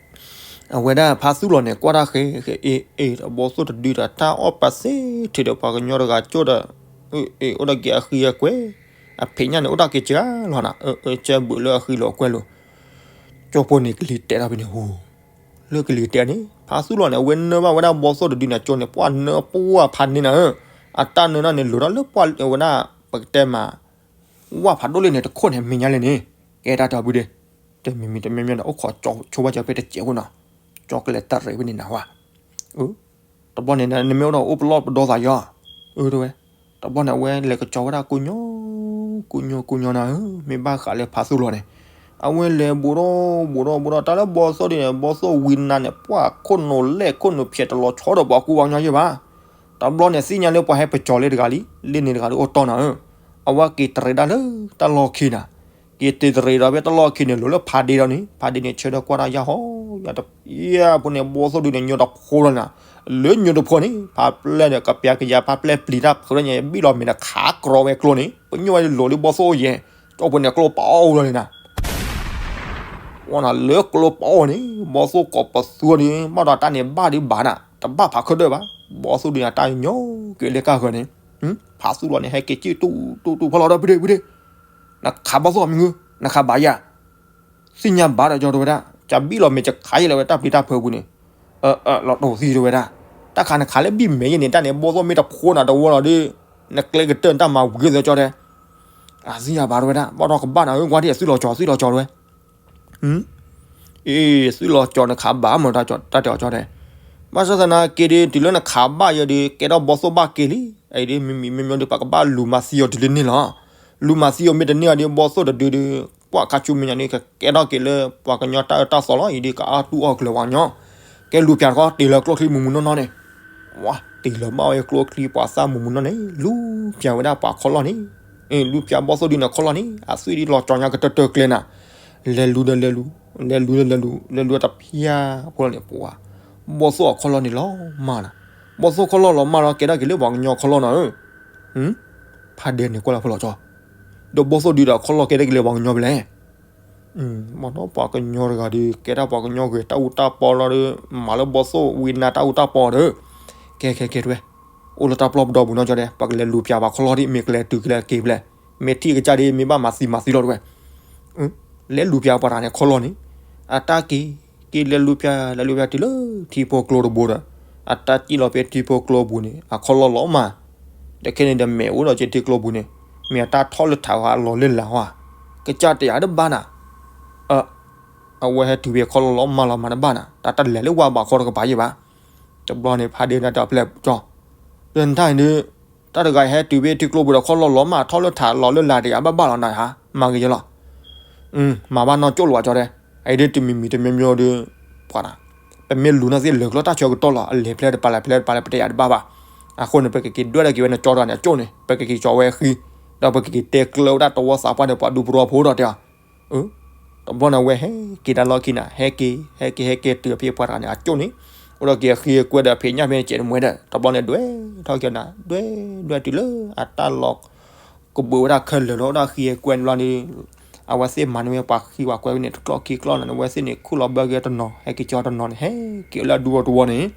အဝဲဒၣ်ဖးသူၣ်လီၤန့ၣ် ကွၢ်တၢ်ဃဲဃဲအ့ၣ်အ့ၣ် တဘီသိၣ်တဒုဒီး တၢ်အီၣ်ပာ်သ့ထုးဒီးပှၤကညီတဂၤကၠိၣ်ဒီး, အ့ၣ် အိၣ်ဒီးက့ၤအဃံအကွဲ, အဖံးညၣ်န့ၣ် အိၣ်ဒီးက့ၤစှၤလီၤနၤ, အ့ၣ် ကဲဘုးလၢအဃံလိာ်အကွဲလိာ်, ကၠိၣ်ဖိန့ၣ်ကလံၤတဲာ်ထီၣ်ဖဲန့ၣ်ဟူ, လၢကလံၤတဲာ်န့ၣ် ဖးသူၣ်လီၤန့ၣ် အဝဲနၢဘၣ်ဝဲဒၣ်ဘီသိၣ်တဒုန့ၣ် ကၠိၣ်န့ၣ် ပှၢ်နၢပှၢ်ဖးန့ၢ်နၤဧၢ, အတၢ်နၢနၤန့ၣ် လိၤထီၣ်လၢပှၢ်ဝဲဒၣ် ပကတဲမး ဝၢ်ဖးဒိၣ်လၢန့ၣ်တခိၣ်န့ၣ် မဲာ်ညါလဲၣ်န့ၣ်, ကဲတၢ်တဲအီၤပုၢ်ဒီး, တမံၤမံၤတမံၤမံၤဒီး အိၣ်ခိးဆိဝဲကၠီဖဲတစဲးဖိနီၤ, ကၠီကလဲၤတရံးဖဲန့ၣ်နၤဝဲ, တဘျီန့ၣ် နမ့ၢ်အိၣ်ဒီးအိၣ်ပလီၢ်ပဒီသးယီၤ, အၢ တဲဝဲ, တဘျီန့ၣ် အဝဲလဲၤကကၠီဝဲဒၣ်ကိးညီ, ကိးညီကိးညီနၤဧၢ, မ့ၢ်ဘၣ်ဃးလၢဖးသူၣ်လီၤန့ၣ်, အဝဲလဲၤဘူးဒီးဘူးဒီးဘူးဒီး တၢ်လၢဘီသိၣ်ဒုန့ၣ် ဘီသိၣ်ဝံနါန့ၣ် ပှၢ်ခိၣ်နူာ်လဲၢ်ခိၣ်နူာ်ဖျဲးတလီၤဆီဒီးပှၤကူပှၤကညီယဲၢ်ဘၣ်, တဘျီန့ၣ် သ့ၣ်ညါလၢပှၤဟဲပကၠီလၢတဂၤလံ, လၢန့ၣ်တဂၤဒီးအိၣ်တီၢ်နၤဧၢ, အဝဲက့ၤတရံးဒၣ်လၢတၢ်လီၢ်ခံနၤ က့ၤတ့တရံးဒီးဖဲတၢ်လီၢ်ခံန့ၣ် လိၤလၢဖးဒ့ဒီးန့ၣ်, ဖးဒ့န့ၣ် ဆၢထၢၣ်ကွၢ်တၢ်ယၢ်ဟီ, ယၢ်တယၢ်ဖိန့ၣ် ဘီသိၣ်ဒုန့ၣ် ညိတဖိလီၤနၤ, လၢညိတဖိန့ၣ် ဖးပျဲၢ်န့ၣ် ကပျးကယၤ ဖးပျဲၢ်ပျံၤတၢ်ဖုးလၢညါ ဘံၣ်လီၤမ့ၢ်တခးကြီဝဲကျိန့ၣ် ပညိၣ်ဝဲလိၤလၢဘီသိၣ်အိၣ်ယဲၢ်, ကၠီဖိန့ၣ် ကျိပအီၣ်အိၣ်လီၤန့ၣ်နၤ ဝဲနၤလၢကျိပအီၣ်န့ၣ် ဘီသိၣ်ကိးပသူန့ၣ် ဘၣ်ဒီးတၢ်န့ၣ်ဘၣ်ဒံးဘၣ်နၤ, တဘၣ်ဖးခၢၣ်ဒၢၣ်ဘၣ်, ဘီသိၣ်ဒုန့ၣ် တၢ်ညိက့ၤလၢကၢ်ဃၢၤန့ၣ်, ဖးသူၣ်လီၤန့ၣ် ဟဲက့ၤကံၣ်တူၢ်တူၢ်တူၢ်ဖီလီၤဒီး ပုၢ်ဒ့ပုၢ်ဒ့, နခးဘီသိၣ်မံၤငု, နခးဘၣ်ယၤ သ့ၣ်ညါဘၣ်ဒီးကၠီတဲဝဲဒၣ်, ကဘံၣ်လီၤမ့ၢ်ကခးယဲၢ်လၢၤဝဲတၢ်ပျံၤတၢ်ဖုးပူၤန့ၣ်, လီၤတိၢ်သံတဲဝဲဒၣ်, တၢ်ခးနခးလၢဘံၣ်မဲာ်ယဲၢ်န့ၣ် တၢ်န့ၣ်ဘီသိၣ်မ့ၢ်တဖိနၤတဝီလီၤဒီး, နကျဲကတၢၢ်နတၢ်မၤဝံၤသၢကၠီတဲ, အသ့ၣ်ညါဘၣ်တဲဝဲဒၣ်, ဘၣ်ဒီးကဘၣ်နၤဧၢ ကွၢ်ထံၣ်အသုးလီၤကၠီ သုးလီၤကၠီတဲဝဲ အ့ သုးလီၤကၠီနခးဘၣ်မး တၢ်တဲအီၤကၠီတဲ, ဘၣ်ဆၣ်သနာ်က့ဒီး တုၤလၢနခးဘၣ်ယဲဒီး ကဲထီၣ်ဘီသိၣ်ဘၣ်က့ၤလံ, အအံၤဒီး မ့မ့ၢ်မ့မ့ၢ်ဒီး ပှၤကဘၣ်လူၤမၤသံအီၤတုၤလၢန့ၣ်လီၤ. လူၤမၤသံအီၤမ့ၢ်တန့ၢ်အီၤဒီး ဘီသိၣ်တဒုဒီး ကွၢ်ခါဆူမဲာ်ညါန့ၣ် ကကဲထီၣ်က့ၤလၢ ပှၤကညီတၢ်အၢတၢ်သီလီၤ. အံၤဒီး ကအါတူၢ်အီၣ်ကျၢၤပှၤကညီ, ကဲလူၤပၠးတခီ တ့ၢ်လၢကျိချံမူးမူးနီၢ်နီၢ်န့ၣ် ဝါ တ့ၢ်လၢၤဘၣ်ဝဲကျိချံပှၤသၣ်မူးမူးနီၢ်န့ၣ် လူၤပၠးဝဲဒၣ်ပှၤခီလီၢ်န့ၣ်, လူၤပၠးဘီသိၣ်ဒုန့ၣ်ခီလီၢ်န့ၣ် အသွံၣ်ဒ်လီၤကၠီညါကတၢၢ်တၢၢ်ကျဲနၤ, လဲၤလူၤဒီးလဲၤလူၤ, လဲၤလူၤဒီးလဲၤလူၤ, လဲၤလူၤတဖျၢၣ်ဖိလီၤန့ၣ် ပှၤ ဘီသိၣ်အခီလီၢ်န့ၣ်လီၤမၢ်နၤ, ဘီသိၣ်ခီလီၢ်လီၤမၢ်လီၤ ကဲထီၣ်က့ၤလၢပှၤကညီခီလီၢ်နၤဧၢ, ဖးဒဲန့ၣ်ကွၢ်လၢဖဲလီၤကၠီ, ဒီးဘီသိၣ်ဒုဒီးအခီလီၢ်ကဲထီၣ်က့ၤလၢပှၤကညီဖဲလဲၣ် မ့ၢ်ဒီးပှၤကညီတဂၤဒီး ကဲဒၣ်ပှၤကညီဂ့ၤတၢ်အူတၢ်ပီလီၤဒီး မၤလၢဘီသိၣ်ဝံနါတၢ်အူတၢ်ပီဒီး, ကဲကဲကဲတဲဝဲ, အိၣ်လၢတၢ်ပျီပဒီပူၤနီၢ်ကၠီဒဲး ပကလဲၤလူၤပၠးပှၤခီလီၢ်ဒ် မ့ၢ်ကလဲၤတုၤကလဲၤက့ၤဖဲလဲၣ်, မ့ၢ်ထံၣ်ကစၢ်ဒ် မ့ၢ်ဘၣ်မၤသံမၤသံလီၤတဝဲ, လဲၤလူၤပၠးပှၤတဂၤန့ၣ်ခီလီၢ်န့ၣ်, အတၢ်က့ၤ က့ၤလဲၤလူၤပၠး လဲၤလူၤပၠးတုၤလၢထံဖိကျိတဘိဒီး, အတၢ်စံၣ်လီၤဖဲထံဖိကျိပူၤန့ၣ် အခီလီၢ်လီၤမး, ဒီးခဲန့ၣ်ဒီးမဲာ်အိၣ်ဒီးက့ၤထံကျိပူၤန့ၣ်, မ့ၢ်အတၢ်ထီၣ်လၢထးဝါအလီၢ်လၢလာ်ဝဲ, ကစၢ်တယၤတဘၣ်နၤ, အဝဲဟဲတုၤဖဲခီလီၢ်လီၤမးလီၤမးတဘၣ်နၤ, တၢ်တလဲၤလၢဝါဘးခီတကပၤယဲၢ်ဘၣ်. တဘျီန့ၣ် ဖးဒ့နၤတၢ်ပျဲၢ်ကၠီ, ဒီးနတၢ်အံၤဒ် တၢ်တဂၤဟဲတုၤဖဲထံကျိပူၤဒီးခီလီၢ်လီၤမး ထီၣ်လၢထးလီၢ်လၢလာ်တယၤဘၣ်ဘၣ်လီၤနၤဧါ, မၤဂ့ၤယဲလီၤ. မၤဘၣ်နီၢ်ကၠီလီၤကၠီဒဲး, အအံၤဒ်တမံၤမံၤတမံၤမံၤဒီး ပှၤနၤ, ပမ့ၢ်လူၤနီၢ်သ့ၣ်လၢာ်ကျိတၢ်ဆၢကတီၢ်လီၤ အလဲၤဖျဲတပၤလဲၤဖျဲတပၤလဲၤပတယၤတဘၣ်ဘၣ်. အဃိန့ၣ် ပကက့ၤဒွဲၣ်ဒၣ်က့ၤဝဲနကၠီတဂၤန့ၣ်အကၠိၣ်န့ၣ် ပကက့ၤတဲကျၢၤဝဲဒၣ်တဝီသးပှၢ်န့ၣ် ပှၤဒူပရၢဖိဒီးတဲအီၤ တဘျီန့ၣ် အဝဲဟဲက့ၤတၢ်လီၢ်ခံန့ၣ် ဟဲက့ၤ ဟဲက့ၤ ဟဲက့ၤတုၤဖဲပှၤတဂၤန့ၣ် အကၠိၣ်န့ၣ် အိၣ်ဒီးက့ၤအဃံအကွဲဒီးအဖံးညၣ်ဖဲန့ၣ် ကဲးတမှဲဒီး တဘျီန့ၣ်ဒွဲၣ်ထီၣ်က့ၤနၤ ဒွဲၣ် ဒွဲၣ်တုၤလၢအတၢ်လီၤကဘုးဝဲဒၣ်ခဲလၢာ်လီၤ အိၣ်ဒီးအဃံအကွဲန့ၣ်ဘျီဒီး အဝဲသ့ၣ်မၤန့ၢ်ဝဲပှၤဃံပှၤကွဲန့ၣ် တကျီၢ်ခံကျီၢ်န့ၣ် အဝဲသ့ၣ်န့ၣ်ခူၣ်လီၤဘၢက့ၤတနီၤ ဟဲက့ၤကၠီတနီၤန့ၣ် ဟဲက့ၤလၢအဒူအတဝီန့ၣ်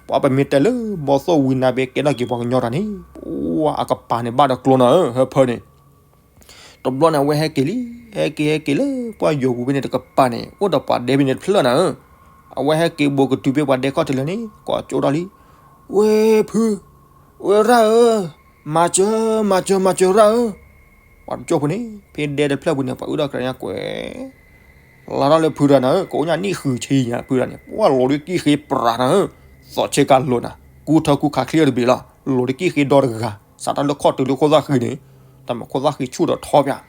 ပှၤပမ့ၢ်တဲလၢဘီသိၣ်ဝံၤနၤဘ့ကဲထီၣ်က့ၤပှၤကညီတၢ်န့ၣ် ပှၤအကပၤန့ၣ်ဘၣ်ဒီးကျိနၤဧၢ ဟၢဖၢန့ၣ် တဘျီန့ၣ် အဝဲဟဲက့ၤလံ ဟဲက့ၤဟဲက့ၤလၢပှၢ်ယိၤပူၤဖဲန့ၣ်တကပၤန့ၣ် အိၣ်ဒီးပှၤဒဲဖဲန့ၣ်တဖျၢၣ်နၤဧၢ, အဝဲဟဲက့ၤဘူးကတုၤဖဲပှၤဒဲခီၣ်ထံးလၢာ်န့ၣ် ကိးကၠိထီၣ်လံ, ဝ့ၢ်ဖု, ဝ့ၢ်ရၣ်ဧၢ, မၤစၢၤ မၤစၢၤ မၤစၢၤရၣ်ဧၢ, ပှၤတကၠိဖိန့ၣ် ဖဲဒဲတဖျၢၣ်ပူၤန့ၣ် ပှၤအုၣ်ဒီးကရၢညါကွဲး လီၤထီၣ်လၢဖုတဂၤနၤဧၢ, ကအိၣ်ညါနံၣ်ဃုဆံညါဖုတဂၤန့ၣ် ပှၤလိၤဒ်ကံၣ်ဃ့ပြးနၤဧၢ, သီးဆ့ကၤလိၤနၤ, ကူထၢကူခးချ့တဘ့ၣ်လီၤ, လိၤဒ်ကံၣ်ဃ့ဒီတဂၤ, စးထီၣ်လၢခီၣ်တုၤလၢခိၣ်သၣ်ဃံန့ၣ်, တၢ်မၤခိၣ်သၣ်ဃံဆူၣ်ဒီးထီဘၣ်,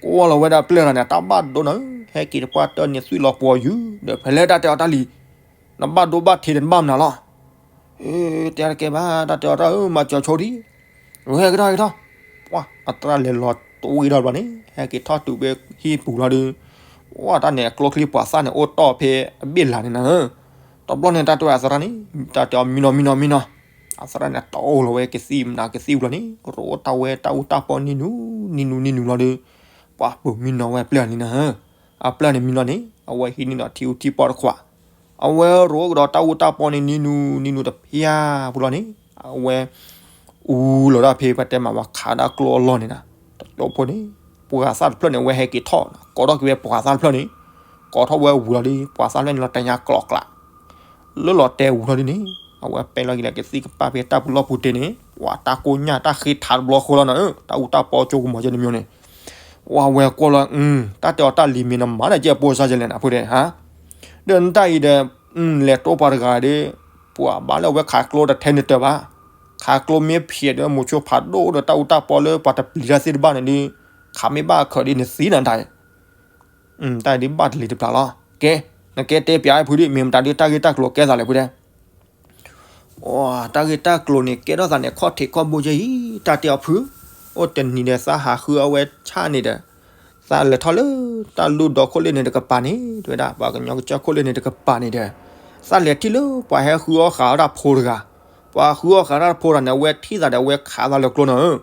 ကွၢ်လီၤဝဲဒၣ်ပျဲၢ်တဂၤန့ၣ် အတၢ်ဘၣ်ဒိနၤဧၢ, ဟဲက့ၤတပှၢ်တၢၢ်န့ၣ်သွံၣ်လီၤပှီၤယုၢ်, ဒီးဖဲလဲၣ်တၢ်တဲအီၤတၢ်လံ, နဘၣ်ဒိဘၣ်ထံးန့ၣ်နဘၣ်မနုၤလီၤ တဲတကဲဘၣ် တၢ်တဲအီၤတၢ်ဧၢ မၤစၢၤဆိဒံး, ဟဲက့ၤထီၣ်က့ၤထီၣ်, ပှၤအသရၣ်လဲၤလီၤတဝံၤဒီးဘျီန့ၣ် ဟဲက့ၤထီၣ်တုၤဖဲဟံၣ်ပူၤလီၤဒီး, ပှၤတၢ်န့ၣ် အကျိချံပှၤသၣ်န့ၣ် အိၣ်တီၢ်ဖဲအဘ့ၣ်လၤန့ၣ်နၤဧၢ, တဘျီန့ၣ် တၢ်တဲဝဲအသရၣ်န့ၣ် တၢ်တဲအီၤမံနီၤမံနီၤမံနီၤ, အသရၣ်န့ၣ် တအိၣ်လီၤဝဲကသံၣ်မနၤကသံၣ်ပူၤလီၤန့ၣ် ရိအိၣ်တၢ်ဝဲတၢ်အူတၢ်ပီနံၤနူၤ နံၤနူၤနံၤနူၤလီၤဒီး, ပှၤပၢၤမံနီၤဝဲအပျဲၢ်န့ၣ်နၤဧၢ, အပျဲၢ်န့ၣ်မံနီၤန့ၣ် အဝဲဟံးန့ၢ်ဒီးထံအူထံပီၢ်တခွး အဝဲရိၣ်ကဒီးတၢ်အူတၢ်ပီန့ၣ် နံၤနူၤနံၤနူၤတဖၠၣ်ပူၤလီၤန့ၣ်, အဝဲ အူလီၤဒၣ်ဖဲပတဲမးဝဲခးဒၣ်ကျိအလီၢ်န့ၣ်နၤ, တကၠိဖိန့ၣ်, ပှၤသၣ်တဖျၢၣ်န့ၣ် အဝဲဟဲက့ၤထီၣ်, ကိးထီၣ်က့ၤဝဲပှၤသၣ်တဖျၢၣ်န့ၣ်, ကိးထီၣ်ဝဲဝံၤလီၤဒီး ပှၤသၣ်တဖျၢၣ်န့ၣ်လီၤတဲာ်ညါကျိးကျး လၢလီၤတဲာ်ဝံၤလီၤဒ်န့ၣ်, အဝဲပဲလီၤက့ၤလၢကသံၣ်ကပၢ်ဖဲတၢ်ပူၤလီၢ်ပူၤတ့ၢ်န့ၣ်, ပှၤတၢ်ကိၢ်ညၣ်တၢ်ဃ့ထးတဘျီဃီလီၤနၤဧၢ, တၢ်အူတၢ်ပီကၠိကမီၤကဲန့ၣ်မ့ၢ်န့ၣ်, ဝဲကွၢ်လီၤ, တၢ်တဲအီၤတၢ်လံၤမ့ၢ်နမၤဒီးကဲအပိစါယလဲၣ်နၤဖုဒဲးဧါ, ဒီးနတၢ်အံၤဒီး, လဲၤတိပှၤတဂၤဒီး, ပှၤဘၣ်လၢအဝဲခးကျိတထဲန့ၣ်တၢ်ဘၣ်, ခးကျိမ့ၢ်ဖျဲးဒီးမိၤဆိဖးဒိၣ်ဒီးတၢ်အူတၢ်ပီလၢပှၤတပျံၤတၢ်သ့ၣ်တဘၣ်န့ၣ်ဒီး, ခးမ့ၢ်ဘၣ်အခၢးဒ်န့ၣ်သံနၤတၢ် တၢ်အံၤဒ်ဘၣ်တလံၤတပျၢ်လီၤ, ကဲ, နကဲတဲပၠးဖုဒ် မ့ၢ်မတၤဒ်တၢ်ဂ့ၢ်တၢ်ကျိၤကဲသးလဲၣ်ဖုဒဲး အိ, တၢ်ဂ့ၢ်တၢ်ကျိၤန့ၣ် ကဲထီၣ်သးန့ၣ် ခီၣ်ထံးခီၣ်ဘိကဲအံၤ, တၢ်တဲအီၤဖု, အိၣ်တနံၤဒီးသးဟးဃုအီၣ်ဝဲဆၣ်န့ၣ်ဒီး, သးလဲၤထီၣ်လၢတၢ်လူၢ်ဒီခိၣ်လ့ၣ်န့ၣ်တကပၤန့ၣ်, တဲဝဲဒၣ် ပှၤကညီကစၢၢ်ခိၣ်လ့ၣ်န့ၣ်တကပၤန့ၣ်ဒီး, သးလဲၤထံၣ်လၢပှၤဟဲဃုအီၣ်ဃာ်ဝဲဒၣ်ဖိတဂၤ, ပှၤဃုအီၣ်ဃာ်ဝဲဒၣ်ဖိတဂၤန့ၣ် အဝဲထံၣ်သးဒီးအဝဲခးသးလၢကျိနၤဧၢ,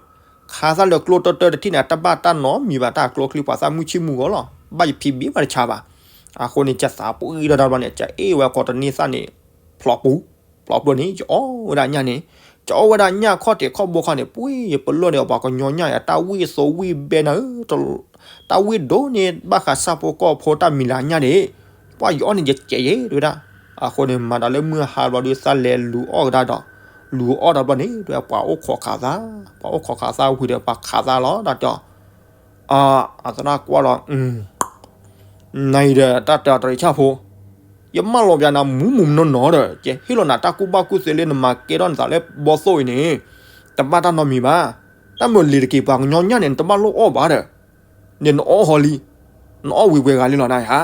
ခးသးလၢကျိတၢၢ်တၢၢ်တထံၣ်န့ၣ် အတဘၣ်တၢ်နီတမံၤဘၣ် တၢ်ကျိချံပှၤသၣ်မုၢ်ဆံၣ်မုၢ်ဂီၤလီၤ, ဘၣ်ယဖံးဘ့ၣ်ဘၣ်တဆါဘၣ်, အဃိန့ၣ် ကသးပှံၢ်ဒီးတၢ်ဘျီန့ၣ် ကအ့ၣ်ဝဲကိးတနံၣ်သၣ်န့ၣ်, ဖျိးပူၤ, ဖျိးပူၤန့ၣ် ယအီၣ်ဝဲဒၣ်ညၣ်န့ၣ်, ယအီၣ်ဝဲဒၣ်ညၣ်ခီၣ်ထံးခီၣ်ဘိခီန့ၣ် ပှ့ၤယပလီၢ်ဒီးပှၤကညီညၣ်အတၢ်ဝံၣ်သိဝံၣ်ဘဲနၤဧၢ, တၢ်ဝံၣ်ဒိၣ်န့ၢ်ဘၣ်ဃးဆၣ်ဖိကီၢ်ဖိတၢ်မံၤလၤညၣ်န့ၣ်, ပှၤယအီၣ်န့ၣ်ယကဲးယဲၢ်တဲဝဲဒၣ်, အဃိန့ၣ် မၤဒီးလၢမုၢ်ဟါဘျီဒီးသးလဲၤလူၤအီၣ်ကဒါဒီး, လူၤအီၣ်ဒီးဘျီန့ၣ် တဲဝဲပှၤအိၣ်ခိးခးသး, ပှၤအိၣ်ခိးခးသးဝံၤဒီးပှၤခးသးလီၤ တၢ်တဲအီၤ အသရၣ်ကွၢ်လီၤ, နအံၤဒီးတၢ်တဲအီၤတရံးဆၣ်ဖိ, ယမၢလီၤပၠးနၤမူမူနီၢ်နီၢ်ဒီး ယဟ့ၣ်လီၤနၤတၢ်ကူၣ်ဘၣ်ကူၣ်သ့လၢနမၤကဲထီၣ်နသးလၢဘီသိၣ်အံၤန့ၣ်, တဘၣ်တၢ်နီတမံၤဘၣ်, တၢ်မုာ်လံၤတက့ၤပှၤကညီညၣ်န့ၣ် နတဘၣ်လိၣ်အီၣ်ဘၣ်ဒီး, န့ၣ်နအီၣ်ဟီလံ, နအီၣ်ဝံၤပှဲၤဂၤလံလီၤနဧါ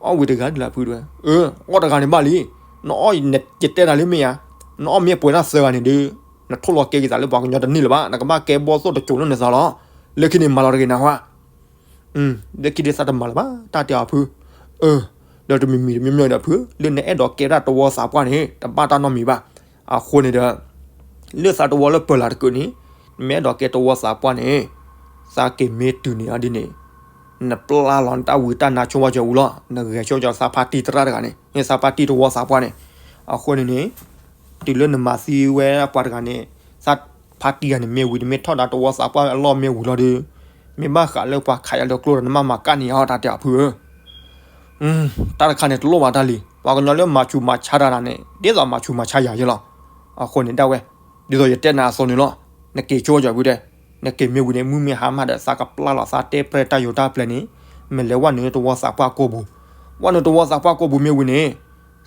အီၣ်ဝံၤတဂၤဒ်လၢဖုဒဲး, အီၣ်တဂၤန့ၣ်ဘၣ်လံ, နအီၣ်ယတဲနၤလၢမ့ၢ်ဧါ, နအီၣ်မ့ၢ်ပှဲၤတၢ်သၢဂၤန့ၣ်ဒီး, နထိၣ်လီၤကဲက့ၤသးလၢပှၤကညီတန့ၢ်လၢၤဘၣ်, နကဘၣ်ကဲဘီသိၣ်တစိၤလၢနသးလီၤ, လၢခံန့ၣ်မၤလီၤတဂ့ၤနၤဟါ, လၢခံဒ်သးတမၤလၢၤဘၣ် တၢ်တဲအီၤဖု, ဒီးတမံၤမံၤတမံၤမံၤဒီးဖု, လၢနအဲၣ်ဒိးကဲဒၣ်တဝီသးပှၢ်န့ၣ် တဘၣ်တၢ်နီတမံၤဘၣ်, အဃိန့ၣ်ဒီး လၢသးတဝီလၢပၢၤလၢ်တကုာ်န့ၣ်, နမ့ၢ်အဲၣ်ဒိးကဲတဝီသးပှၢ်န့ၣ်, သးက့ၤမ့ၢ်တုၤန့ၢ်အီၤဒ်န့ၣ်, နပျၢ်လီၤနတၢ်ဝံတၢ်နါဆိဝဲကၠီဝံၤလီၤ, နဂဲၤဆိကၠီသးဖါတံၢ်သရၣ်တဂၤန့ၣ်, နသးဖါတံၢ်တဝီသးပှၢ်န့ၣ်, အဃိန့ၣ်န့ၣ် တုၤလၢနမၤသံဝဲပှၤတဂၤန့ၣ်, သးဖါတံၢ်ဂၤန့ၣ်မ့ၢ်ဝံၤ နမ့ၢ်ထီၣ်ဒၣ်တဝီသးပှၢ်အလီၢ်မ့ၢ်ဝံၤလီၤဒီး, မ့ၢ်ဘၣ်ဃးလၢပှၤခးယၤလၢကျိဒီး နမ့ၢ်မၤကၣ်န့ၢ်အီၤ တၢ်တဲအီၤဖုဧၢ. တၢ်တခါန့ၣ်တလိၣ်ဘၣ်တၢ်လံ, ပှၤကညီလၢမၤဆူးမၤဆါတၢ်န့ၣ် ဒ်သိးမၤဆူးမၤဆါယၤယဲလီၤ. အဃိန့ၣ်ဒၣ်ဝဲ, ဒ်သိးယတဲနၤအသိးန့ၣ်လီၤ, နက့ၤဆိကီၢ်ဖုတဲ, နက့ၤမ့ၢ်ဝံၤန့ၣ် မုၢ်မ့ၢ်ဟါမးဒီး သးကပျၢ်လီၤသးတဲပြဲၢ်တၢ်ယိၤတၢ်ပျဲၤန့ၣ်, မ့ၢ်လဲၤဝဲနုာ်တဝီသးပှၢ်ကိာ်ပူၤ, ဝဲနုာ်တဝီသးပှၢ်ကိာ်ပူၤမ့ၢ်ဝံၤန့ၣ်,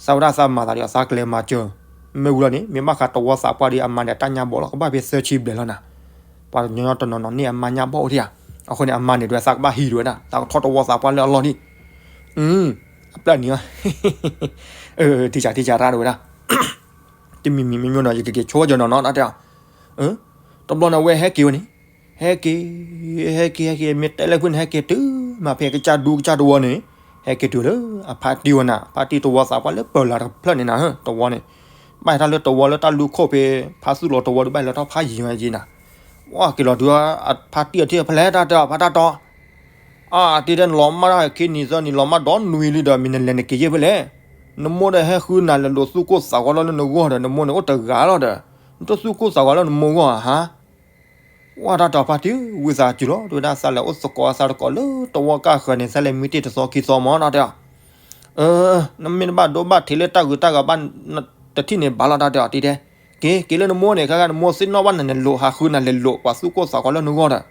သးဝဲဒၣ်သးမၤသးဒီးသးကလဲၤမၤစၢၤ, မ့ၢ်ဝံၤလီၤန့ၣ် မ့ၢ်ဘၣ်ဃးတဝီသးပှၢ်ဒီးအမါန့ၣ် အတၢ်ညၣ်ဘီလီၤ ကဘၣ်ဖဲသၢဆံဘျဲၣ်လီၤနၤ. ပှၤကညီတနီၤနီၤန့ၣ် အမါညၣ်ဘီအိၣ်ဒံးဧါ, အဃိန့ၣ် အမါန့ၣ်ဒၣ်ဝဲသးကဘၣ်ဟံးဒၣ်ဝဲဒၣ် သးကထီၣ်တဝီသးပှၢ်လၢအလီၢ်ဒံး, အပျဲၢ်န့ၣ်, တံၢ်စၢ်တံၢ်စၢ်ရၣ်ဒၣ်ဝဲဒၣ်, တမံၤမံၤမ့ၢ်မ့ၢ်နီၤ ယကက့ၤဆိကီၢ်နီၤနီၤ တၢ်တဲအီၤ, တဘျီန့ၣ်ဝဲဟဲက့ၤဝဲန့ၣ်, ဟဲက့ၤ, ဟဲက့ၤ ဟဲက့ၤ မ့ၢ်တဲလၢဖုန့ၣ် ဟဲက့ၤတုၤမးဖဲကစၢ်ဒူကစၢ်တဝီန့ၣ်, ဟဲက့ၤတုၤလၢအဖါတံၢ်ဝဲနၤ, ဖါတံၢ်တဝီသးပှၢ်လၢပၢၤလၢ်တဖျၢၣ်န့ၣ်နၤ တဝီန့ၣ်, ဘၣ်ဟဲထီၣ်လၢတဝီလၢတၢ်လူၢ်ခိၣ်ဖဲ ဖါသူၣ်လီၤတဝီဒီး ဘၣ်ဟဲလီၤထီၣ်ဖးယံၤဝဲယံၤနၤ, ဝဲက့ၤလီၤတုၤ ဖါတံၢ်အထံၣ်ဖဲလဲၣ် တၢ်တဲအီၤ ဖါတၢ်တီ အတံၤတဲနလီၤမၢ်တၢ်ခံနံၤသၢနံၤ လီၤမၢ်ဒီနွံလံဒီး မ့ၢ်နလဲၤနက့ၤယဲၢ်ဖဲလဲၣ်, နမိၢ်ဒီးဟဲဃုနၤလဲၤလိာ်သူၣ်ကိၢ်သးဂီၤလီၤလၢနဂီၢ်ဒီး နမိၢ်န့ၣ်အိၣ်တဂၤလီၤဒီး, နတသူၣ်ကိၢ်သးဂီၤလၢနမိၢ်ဂီၢ်ဧါ. ဝဲတၢ်တဲအီၤဖါတံၢ် ဝံသးစူၤလီၤ တဲဝဲဒၣ် သးလဲၤအိၣ်သကိးအသးတကိးလၢတဝီကါဃၢၤန့ၣ် သးလဲၤမံတ့ၢ်တသီခံသီမး တၢ်တဲအီၤ နမ့ၢ်တဘၣ်ဒိဘၣ်ထံးလၢတၢ်ဂုၤတၢ်ဂၤဘၣ် တထံၣ်န့ၣ်ဘၣ်လီၤ တၢ်တဲအီၤ တံၤတဲ, က့ၤ က့ၤလၢနမိၢ်န့ၣ် ခဲခါနမိၢ်သ့ၣ်နီၣ်ဘၣ်နၤန့ၣ် လိာ်ဟးဃုနၤလဲၤလိာ်ပှၤသူၣ်ကိၢ်သးဂီၤလၢနဂီၢ်ဒီး,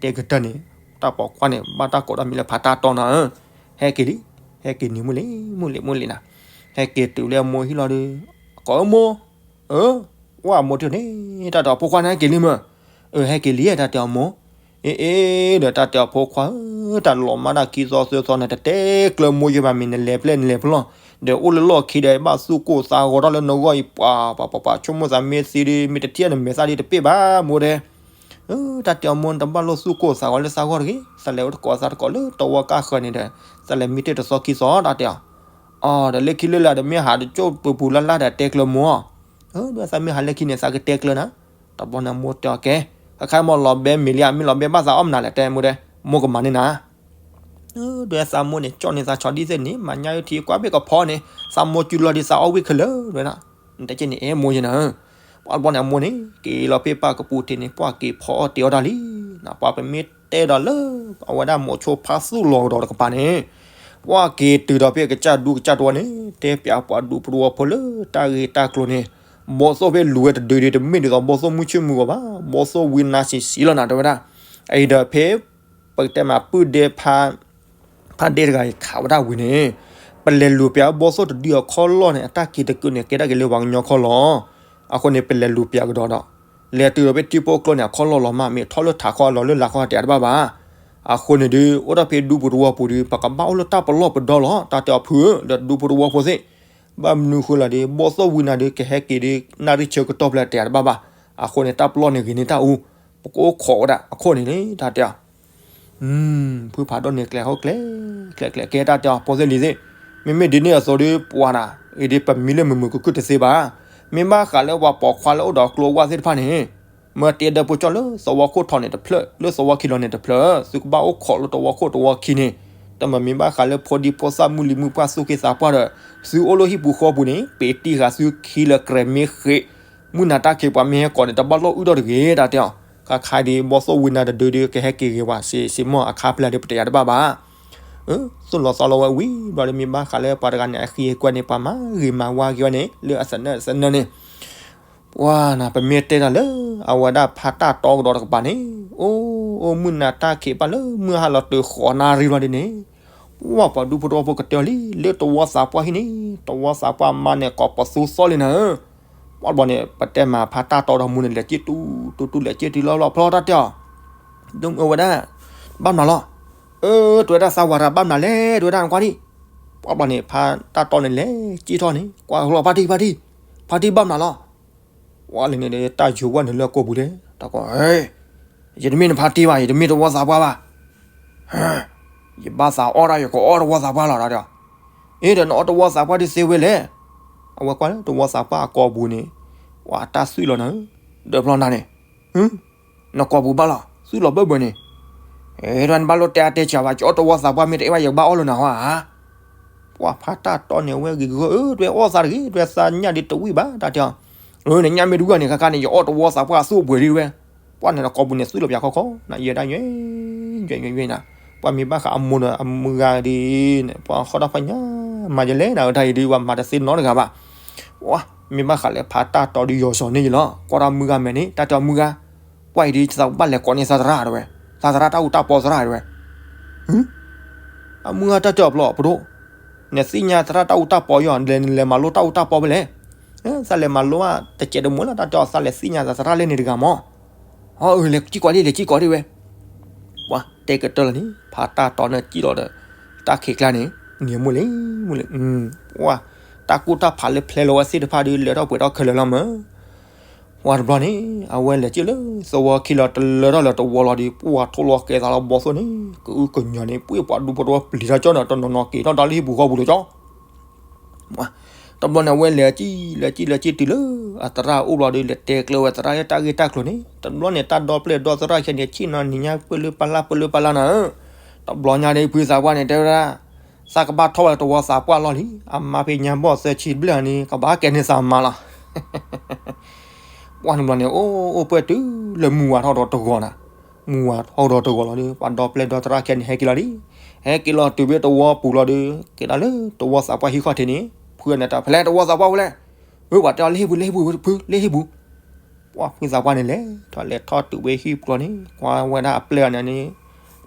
တဲကတၢၢ်န့ၣ်, တၢ်ပိာ်ခွါန့ၣ် ဘၣ်တၢ်ကိးဒီးမံၤလၢဖါတၢ်တီနီၤဧၢ, ဟဲက့ၤလံ, ဟဲက့ၤန့ၣ်မုၢ်လ့ၤ မုၢ်လ့ၤ မုၢ်လ့ၤနၤ, ဟဲက့ၤတုၤလၢအမိၢ်ဟံၣ်လီၤဒီး, ကိးမိၢ် အၢ, ဝဲအမိၢ်ထံၣ်န့ၣ် တၢ်တဲအီၤ ဖိခွါန့ၣ်ဟဲက့ၤလံမၢ်, အၢ ဟဲက့ၤလံ တၢ်တဲအီၤမိၢ်, အ့ အ့ ဒီးတၢ်တဲအီၤဖိခွါဧၢ, တၢ်လီၤမၢ်တၢ်ခံသီသၢသီန့ၣ် တတဲကျၢၤမိၢ်ယဲၢ်ဘၣ် မ့ၢ်နလဲၤပျဲၢ်နလဲၤပျီၢ်, ဒီးအိၣ်လၢလီၢ်ခံဒီး ဘၣ်သူၣ်ကိၢ်သးဂီၤထီၣ်လၢနဂီၢ်အံၤ ပှၤ ပှၤ ပှၤ ပှၤ ဆိကမိၣ်သးမ့ၢ်သံဒီး မ့ၢ်တထံၣ်နမဲာ်သၣ်ဒီးတပ့ၢ်ဘၣ်မိၢ်တဲ, တၢ်တဲအီၤမိၢ် နတဘၣ်လိၣ်သူၣ်ကိၢ်သးဂီၤလၢသးဂီၢ်တဂ့ၤ, သးလဲၤအိၣ်သကိးသးတကိးလၢတဝီကါဃၢၤန့ၣ်ဒီး သးလဲၤမံတ့ၢ်တသီခံသီ တၢ်တဲအီၤ, အၢ ဒီးလၢခံလၢလာ်ဒီးမ့ၢ်ဟးတကၠိၢ်ပူၤပူၤလၢ်လၢ်ဒီးတဲကျၢၤမိၢ်, အၢ ဒီးသးမ့ၢ်ဟးလၢခံန့ၣ် သးကတဲကျၢၤနၤ, တဘျီန့ၣ်မိၢ်တဲအီၤကဲ, ခဲခါမ့ၢ်လီၤဘဲမ့ၢ်လံဧါ မ့ၢ်လီၤဘဲဘၣ်သးအီၣ်မနုၤလဲၣ် တဲမိၢ်တဲ, မိၢ်ကမၤန့ၢ်နၤ ဒ်သးမိၢ်န့ၣ် ကၠီၣ်န့ၢ်သးဆီဒံၣ်သ့ၣ်န့ၣ် မၤညါယထံကွၢ်ဘ့ၣ်ကဖီန့ၣ် သးမိၢ်စုလီၤဒီးသးအီၣ်ဝံၣ်ခဲလၢာ် တဲဝဲဒၣ်, နတဲက့န့ၣ် အဲၣ်မိၢ်ယဲနၤ, ပှၤတဘျီန့ၣ်အမိၢ်န့ၣ် က့ၤလီၤဖဲပၢ်ကပူၤထံးန့ၣ် ပှၢ်က့ၤဖီအီၣ်တ့ၤအီၣ်တၢ်လံ, ပှၤပမ့ၢ်တဲဒီးလၢ အဝဲဒၣ်မိၤဆိဖါသူၣ်လီၤကဒီးတကပၤန့ၣ်, ပှၢ်က့ၤတုၤဒီးဖဲကစၢ်ဒူကစၢ်တဝီန့ၣ် တဲပျးပှၤဒူဖိတဝီဖိလၢတၢ်ဂ့ၢ်တၢ်ကျိၤန့ၣ်, ဘီသိၣ်ဖဲလူၤဝဲတဒုဒုတမ့ၢ်ဒ်သိးဘီသိၣ်မုၢ်ဆ့ၣ်မုၢ်ဂီၤဘၣ်, ဘီသိၣ်ဝံနါဆံးဆံးလီၤနၤ တဲဝဲဒၣ်, အံၤဒီးဖဲ ပကတဲမးပုၢ်ဒဲဖါ ဖါဒဲတဂၤအံၤခးဝဲဒၣ်ဝံၤန့ၣ်, ပလဲၤလူၤပျးဘီသိၣ်တဒုအခီၣ်လီၢ်န့ၣ် အတၢ်က့ၤတကုာ်န့ၣ် ကဲဒၣ်က့ၤလၢပှၤကညီခီၣ်လီၢ်, အဃိန့ၣ် ပလဲၤလူၤပျးကဒီးဒီး, လဲၤတုၤဒီးဖဲထံဖိကျိန့ၣ် အခီၣ်လီၢ်လီၤမၢ် မ့ၢ်ထီၣ်လၢထးခီအလီၢ်လၢလာ်ခီတယးတဘၣ်ဘၣ်, အဃိန့ၣ်ဒုး အိၣ်ဒၣ်ဖဲဒူပူၤတဝီပူၤဒီး ပကဘၣ်အိၣ်လၢတၢ်ပလီၢ်ပဒီလီၤ တၢ်တဲအီၤဖုဧၢ ဒီးဒူပူၤတဝီဖိသ့ၣ် ဘၣ်မနုၤဃိလၢဒီး ဘီသိၣ်ဝံနၤဒီး ကဟဲက့ၤဒီး နၣ်ရံၣ်ဆၢကတီၢ်ဖျၢၣ်တယးတဘၣ်ဘၣ်, အဃိန့ၣ် တၢ်ပလီၢ်န့ၣ်ဂ့ၤန့ၢ်တၢ်အူ, ပကအိၣ်ခိးဝဲဒၣ်အခိၣ်န့ၣ်န့ၣ် တၢ်တဲအီၤ ဖုဖးဒိၣ်န့ၣ်ကျဲၤဟီၣ်ကျဲၤ, ကျဲၤကျဲၤကဲတၢ်တဲအီၤ ဖိသ့ၣ်လံၤသ့ၣ်, မ့မ့ၢ်ဒ်န့ၣ်အသိးဒီး ပှၤနၤ, အံၤဒ်ပမံလၢမုာ်မုာ်ခုၣ်ခုၣ်တသ့ဘၣ်, မ့ၢ်ဘၣ်ဃးလၢပှၤပိာ်ခွါလၢအိၣ်ဒီးကျိအဝၣ်သ့ၣ်တဖၣ်န့ၣ်, မၢတ့ဒၢပကၠီၣ်လၢသဝီခိၣ်ထီၣ်န့ၣ်တဖျၢၣ် လၢသဝီခံလီၤန့ၣ်တဖျၢၣ် သုကဘၣ်အိၣ်ခိးလၢတဝီခိၣ်တဝီခံန့ၣ်, တမ့ၢ်မ့ၢ်ဘၣ်ဃးလၢဖိဒံဖိသၣ်မုၢ်လံၤမုၢ်ပှၢ်သူၣ်က့သးပှၢ်ဒီး, သုအိၣ်လၢဟံၣ်ပူၤဃီပူၤန့ၣ် ပ့ၤတံၢ်ဃာ်သုခံလၢကြဲးမ့ၢ်ဃ့ၢ် မုၢ်နၤတၢ်ခံးပှၤမ့ၢ်ဟဲကိးန့ၣ် တဘၣ်လိၣ်အုၣ်ထီၣ်တဂ့ၤ တၢ်တဲအီၤ, ခါခါဒီး ဘီသိၣ်ဝံနၤတဒုဒီး ကဟဲက့ၤဂ့ၤဝဲစ့စ့မီၢ်အခါဖျၢၣ်ဒီး ပတယၤတဘၣ်ဘၣ်, သိၣ်လီၤသီလီၤဝဲဝံၤဘျီဒီး မ့ၢ်ဘၣ်ဃးလၢပှၤတဂၤန့ၣ် အဃံအကွဲန့ၣ် ပှၤမၤဂ့ၤမၤဝါက့ၤဝဲန့ၣ် လၢအသနၢၣ်သနၢၣ်န့ၣ် ပှၤနၤ ပမ့ၢ်တဲတၢ်လၢ အဝဲဒၣ်ဖါတၢ်တီကဒီးတကပၤန့ၣ်, အိၣ်အိၣ်မုၢ်နၤတၢ်ခံးဘၣ်လၢမုၢ်ဟါလီၤတုၤဃိးနၣ်ရံၣ်ဘျီဒ်န့ၣ်, ပှၤပှၤဒူဖိတဝီဖိကတဲအီၤလံ လၢတဝီသးပှၢ်ဟံၣ်န့ၣ် တဝီသးပှၢ်မါန့ၣ် ကိးပသူသီလံနၤဧၢ, ပှၤဘျီန့ၣ် ပတဲမးဖါတၢ်တီဒီးမူန့ၣ် လဲၤက့ၤတူတူတူ လဲၤက့ၤတုၤလီၤလီၤဖျီတၢ်တဲအီၤ, ဒိၣ်မုၢ်အဝဲဒၣ် ဘၣ်မနုၤလီၤ, အၢ တဲဝဲဒၣ်သးဝၤတၢ်ဘၣ်မနုၤလဲၣ် တဲဝဲဒၣ်နကွၢ်ဒံး, ပှၤဘျီန့ၣ် ဖါတၢ်တီန့ၣ်လဲၤက့ၤထီၣ်န့ၣ် ကွၢ်လီၤဖါတံၢ် ဖါတံၢ်, ဖါတံၢ်ဘၣ်မနုၤလီၤ ဝဲလံန့ၣ် တၢ်ယိၤဝဲနုာ်လၢကိာ်ပူၤလဲၣ် တၢ်ကီ, ယတမ့ၢ်နဖါတံၢ်ဘၣ် ယတမ့ၢ်တဝီသးပှၢ်ဘၣ်, ယဘၣ်သးအီၣ်ဒၣ် ယကအီၣ်တဝီသးပှၢ်လီၤ တၢ်တဲအီၤ, အ့ ဒီးနအီၣ်တဝီသးပှၢ်ဒ်သ့ဝဲလဲၣ်, အဝဲကွၢ်လၢတဝီသးပှၢ်အကိာ်ပူၤန့ၣ်, ဝဲတၢ်သွံၣ်လီၤနၤ, ဒီးဖျီနၤန့ၣ်, နကိာ်ပူၤဘၣ်လီၤ သွံၣ်လီၤဘၢဘၢန့ၣ်, အ့ ဒီးနဘၣ်လိၣ်တဲအါတဲဆံးဘၣ် ယအီၣ်တဝီသးပှၢ်မ့ၢ်တအဲၣ်ဘၣ် ယကဘၣ်အီၣ်လၢနၤဟီဧါ, ပှၤဖးတၢ်တီန့ၣ် အဝဲဂ့ၤဂီၢ်ဧၢ တဲဝဲ အီၣ်သးတဂ့ၤ တဲဝဲ သးညၣ်ဒ်တဝံၣ်ဘၣ် တၢ်တဲအီၤ, အၢ နညၣ်မ့ၢ်တဝံၣ်ဘၣ်န့ၣ် ခါခါန့ၣ် ယအီၣ်တဝီသးပှၢ်အသူၣ်အပှဲၤဒ်တဲဝဲ, ပှၢ်န့ၣ်ဒီးကိးပူၤန့ၣ် သူၣ်လီၤပၠးခီခီ နယဲဒၣ်ယဲ ယဲယဲယဲနၤ, ပှၢ်မ့ၢ်ဘၣ်ဃးအမိၢ်ဒီးအမုၢ်ဂၤဒ်န့ၣ် ပှၤဃီတၢ်ဖးညါ မၤယလဲၣ်နၤ အတၢ်အံၤဒ် ပှၤမၤတသ့နီတဂၤဘၣ်, မ့ၢ်ဘၣ်ဃးလၢဖးတၢ်တီဒ်ယီၤစီၤန့ၣ်ယလီၤ ကွၢ်တၢ်မုၢ်ဂၤမဲာ်န့ၣ် တၢ်တဲအီၤမုၢ်ဂၤ ပှၢ်အံၤဒ်သးဘၣ်လဲၤကိးန့ၢ်သးသရၣ်တဲဝဲ, သးသရၣ်တၢ်အူတၢ်ပီသရၣ်တဲဝဲ အမုၢ်ဂၤတၢ်တဲအီၤပျီပဒိၣ်, နသ့ၣ်ညါသရၣ်တၢ်အူတၢ်ပီယီၤ လဲၤနလဲၤမၤလိတၢ်အူတၢ်ပီဖဲလဲၣ်, သးလဲၤမၤလိတစဲးတမူလၢ တၢ်တဲအီၤသးလဲၤသ့ၣ်ညါသးသရၣ်လဲၣ်န့ၣ်တဂၤမး, အၢ လဲၤကံၣ်ကီးဒ် လဲၤကံၣ်ကီးဒ်ဝဲ, ပှၤတဲကတၢၢ်လီၤန့ၣ် ဖးတၢ်တီန့ၣ်ကံၣ်လီၤဒီး တၢ်ခံးကျါန့ၣ် နံၤမုၢ်လံ မုၢ်လံ, ပှၤ တၢ်ကူၣ်တၢ်ဖးလၢဖျဲလီၤဝဲသ့ၣ်တဖၣ်ဒီး လဲၤထီၣ်ပှဲၤထီၣ်ခဲလၢာ်လီၤမး ပှၤတဘျီန့ၣ် အဝဲလဲၤက့ၤလၢသဝီခံလီၤ တလၢထီၣ်လၢတဝီလီၤဒီး ပှၤထိၣ်လီၤကဲသးလီၤဘီသိၣ်န့ၣ် ကအုကညီၤန့ၣ် ပှ့ၤပှၤဒူဖိတဝီပျံၤထီၣ်ကၠီဒီး တနီၤနီၤက့ၤထီၣ်တၢ်လၢဟံၣ်ပူၤဃီပူၤလၢကၠီ တဘျီန့ၣ် အဝဲလဲၤကံၣ် လဲၤကံၣ် လဲၤကံၣ်တုၤလၢအသရၣ်အိၣ်ဘျီဒီး လဲၤတဲကျၢၤဝဲသရၣ်လၢတၢ်ဂ့ၢ်တၢ်ကျိၤန့ၣ် တဘျီန့ၣ် တၢ်ဒီပျဲၢ်ဒီသရၣ်ခဲန့ၣ် ဆ့ၣ်နီၤနံၤညါပၢၢ်လၢပလၢ်ပၢၢ်လၢပလၢ်နၤဧၢ, တဘျီညါဒီး ဖုသးပှၢ်န့ၣ် တဲဝဲဒၣ် သးကဘၣ်ထီၣ်ဝဲတဝီသးပှၢ်လီၢ်လံ, အမါဖဲညါဘီၣ်သၢဆံဘျဲၣ်န့ၣ် ကဘၣ်ကဲန့ၢ်သးမါလီၤ ပှၢ်န့ၣ်ဘျီန့ၣ် အိၣ်အိၣ်ပှဲၤတုၤလၢမုၢ်ဝါထီၣ်ဒီးတဂီၤနၤ, မုၢ်ဝါထီၣ်ဒီးတဂီၤလီၤဒီး ပှၤဒီပျဲၢ်ဒီသရၣ်ခဲန့ၣ် ဟဲက့ၤလီၤလံ, ဟဲက့ၤလီၤတုၤဖဲတဝီပူၤလီၤဒီး က့ၤဒၣ်လၢတဝီသးပှၢ်ဟံၣ်ခီၣ်ထံးန့ၣ် ဖုန့ၣ်တၢ် ဖဲလဲၣ်တဝီသးပှၢ်ဖဲလဲၣ်, အၢ ပှၤတဲအီၤလၢဟံၣ်ပူၤ လၢဟံၣ်ပူၤ ဖု လၢဟံၣ်ပူၤ ပှၢ်ဖုသးပှၢ်န့ၣ်လဲၤထီၣ်လဲၤထီၣ်တုၤဝဲဟံၣ်ပူၤလီၤန့ၣ် ကွၢ်ဝဲဒၣ်အပျဲၢ်ဂၤန့ၣ်န့ၣ်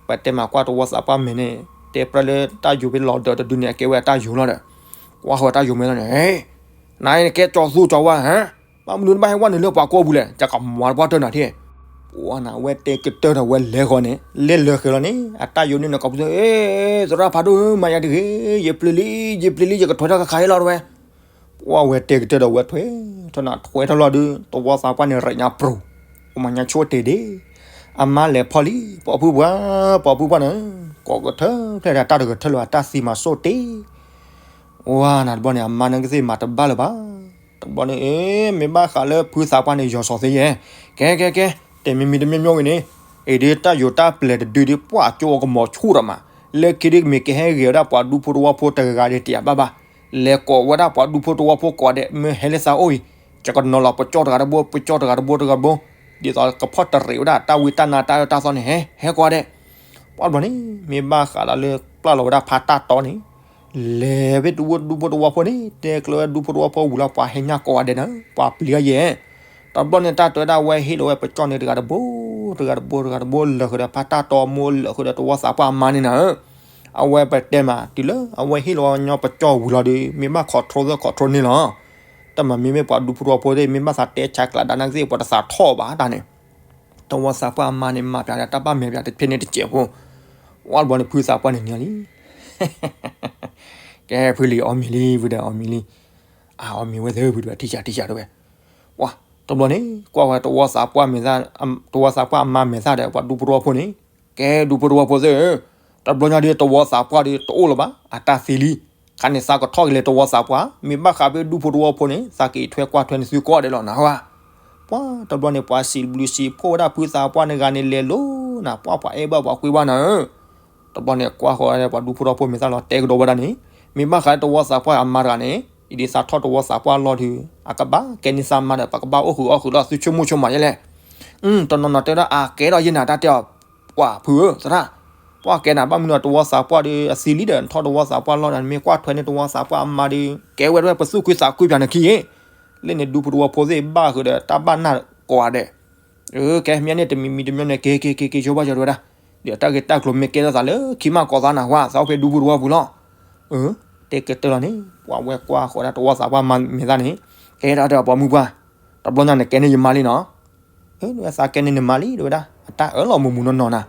ပတဲမးကွၢ်တဝီသးပှၢ်မဲာ်န့ၣ် တဲပြၢလၢတၢ်ယိၤဖဲလီၤဒၢးတဒုန့ၣ် အကဲဝဲအတၢ်ယိၤလီၤဒီး ကွၢ်ဃီတၢ်ယိၤမဲာ်လီၤန့ၣ် နကဲကၠီသူကၠီဝါဧါ, ဘၣ်မနုၤတဘၣ်ဟဲဝဲနုာ်လၢပှၤကိးပူၤလဲၣ်, ကကမၤတပှၢ်တၢၢ်နၤထံၣ်, ပှၢ်န့ၣ် အဝဲတဲကတၢၢ်ဒီးဝဲလဲၤဃီန့ၣ် လဲၤလၢာ်ဃဲၤလီၤန့ၣ် အတၢ်ယိၤန့ၣ်နကိးပူၤသ့ၣ် သရၣ်ဖးဒိၣ်ဧၢ မၤယၤတဂ့ၤ ယပျံၤလံ ယပျံၤလံ ယကထွဲထီၣ်ခါခါအံၤလီၤတဲဝဲ ပှၢ်ဝဲတဲကတၢၢ်ဒီးဝဲထွဲထီၣ်နၤထွဲထီၣ်လီၤဒီး တဝီသးပှၢ်န့ၣ် ရဲၣ်ညါပြူၤ, အိၣ်မၤညါဆိတ့ၢ်ဒ့ၣ်, အမါလဲၤဖီၣ်လံ ပှၤဖုပှၢ် ပှၤဖုပှၢ်န့ၣ် ကိးကထၢဖျဲၣ်ဒီးတၢ်တကထၢလၢၤ အတၢ်သံမၤဆိတ့ၢ်, ဝါနၤတဘျီန့ၣ် အမါန့ၣ်ကသ့ၣ်မၤတဘၣ်လၢၤဘၣ်, တဘျီန့ၣ် အ့ မ့ၢ်ဘၣ်ဃးလၢဖုသးပှၢ်န့ၣ် ယီၤစီၤသ့ယဲၢ်, ကဲ ကဲ ကဲ တဲမံၤမံၤတမံၤမံၤဂ့ၤန့ၣ်, အံၤဒ်တၢ်ယိၤတၢ်ပျဲၤတဒုဒ်ပှၢ်ကၠိအကမီၤဆူၣ်ဒီးမး, လၢခံဒ်မ့ၢ်ကဟဲဂဲၤဝဲဒၣ်ပှၤဒူဖိတဝီဖိတဂၤဂၤဒ်တယာ်ဘၣ်ဘၣ်, လဲၤကိးဝဲဒၣ်ပှၤဒူဖိတဝီဖိကိးဂၤဒဲး မ့ၢ်ဟဲလၢသးအိၣ်အံၤ, ယကနီၤလီၤပကၠီတဂၤတဘိ ပကၠီတဂၤတဘိတဂၤတဘိ, ဒ်သိးကဖီၣ်တရံးဝဲဒၣ်တၢ်ဝံတၢ်နါတၢ်အၢတၢ်သီန့ၣ် ဟဲ ဟဲကိးဂၤဒဲး ပှၢ်ဘျီန့ၣ် မ့ၢ်ဘၣ်ဃးဒီးလၢပျၢ်လီၤဝဲဒၣ်ဖးတၢ်တီန့ၣ်, လဲၤဖဲတဝီဒူဖိတဝီဖိန့ၣ် တဲကျၢၤဝဲဒူဖိတဝီဖိဝံၤလီၤ ပှၤဟဲညၣ်ကိးဂၤဒဲးန့ၣ် ပှၤပျံၤဂၤယဲၢ်, တဘျီန့ၣ် တၢ်တဲဝဲဒၣ် အဝဲဟ့ၣ်လီၤဝဲပကၠီန့ၣ်တဂၤတဘိ, တဂၤတဘိ တဂၤတဘိ လၢာ်ဃုာ်ဒီးဖးတၢ်တီမိၢ် လၢာ်ဃုာ်ဒီးတဝီသးပှၢ်အမါန့ၣ်နၤဧၢ, အဝဲပတဲမး တုၤလၢအဝဲဟ့ၣ်လီၤညီပကၠီဝံၤလီၤဒီး မ့ၢ်ဘၣ် control သ့ၣ် control န့ၢ်လီၤ, တၢ်မၤမ့မ့ၢ်ပှၤဒူဖိတဝီဖိသ့ၣ် မ့ၢ်ဘၣ်သးတဲဆါကျးဒါနၢ်ကသ့ၣ် ပှၤတသးထီၣ်ဘၣ်တၢ်န့ၣ် တဝီသးပှၢ်အမါန့ၣ် မၤပျးဒီးတၢ်ဘၣ်မဲာ်ပျးတဖျဲန့ၣ်တစဲးဖိ, ဝါတဘျီန့ၣ် ဖုသးပှၢ်န့ၣ်န့ၣ်လံ, ကဲဖုလံ အီၣ်မ့ၤလံ ဖုဒီးအီၣ်မ့ၤလံ, အအီၣ်မ့ၤဝဲသ့ၣ်ဖုဒီး ထံၣ်စၢ်ထံၣ်စၢ်တဲဝဲ, ဝါ တဘျီန့ၣ် ကွၢ်ဝဲတဝီသးပှၢ်မဲာ်သၣ်, တဝီသးပှၢ်အမါမဲာ်သၣ်ဒီး ပှၤဒူဖိတဝီဖိန့ၣ်, ကဲဒူဖိတဝီဖိသ့ၣ်ဧၢ, တဘျီညါဒီးတဝီသးပှၢ်ဒီးတအိၣ်လၢၤဘၣ် အတၢ်သံလံ, ခါန့ၣ်သးကထီၣ်က့ၤလၢတဝီသးပှၢ် မ့ၢ်ဘၣ်ဃးဖဲဒူဖိတဝီဖိန့ၣ် သးက့ၤထွဲကွၢ်ထွဲနသုကိးဂၤဒဲးလီၤနဟါ, ပှၢ်တဘျီန့ၣ် ပှၤစံးဘျုးစံးဖှိၣ်ဝဲဒၣ်ဖုသးပှၢ်န့ၣ်ဂၤန့ၣ်လဲၤလိၤနၤ ပှၢ်ပှၤအဲၣ်ဘၣ်ပှၤကွံဘၣ်နၤဧၢ, တဘျီန့ၣ် ကွၢ်ဃီၤဝဲဒၣ်ပှၤဒူဖိတဝီဖိမဲာ်သၣ်လီၤ တဲကဒီးဝဲဒၣ်န့ၣ်, မ့ၢ်ဘၣ်ဃးလၢတဝီသးပှၢ်အမါတဂၤန့ၣ် အံၤဒ်သးထီၣ်တဝီသးပှၢ်လီၢ်ဒီး အကဘၣ်ကဲန့ၢ်သးမါဒီး ပကဘၣ်အိၣ်ဃုာ်အီၣ်ဃုာ်ဒီးသုဆိကမိၣ်ဆိကမးယဲလဲၣ်, တနီၤနီၤတဲဝဲဒၣ် အကဲဒီးယဲနၤတၢ်တဲအီၤ, ပှၢ်ဖုဧၢ သရၣ်, ပှၢ်ကဲနၤ ဘၣ်မနုၤဒီးတဝီသးပှၢ်ဒီးအသံလံဒီး နထီၣ်တဝီသးပှၢ်လီၢ်ဒီး နမ့ၢ်ကွၢ်ထွဲန့ၢ်တဝီသးပှၢ်အမါဒီး ကဲဝဲဒၣ်ပသူၣ်ခုသးခုပၠးနခံဂ့ၤ, လၢန့ၣ်ဒူဖိတဝီဖိသ့ၣ်ဘၣ်ဃုာ်ဒီးတၢ်ဘၣ်နၢ်ကိးဂၤဒဲး အၢ ကဲ မ့ၢ်န့ၣ်တမံၤမံၤတမံၤန့ၣ် က့ၤက့ၤက့ၤက့ၤ ဆိဘၣ်ယီၤတဝဲဒၣ်, ဒီးတၢ်ဂ့ၢ်တၢ်ကျိၤမ့ၢ်ကဲထီၣ်သးလၢခံမးကိးသးနၤဝါ သးအိၣ်ဖဲဒူဖိတဝီပူၤလီၤ, အၢ တဲကတၢၢ်လီၤန့ၣ် ပှၤဝဲကွၢ်ဃီၤဒၣ်တဝီသးပှၢ်မါမဲာ်သၣ်န့ၣ်, ကဲဒၣ်ဒီးပိာ်မုၣ်ပှၢ်, တဘျီညါနကဲန့ၢ်ယမါလံနီၤ, အၢ သးကဲန့ၢ်နမါလံ တဝဲဒၣ် အတၢ်အၢၣ်လီၤမုာ်မုာ်နီၢ်နီၢ်နၤ,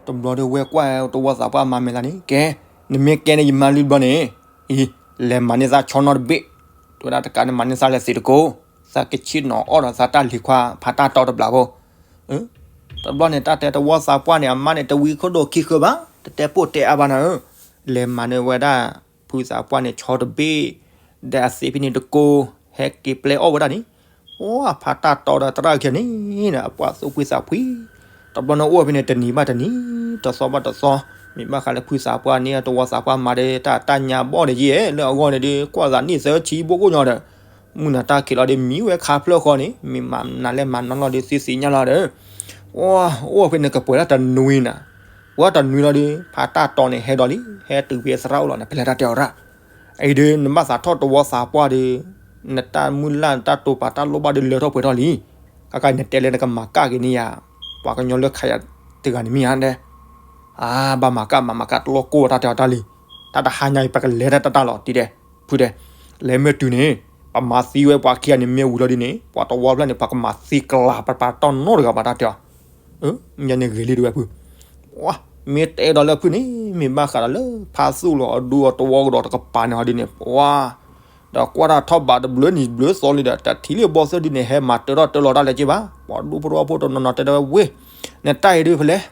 တဘျီဒီးဝဲကွၢ်တဝီသးပှၢ်မါမဲာ်သၣ်န့ၣ် ကဲ နမ့ၢ်ကဲန့ၢ်ယမါလံတဘျီန့ၣ်, အံၤ လဲၤမၤန့ၢ်သးဆီနီတဘ့ၣ်, တဝဲဒၣ်တကးန့ၣ်မၤန့ၢ်သးလဲၤသံးတကိး, သးကဆ့ၣ်နီၤအီၣ်ဒီးသးတၢ်လံၤခွါဖးတၢ်တီတဘျီဖိ, တဘျီန့ၣ်တၢ်တဲတဝီသးပှၢ်န့ၣ် အမါန့ၣ်တဝံခိၣ်ဒိၣ်ခံဃၢဘၣ်, တတဲပိာ်တဲအါဘၣ်နၤဧၢ, လဲၤမၤန့ၢ်ဝဲဒၣ် ဖုသးပှၢ်န့ၣ်ဆီတဘ့ၣ်, ဒီးအသံးဖဲန့ၣ်တကိး, ဟဲက့ၤပျဲအီၣ်ဝဲဒၣ်န့ၣ်, အိၣ်ဖးတၢ်တီဒီးသရၣ်ခံဂၤန့ၣ် အပှၤသူၣ်ဖှံသးဖှံ, တဘျီန့ၣ်အိၣ်ဖဲန့ၣ်တနံၤဘၣ်တနံၤ, တသီဘၣ်တသီ မ့ၢ်ဘၣ်ဃးလၢဖုသးပှၢ်န့ၣ် တဝီသးပှၢ်မၤဒီးတၢ်တၢ်ညါဘီၣ်န့ၣ်ယဲ လၢအဂီၢ်န့ၣ်ဒီး ကွၢ်သးနံၣ်သၢဆံဘိၣ်ကိၣ်ညီဒီး မုၢ်နၤတၢ်ခံးလီၤဒီး မံဝဲခါဖျၢၣ်ဃီန့ၣ် မ့ၢ်မၤနၤလဲၣ်မၤနီၢ်နီၢ်ဒီးသ့သ့ၣ်ညါလီၤဒီး အိၣ်ဖဲန့ၣ်ကပှဲၤဒၣ်တနွံနၤ, ဝဲတနွံလီၤဒီး ဖးတၢ်တီန့ၣ်ဟဲဒီးလံ ဟဲတုၤဖဲသရၣ်အိၣ်လီၤန့ၣ် ပလဲၤတၢ်တဲအီၤရၣ် အံၤဒီး နဘၣ်သးထီၣ်တဝီသးပှၢ်ဒီး နတၢ်မုၢ်လၢ်နတၢ်တိာ်ပာ်တၢ်လိၣ်ဘၣ်ဒီးလၢထီၣ်ပှဲၤထီၣ်လံ. ခဲကနံၣ်နတဲလၢနကမၤကၣ်က့ၤန့ၣ်ယၤ ပှၤကညီလၢခးယၤတဂၤန့ၣ်မ့ၢ်ဧါဒဲး. အါ ဘၣ်မၤကၣ် မၤမၤကၣ်တလီၢ်ကိၢ်တၢ်တဲအီၤတၢ်လံ. တၢ်တဟါညါအံၤ ပကလဲၤတၢ်တၢ်တၢ်လီၤ တံၤဒဲး ဖုဒဲး, လဲၤမ့ၢ်တုၤန့ၣ် ပမၤသံဝဲပှၤခံဂၤန့ၣ်မ့ၢ်ဝံၤလီၤဒ်န့ၣ် ပှၤတဝီဖျၢၣ်န့ၣ် ပကမၤသံကျါပပာ်တီၢ်နီတဂၤဘၣ်တၢ်တဲအီၤ ညါန့ၣ်ဂ့ၤလံတဝဲဖု, မ့ၢ်တဲဒီးလၢဖုန့ၣ် မ့ၢ်ဘၣ်ဃးဒီးလၢဖါသူၣ်လီၤအဒူအတဝီကဒီးတကပၤန့ၣ်ဟီဒ်န့ၣ် ပှၤ ဒီးကွၢ်တၢ်ထီၣ်ဘးတဘျုးနံၤဘျုးသီလံဒီး တထံၣ်လၢဘီၣ်သိၣ်ဒ်န့ၣ် ဟဲမၤတၢထီၣ်တၢလီၤတၢ်လၢၤက့ဘၣ်. ပှၤဒူဖိတဝီဖိတနီၤနီၤတဲဒီးဝဲ နတၢ်အံၤဒုးဖဲလဲၣ်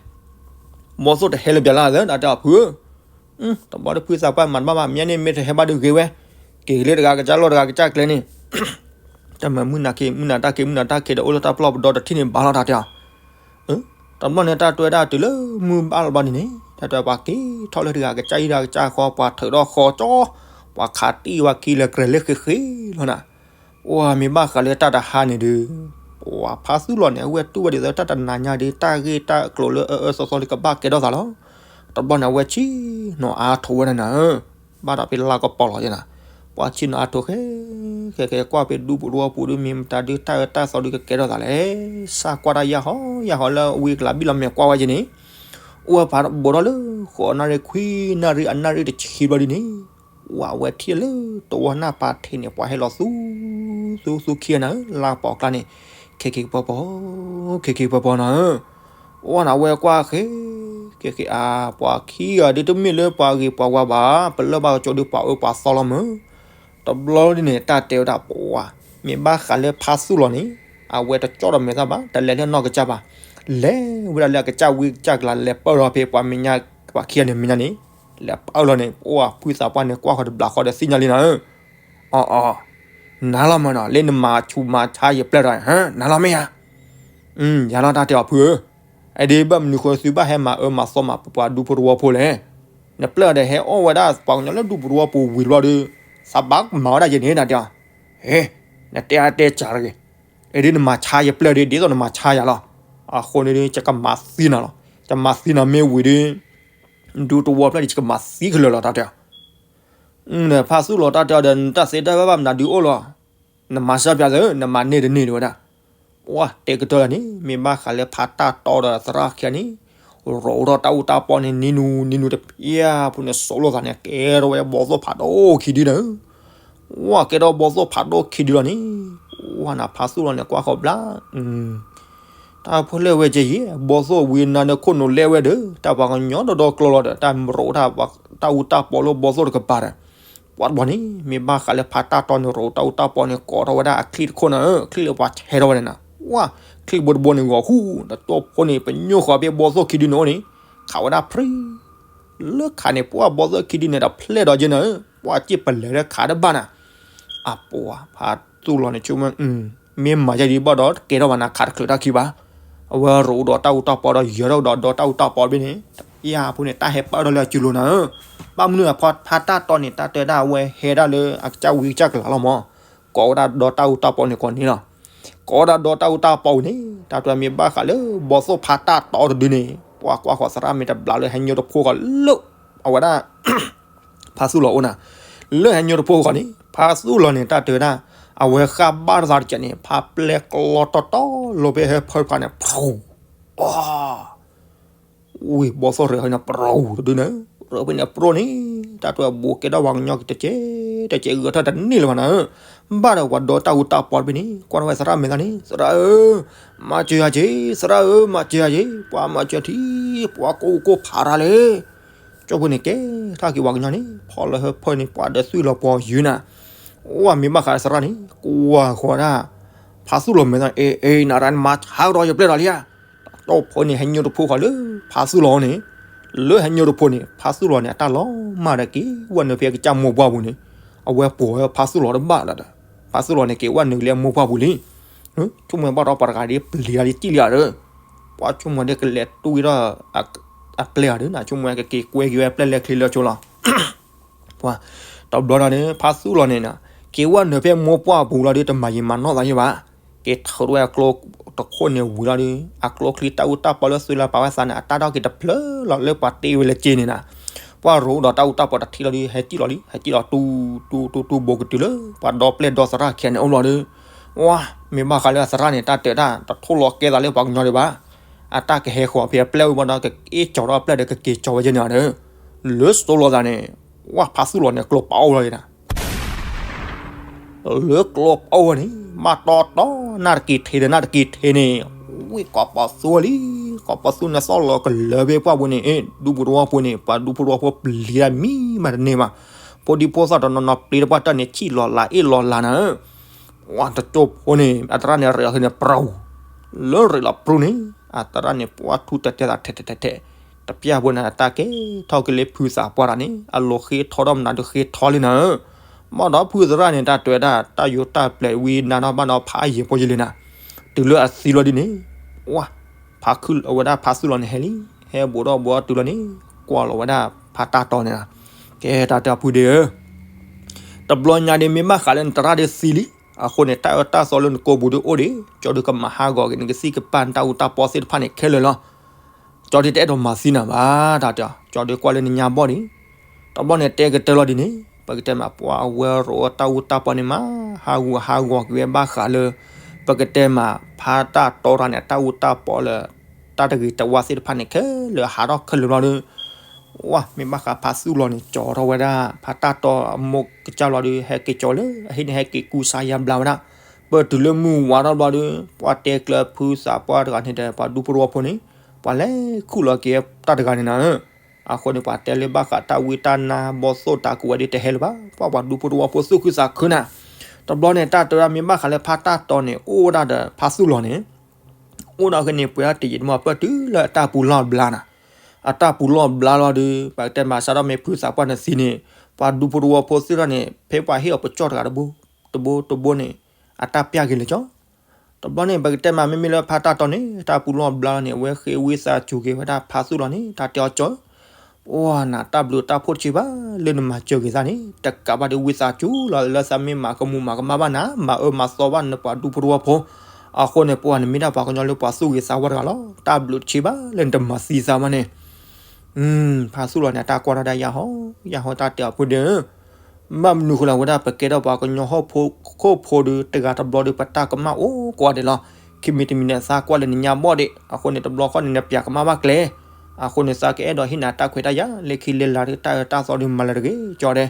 ဘီၣ်သိၣ်တဟဲလၢၤဘၣ်လၢ်သၢ တၢ်တဲအီၤဖုဧၢ တဘျီဒီးဖုသးပှၢ်မၤတဘၣ်ဘၣ် မ့ၢ်န့ၣ်မ့ၢ်တဟဲဘၣ်ဒုးဂ့ၤဝဲ, က့ၤလၢတဂၤကစၢ်လီၢ်တဂၤကစၢ်ကျဲန့ၣ် တမၤမုၢ်နၤခ့ မုၢ်နၤတၢ်ခ့ မုၢ်နၤတၢ်ခ့ဒီး အိၣ်လၢတၢ်ပျီၢ်ပဒီတထံၣ်န့ၣ်ဘၣ်လီၤတၢ်တဲအီၤ တဘျီန့ၣ် တၢ်တဲဝဲဒၣ်တုၤလၢမုၢ်ဘၣ်လီၤဘျီဒ်န့ၣ် တၢ်တဲပှၤက့ၤထီၣ်လၢတဂၤကစၢ်အံၤတဂၤကစၢ်ဃီ ပှၤထုးထီၣ်ဃီကၠီ ပှၤခးတံၢ်ဝဲခံလၢကြဲၤလၢဃ့ဃ့လီၤနၤ. အိၣ်မ့ၢ်ဘၣ်ဃးလၢတၢ်တဟါန့ၣ်ဒီး ပှၤဖါသူၣ်လီၤန့ၣ် အဝဲတူၢ်ဝဲဒ်သိးတၢ်တနၤညါဒီး တၢ်ဂ့ၢ်တၢ်ကျိၤလၢအအၢအၢသီသီလၢကဘၣ်ကဲထီၣ်သးလီၤ. တဘျီန့ၣ် အဝဲဆ့ၣ်နီၤအါထီၣ်ဝဲဒၣ်နၤဧၢ ဘၣ်ဒီးဖဲလါကပီၤလီၤယဲနၤ, ပှၤဆ့ၣ်နီၤအါထီၣ်ဃဲ ဃဲဃဲကွၢ်ဖဲဒူပူၤတဝီပူၤဒီး မ့ၢ်မတၤဒုးတၢ်အၢတၢ်သီဒုးကကဲထီၣ်သးလဲၣ်, စၢ်ကွၢ်တၢ်ယၢ်ဟီယၢ်ဟီလၢဝံၤကလၤဘံၣ်လီၤမဲာ်ကွၢ်ဝဲက့ၤန့ၣ်, အိၣ်ဝဲဖးဘိးထီၣ်လၢ ဃိးနၣ်ရံၣ်ခွံနၣ်ရံၣ်အနၣ်ရံၣ်တဆံဘျီဒ်န့ၣ်, ဝဲဝဲထံၣ်လၢတဝီနၢ်ပၤထံးန့ၣ် ပှၤဟဲလီၤသူ သူသူခံဂၤနၤဧၢ လါပီၤကျါန့ၣ်, ခဲက့ၤကပီၤပီၤ, ခဲက့ၤကပီၤပီၤနၤဧၢ အိၣ်နၤဝဲကွၢ်ဃဲ က့ၤက့ၤအါ ပှၤခံဂၤဒ်တမ့ၢ်လၢပှၤဂ့ၤပှၤဝါဘၣ်, ပလၢၢ်ဘၣ်ကကၠိဒီးပှၤအၢပှၤသီလီၤမၢ်. တဘျီဒ်န့ၣ် တၢ်တဲဝဲဒၣ်ပှၤ, မ့ၢ်ဘၣ်ဃးလၢဖါသူၣ်လီၤန့ၣ်, အဝဲတကၠီၣ်ဒီးမဲာ်သၣ်ဘၣ်, တလဲၤလၢနီၢ်ကစၢ်ဘၣ်, လဲၤဝဲဒၣ်လၢအကစၢ်ဝံကစၢ်ကလၤ လဲၤပၢၢ်လီၤဖဲပှၤမဲာ်ညါ, ပှၤခံဂၤန့ၣ်မဲာ်ညါန့ၣ်, လဲၤပၢၢ်လီၤန့ၣ် ပှၤဖုသးပှၢ်န့ၣ် ကွၢ်ဃီၤတဘျီဃီဒီးသ့ၣ်ညါလံနၤဧၢ, အီအီ နၤလီၤမၢ်နီၤ လၢနမၤဆူးမၤဆါယပျဲၢ်ဒီး နၤလီၤမ့ၢ်ဧါ ယၤလီၤတၢ်တဲအီၤဖုဧၢ, အဒ့ဘၣ်မနုၤဃိသုဘၣ်ဟဲမၤအၢမၤသီမၤပပှၤဒူဖိတဝီဖိလဲၣ်, နပျဲၢ်ဒီးဟဲအီၣ်ဝဲဒၣ်ပှၤကညီလၢဒူပူၤတဝီပူၤဝံၤတဘျီဒီး, သးဘၣ်မၤဝဲဒၣ်ယဲန့ၣ်နၤတဲအီၤ, နတဲအါတဲစှၤတဂ့ၤ, အဒ့နမၤဆါယပျဲၢ်ဒီး ဒ်သိးနမၤဆါယၤလီၤ, အဃိန့ၣ်ဒီး ယကမၤသံနၤလီၤ, ယမၤသံနၤမ့ၢ်ဝံၤဒီး, ဒူတဝီဖျၢၣ်ဒီး ယကမၤသံခဲလၢာ်လီၤတၢ်တဲအီၤ ဖါသူၣ်လီၤတၢ်တဲအီၤဒီး နတၢ်သ့တၢ်ဘၣ်ဘၣ်မနုၤဒုးအိၣ်လီၤ, နမၤစၢ်ပျးသၢ နမၤန့ၢ်တန့ၢ်ဒံးဝဲဒၣ်, ပှၤတဲကတၢၢ်လၢန့ၣ် မ့ၢ်ဘၣ်ဃးလၢဖါတၢ်တီဒီးသရၣ်ခံဂၤန့ၣ်, ရိးထီၣ်တၢ်အူတၢ်ပီန့ၣ် နံၤနူၤနံၤနူၤတပျၢ်ဖိန့ၣ် စိးလိာ်သးန့ၣ် ကဲထီၣ်ဝဲဘီၣ်သိၣ်ဖးဒိၣ်ခံဒုန့ၣ်, ဝဲကဲထီၣ်ဘီၣ်သိၣ်ဖးဒိၣ်ခံဒုလီၤန့ၣ်, ဝဲနၤဖါသူၣ်လီၤန့ၣ် ကွၢ်ဃီၤဘျါ တၢ်ဖိလဲၣ်ဝဲကဲယဲၢ် ဘီၣ်သိၣ်ဝံၤနၤဒီးခိၣ်နူာ်လဲၣ်ဝဲဒီး တၢ်ပှၤကညီဒီဒီကျိၤလီၤဒီး တၢ်ရိးတၢ်အူတၢ်ပီလၢဘီၣ်သိၣ်တကပၤဒီး, ပှၤတဘီန့ၣ် မ့ၢ်ဘၣ်ဃးလၢဖါတၢ်တီန့ၣ် ရိးတၢ်အူတၢ်ပီန့ၣ် ကိးထီၣ်ဝဲဒၣ်အချံၣ်တခိၣ်နၤဧၢ, ချံၣ်လၢပှၤဆဲးထီၣ်ဝဲန့ၣ်နၤ, ဝဲ, ချံၣ်ဘိတဘိန့ၣ်ဂီၤဟူ, ဒီးတိၢ်ဖိန့ၣ် ပညိၣ်ဃီၤဖဲဘီၣ်သိၣ်ခံဒုန့ၣ်အိၣ်န့ၣ်, ခးဝဲဒၣ်ဖြံ လၢခးန့ၣ် ပှၤဘီၣ်သိၣ်ခံဒုန့ၣ်ဒီးဖျဲၣ်ဒီးက့နၤဧၢ, ပှၤစ့ၢ်ပလဲၤလၢခးတဘၣ်နၤ, အပှၤဖါသူၣ်လီၤန့ၣ် ဆိကမိၣ် မ့ၢ်မၤယဲဒ်ဘၣ်ဒီး ကဲထီၣ်ဘၣ်နၤ ခးတချုးတၢ်ခံဘၣ်, အဝဲရိးဒီးတၢ်အူတၢ်ပီဒီး ယၢၤထီၣ်ဒီးဒီတၢ်အူတၢ်ပီတဘ့ၣ်န့ၣ်, တပျၢ်ဖိန့ၣ် တၢ်ဟဲပၢၢ်ထီၣ်လၢအစုလိၤနၤဧၢ, ဘၣ်မနုၤဖါတၢ်တီန့ၣ် တၢ်တဲဒၣ်အဝဲဟဲဒၣ်လၢအကစၢ်ဝံကစၢ်ကလၤလီၤမး, ကိးဝဲဒၣ်ဒီတၢ်အူတၢ်ပီန့ၣ်ကိးန့ၣ်လီၤ, ကိးဝဲဒၣ်ဒီတၢ်အူတၢ်ပီဝံၤန့ၣ် တၢ်တဲမ့ၢ်ဘၣ်ဃးလၢဘီၣ်သိၣ်ဖါတၢ်တီတဒုန့ၣ် ပှၤကွၢ်ဃီၤသရၣ်မ့ၢ်တဘျးလၢဟဲညိတဖိဃီၤလၢ အဝဲဒၣ် ဖါသူၣ်လီၤအိၣ်နၤ, လၢဟဲညိတဖိဃီၤန့ၣ် ဖါသူၣ်လီၤန့ၣ် တၢ်တဲဝဲဒၣ်, အဝဲဃၣ်ဘၣ်တသးတကဲးန့ၣ် ဖါပျဲၢ်ကျီတီတီလိၤဖဲဟၢဖၢတခါန့ၣ် ဖြူ, အီ, ဝံၤဘီၣ်သိၣ်ရၢၢ်ဟဲန့ၣ် ဖြူတဒုန့ၣ်, ရၢၢ်ဖဲန့ၣ်အဖြူန့ၣ် တၢ်တဲအဘူးကဲထီၣ်ပှၤကညီက့ၤတကဲး, တကဲးဂဲၤထီၣ်တန့ၢ်လၢၤဘၣ်နၤဧၢ, ဘၣ်ဒီးပှၤဒီတၢ်အူတၢ်ပီတဘ့ၣ်န့ၣ် ကွၢ်ထီၣ်ဝဲသရၣ်မဲာ်သၣ်န့ၣ် သရၣ်ဧၢ, မၤစၢၤယၤက့ၤ, သရၣ်ဧၢ, မၤစၢၤယၤက့ၤ, ပှၤမၤစၢၤထံ, ပှၤကိၢ်ကိၢ်ဖးရၤလဲၣ် ကၠိဖိန့ၣ်ကဲထီၣ်က့ၤပှၤကညီန့ၣ် ဖီၣ်လၢဟၢဖၢန့ၣ် ပှၤဒီးသွံၣ်လီၤပီၤယုာ်နၤ, ဝဲမ့ၢ်ဘၣ်ဃးသရၣ်န့ၣ် ကွၢ်ဃီၤဒၣ်, ဖါသူၣ်လီၤမဲာ်သၣ်န့ၣ် အ့ အ့ နၤရၣ်နမၤဆါကဒီးယပျဲၢ်ဒီးလံဧါ, တိၢ်ဖိန့ၣ်ဟဲညိတဖိဃီၤလၢ ဖါသူၣ်လီၤန့ၣ်, လၢဟဲညိတဖိန့ၣ် ဖါသူၣ်လီၤန့ၣ် အတၢ်လီၤမၢ်ဒီးက့ၤဝဲနုာ်ဖဲအကစၢ်မိၢ်ပှၢ်ပူၤန့ၣ်, အဝဲပိာ်ဝဲဖါသူၣ်လီၤတဘၣ်ဒီး, ဖါသူၣ်လီၤန့ၣ်က့ၤဝဲနုာ်လၢမိၢ်ပှၢ်ပူၤလံ ဆိကမိၣ်ဘၣ်ဒီးပှၤတဂၤဒ်ပျံၤတၢ်ဒ်စံၣ်လံဧါဒီး, ပှၤဆိကမိၣ်ဒ်ကလဲၤတူၢ်ဝဲဒီး, အပျဲၢ်အီၤဒီး နဆိကမိၣ်ကက့ၤကွဲက့ၤဝဲအပျဲၢ်လဲၤချ့လၢဆိလီၤ. ပှၤ တဘျီဒီး ဖါသူၣ်လီၤန့ၣ် က့ၤဝဲနုာ်ဖဲမိၢ်ပှၢ်အပူၤလီၤဒီး တမၤယံာ်မၤနီၢ်သးယဲဘၣ်. က့ၤထုးထီၣ်ဝဲအကျိတခိၣ်န့ၣ်ဝံၤလီၤဒီး အကျိချံတၢ်အူတၢ်ပီလၢသွံလၢပာ်ဝဲသးန့ၣ် အတၢ်ထီၣ်က့ၤတဖျၢၣ်လီၤလၢပှၤတ့ဝဲလၢက့ၤန့ၣ်နၤ. ပှၤရိအိၣ်ဒီးတၢ်အူတၢ်ပီတထံၣ်လီၤဒီး ဟဲစံၣ်လီၤလံ ဟဲစံၣ်လီၤတူတူတူတူဘိကတုၤလၢ ပှၤဒီပျဲၢ်ဒီသရၣ်ခံဂၤန့ၣ်အိၣ်လီၤဒီး ဝါ မ့ၢ်ဘၣ်ဃးလၢအသရၣ်န့ၣ် တၢ်တဲတၢ် တထိၣ်လီၤကဲသးလၢပှၤကညီဒံးဘၣ်. အတၢ်ကဟဲဃီၤဖဲအပျဲၢ်အိၣ်ဘၣ်ဒီး ကအ့ၣ်ကၠီၤထီၣ်အပျဲၢ်ဒီး ကက့ၤကၠီၤဝဲကဲန့ၣ်ဒီး လၢစိလိာ်သးန့ၣ် ဝါ ဖါသူၣ်လီၤန့ၣ် ကျိပအိၣ်လီၤဒံးနၤ. လၢကျိပအိၣ်ဝဲန့ၣ် ဘၣ်တီတီ နၢ်တက့ၤထံဒီးနၢ်တက့ၤထံန့ၣ် ဝံၣ်ကိးပီသူၣ်လံ. ကိးပီသူၣ်န့ၣ်သီၣ်လီၤကလၢၤဖဲပှၢ်ပူၤန့ၣ် အ့ၣ် ဒူဖိတဝီဖိန့ၣ် ပှၤဒူဖိတဝီဖိပျံၤတၢ်မံမးတန့ၢ်ဘၣ်. ဖိဒံဖိသၣ်တနီၤနီၤပျံၤတပှၢ်တၢၢ်န့ၣ် ဆံၣ်လီၤလးအ့ၣ်လီၤလးနၤ. ဝါ တကၠိဖိန့ၣ် အသရၣ်န့ၣ် ရဲၣ်အီၤန့ၣ် ပြူၤ လၢရဲၣ်လီၤပြူၤန့ၣ် အသရၣ်န့ၣ် ပှၤထူတဲတဲသးထဲထဲထဲထဲ တပျၢ်ဖိန့ၣ် အတၢ်ကဲထီၣ်က့ၤလၢဖုသးပှၢ်တၢ်န့ၣ် အလိၤဃ့ထီဒီးမနုၤဒုးဃ့ထီလံနၤ. မ့ၢ်ဒီးဖုသရၣ်န့ၣ် တၢ်တဲဝဲဒၣ် တၢ်ယိးတၢ်ပျဲၤဝံၤနၤနီၢ်ဘၣ်နီၢ် ဖးယံၤဖိယံၤလံနၤ. တုၤလၢအသံလီၤဒ်န့ၣ် ဝါ ဖါခုၣ်အဝဲဒၣ်ဖါသူၣ်လီၤန့ၣ်ဟဲလံ. ဟဲဘူးဒီးဘူးတုၤလီၤန့ၣ် ကွၢ်လီၤဝဲဒၣ်ဖါတၢ်တီန့ၣ်လီၤ. ကဲတၢ်တဲအီၤဖုဒ့ဧၢ တဘျီညါဒ်မ့ၢ်ဘၣ်ဃးလၢနသရၣ်ဒ်သံလံ. အဃိန့ၣ် တၢ်အၢတၢ်သီလၢနကိာ်ပူၤဒ်အိၣ်ဒံး ကၠီဒုးကမၤဟးဂီၤက့ၤ နကသံၣ်ကပၤနတၢ်အူတၢ်ပီသ့ၣ်တဖၣ်န့ၣ်ခဲလၢာ်လီၤ. ကၠီဒုးတအဲၣ်ဒိးမၤသံနၤဘၣ် တၢ်တဲအီၤ ကၠီဒုးကွၢ်လၢနညါဘီၣ်ဒံး. တဘျီန့ၣ်တဲကတၢၢ်လီၤဒ်န့ၣ် ပကတဲမး ပှၤအဝဲရိအိၣ်တၢ်အူတၢ်ပီန့ၣ်မး ဟးဂူာ်ဟးဂီၤက့ၤဝဲဘၣ်ဃးလၢ ပကတဲမး ဖါတၢ်တီတၢ်န့ၣ် အတၢ်အူတၢ်ပီလၢ တၢ်တဂ့ၤတဝါသ့ၣ်တဖၣ်န့ၣ် ခဲလၢာ်ဟးထီၣ်ခဲလၢာ်ဘျီဒီး ဝါ မ့ၢ်ဘၣ်ဃးဖါသူၣ်လီၤန့ၣ် ကၠီထီၣ်ဝဲဒၣ် ဖါတၢ်တီအမိၢ်ကစၢ်လီၤဒီး ဟဲက့ၤကၠီလၢအဟံၣ်န့ၣ် ဟဲက့ၤကူစါယါဘျါဝဲဒၣ်. ပတုၤလၢမုၢ်ဝါထီၣ်ဘျီဒီး ပှၤတဲကျၢၤဖုသးပှၢ်တဂၤန့ၣ်ဒီး ပှၤဒူဖိတဝီဖိန့ၣ် ပှၤလဲၤခူၣ်လီၤက့ၤတၢ်တဂၤန့ၣ်နၤ. အဃိန့ၣ် ပှၤတဲလၢဘၣ်ဃးတၢ်ဝံတၢ်နါဘီၣ်သိၣ်တၢ်ကူးဝဲဒ်တဟဲလၢၤဘၣ် ပှၤပှၤဒူဖိတဝီဖိသူၣ်ခုသးခုနၤ. တဘျီန့ၣ် တၢ်တဲဝဲဒၣ်မ့ၢ်ဘၣ်ဃးလၢဖါတၢ်တီန့ၣ် အိၣ်ဝဲဒၣ်ဒီးဖါသူၣ်လီၤန့ၣ် အိၣ်ဒီးအဃိန့ၣ် ပှဲၤဒၣ်တယံာ်တမီၢ် ပတုၤလၢအတၢ်ပူၤလီၢ်ဘျါနၤ. အတၢ်ပူၤလီၢ်ဘျါလီၤဒီး ပကတဲမး စးထီၣ်မ့ၢ်ဖုသးပှၢ်န့ၣ်သံန့ၣ် ပှၤဒူဖိတဝီဖိသ့ၣ်ထီၣ်န့ၣ် ဖဲပှၤဟ့ၣ်အီၤပကၠီၣ်တဂၤတဘိ တဘိတဘိန့ၣ် အတၢ်ပျၢ်က့ၤလၢကၠီ. တဘျီန့ၣ် ပကတဲမး မ့မ့ၢ်လၢဖါတၢ်တီန့ၣ် တၢ်ပူၤလီၢ်ဘျါလီၤန့ၣ် အဝဲဃ့ဝံသးစူၤက့ၤဝဲဒၣ်ဖါသူၣ်လီၤန့ၣ် တၢ်တဲအီၤကၠီ ပှၤနၤ တၢ်ဘျုးတၢ်ဖှိၣ်တဆံးဘၣ် လၢနမၤစၢၤက့ၤသးန့ၣ် တကးဘၣ်ဒီးဝံသးစူၤလီၤ လၢသးမ့ၢ်မၤကမူၤမၤကမၣ်ဘၣ်နၤ မၤအၢမၤသီဘၣ်နပှၤဒူဖိတဝီဖိ အဃိန့ၣ် ပှၤနမ့ၢ်ဒၣ်ပှၤကညီလၢပှၤသူၣ်ဂ့ၤသးဝါတဂၤလီၤ တၢ်ဘျုးတဆံးဘၣ်လၢနတမၤသံသးဘၣ်န့ၣ် ဖါသူၣ်လီၤန့ၣ် အတၢ်ကွၢ်ထီၣ်ဒၣ်ယၤဟီ ယၤဟီတၢ်တဲအီၤဖုဒ့ဧၢ ဘၣ်မနုၤဃိလၢဝဲဒၣ် ပကဲထီၣ်ပှၤကညီဟီၣ်ခိၣ်ဖိဒီး တဂၤတဘျီဒီး ပတၢ်ကမၣ်အိၣ်ကိးဂၤဒဲးလီၤ. ခံမံၤတမံၤန့ၣ် သးကွၢ်လၢနညါဘီၣ်ဒံး အဃိန့ၣ် တဘျီဃီန့ၣ် နပျးကမၣ်ဘၣ်ကျဲ အဃိန့ၣ် သးကအဲၣ်ဒိးဟ့ၣ်နၤတၢ်ခွဲးတၢ်ယာ် လၢခံလၢလာ်ဒီး တၢ်အၢတၢ်သီဒီးမၤလၢတဂ့ၤကၠီဒဲး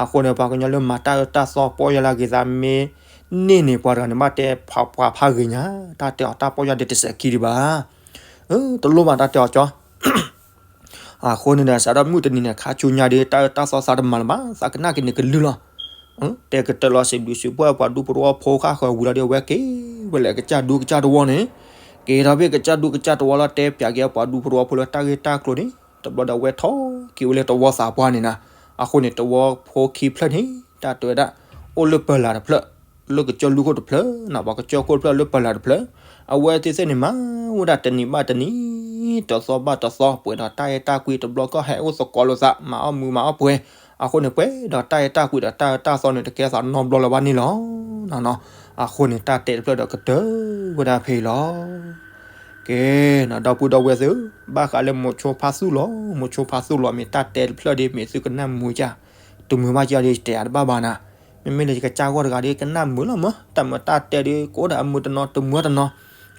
အဃိန့ၣ် ပှၤကညီလၢမၤတၢ်အၢတၢ်သီ ပီၢ်ယၢ်လၢအဂ့ၤသးမ့ၢ်န့ၢ်န့ၣ် ပှၤတဂၤန့ၣ်ဘၣ်တဲပှၤဖးဂ့ၤညါ တၢ်တဲအီၤတၢ်ပီၢ်ယၢ်ဒ်တစဲးခံဒံးဘၣ် တလိၣ်ဘၣ်တၢ်တဲအီၤကၠီ အဃိန့ၣ်ဒီး စးထီၣ်မုၢ်တနံၤန့ၣ် ခါဆူညါဒီး တၢ်အၢတၢ်သီသးတမၤလၢၤဘၣ် သးကနၣ်က့ၤန့ၣ်ကလုၢ်လီၤ. တဲကတၢၢ်လီၤ စံးဘျုးစံးဖှိၣ်ပှၤဒူဖိတဝီဖိဃၣ်ဃၢၤဝံၤလီၤဒီး အဝဲက့ၤဝဲလၢကစၢ်ဒူကစၢ်တဝီန့ၣ် က့ၤထီၣ်ဖဲကစၢ်ဒူကစၢ်တဝီလီၤတဲပၠးက့ၤပှၤဒူဖိတဝီဖိလၢတၢ်ဂ့ၢ်တၢ်ကျိၤန့ၣ် တဘျီဒီးအဝဲထီၣ်က့ၤဝဲလၢတဝီသးပှၢ်န့ၣ်နၤ အဃိန့ၣ် တဝီဖိခံဖျၢၣ်န့ၣ် တၢ်တဲဝဲဒၣ် အိၣ်လၢပၢၤလၢ်တဖျၢၣ် လၢကစၢၢ်လူၢ်ခိၣ်တဖျၢၣ် ပှၤကစၢၢ်ခိၣ်တဖျၢၣ်လၢပၢၤလၢ်တဖျၢၣ် အဝဲသ့ၣ်သ့ၣ်န့ၣ် မၤဝဲဒၣ်တနံၤဘၣ်တနံၤ တသီဘၣ်တသီ ပှဲၤဒီးတၢ်အဲၣ်တၢ်ကွံ တဘျီကီၢ်ဟဲအိၣ်သကိးလိာ်သး မၤအီၣ်မုာ်မၤအီၣ်ပှဲၤ အဃိန့ၣ် ပှဲၤဒီးတၢ်အဲၣ်တၢ်ကွံဒီးတၢ်အၢတၢ်သီန့ၣ် တကဲသးနီတဘျီလၢၤဘၣ်န့ၣ်လီၤ. အဃိန့ၣ် တၢ်တဲတဖျၢၣ်ဒီးကတၢၢ်ဝဲဒၣ်ဖဲအံၤလီၤ. ကဲ ဒီပုၢ်ဒီဝဲၢ်သ့ၣ်ဧၢ, ဘၣ်ဃးလၢမိၤဆိဖါသူၣ်လီၤ, မိၤဆိဖါသူၣ်လီၤ မ့ၢ်တၢ်တဲတဖျၢၣ်ဒီး မ့ၢ်သုကနၣ်မုာ်ဧါ, တမုာ်ဘၣ်ဧါဒီး ယတဲအါတဘၣ်ဘၣ်နၤ, မ့မ့ၢ်လၢယကစၢ်ဂီၢ်တဂၤဒီး ကနၣ်မုာ်လီၤမး, တၢ်မုာ်တၢ်တဲဒီး ကအိၣ်ဒီးအမုာ်တနီၤ တမုာ်တနီၤ,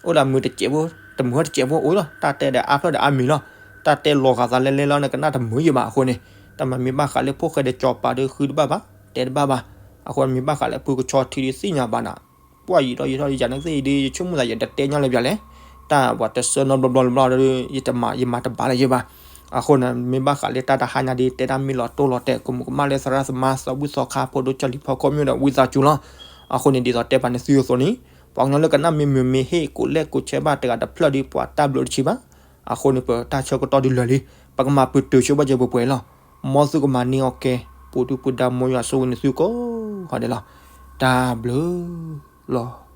အိၣ်ဒီးအမုာ်တစဲးဖိ, တမုာ်တစဲးဖိအိၣ်လီၤ, တၢ်တဲဒီးအါဖျၢၣ်ဒီးအါမံၤလီၤ, တၢ်တဲလီၤဂာ်သးလဲလဲလီၤ နကနၣ်တမုာ်ယံၤဘၣ်အဃိန့ၣ်, တၢ်မၤမ့ၢ်ဘၣ်ဃးလၢဖိၣ်ဃဲဒီးစီၤပၤဒီး ဃုတဘၣ်ဘၣ်, တဲတဘၣ်ဘၣ်, အဃိမ့ၢ်ဘၣ်ဃးလၢဖုကဆီထံဒီးသ့ၣ်ညါဘၣ်နၤ ပှၢ်ယံာ်ထီၣ်ယံာ်ထီၣ်ယယၤနကသ့ၣ်အံၤဒီး ယဆိကမိၣ်သးယတတဲညီလၢၤဘၣ်လဲၣ်, တၢ်ပှၤတဆၢနီတဘျီဘျီလၢၤဘျီဒီး ယမၤတဘၣ်လၢၤယံၤဘၣ်, အဃိန့ၣ် မ့ၢ်ဘၣ်ဃးလၢတၢ်တဟါညါဒီး တဲတၢ်မ့ၢ်လီၤတိၢ်လီၤတဲာ် ကမူးကမၣ်လၢသရၣ်သမါ သီဘူၣ်သီခါ ဖိဒိၣ်ကၠီလံဖီခိၣ်မ့ၢ်ဒီး ဝံသးစူၤလီၤ, အဃိန့ၣ် ဒ်သိးတဲပာ်န့ၢ်သုအသိးန့ၣ်, ပှၤကညီလၢကနၣ်မ့ၢ်မုာ်မ့ၢ်ဟ့ၣ် ကိးလဲၣ်ကိးဆဲးဘၣ်တဂၤတဖျၢၣ်ဒီး ပှၤတၢ်ဘျုးတဆံးဘၣ်, အဃိန့ၣ် ပတၢ်ဆၢကတီၢ်ဒုးလၢာ်လံ, ပကမၤပတုာ်ဆိဘၣ်စၢၤပှဲၤပှဲၤလီၤ, မ်သုကမၤန့ၢ်အီၣ်ကဲ, ပူၤဒုပူၤဒါမ်ယွၤဆိၣ်ဂ့ၤန့ၢ်သုကိးဂၤဒဲးလီၤ, တၢ်ဘျုးလီၤ.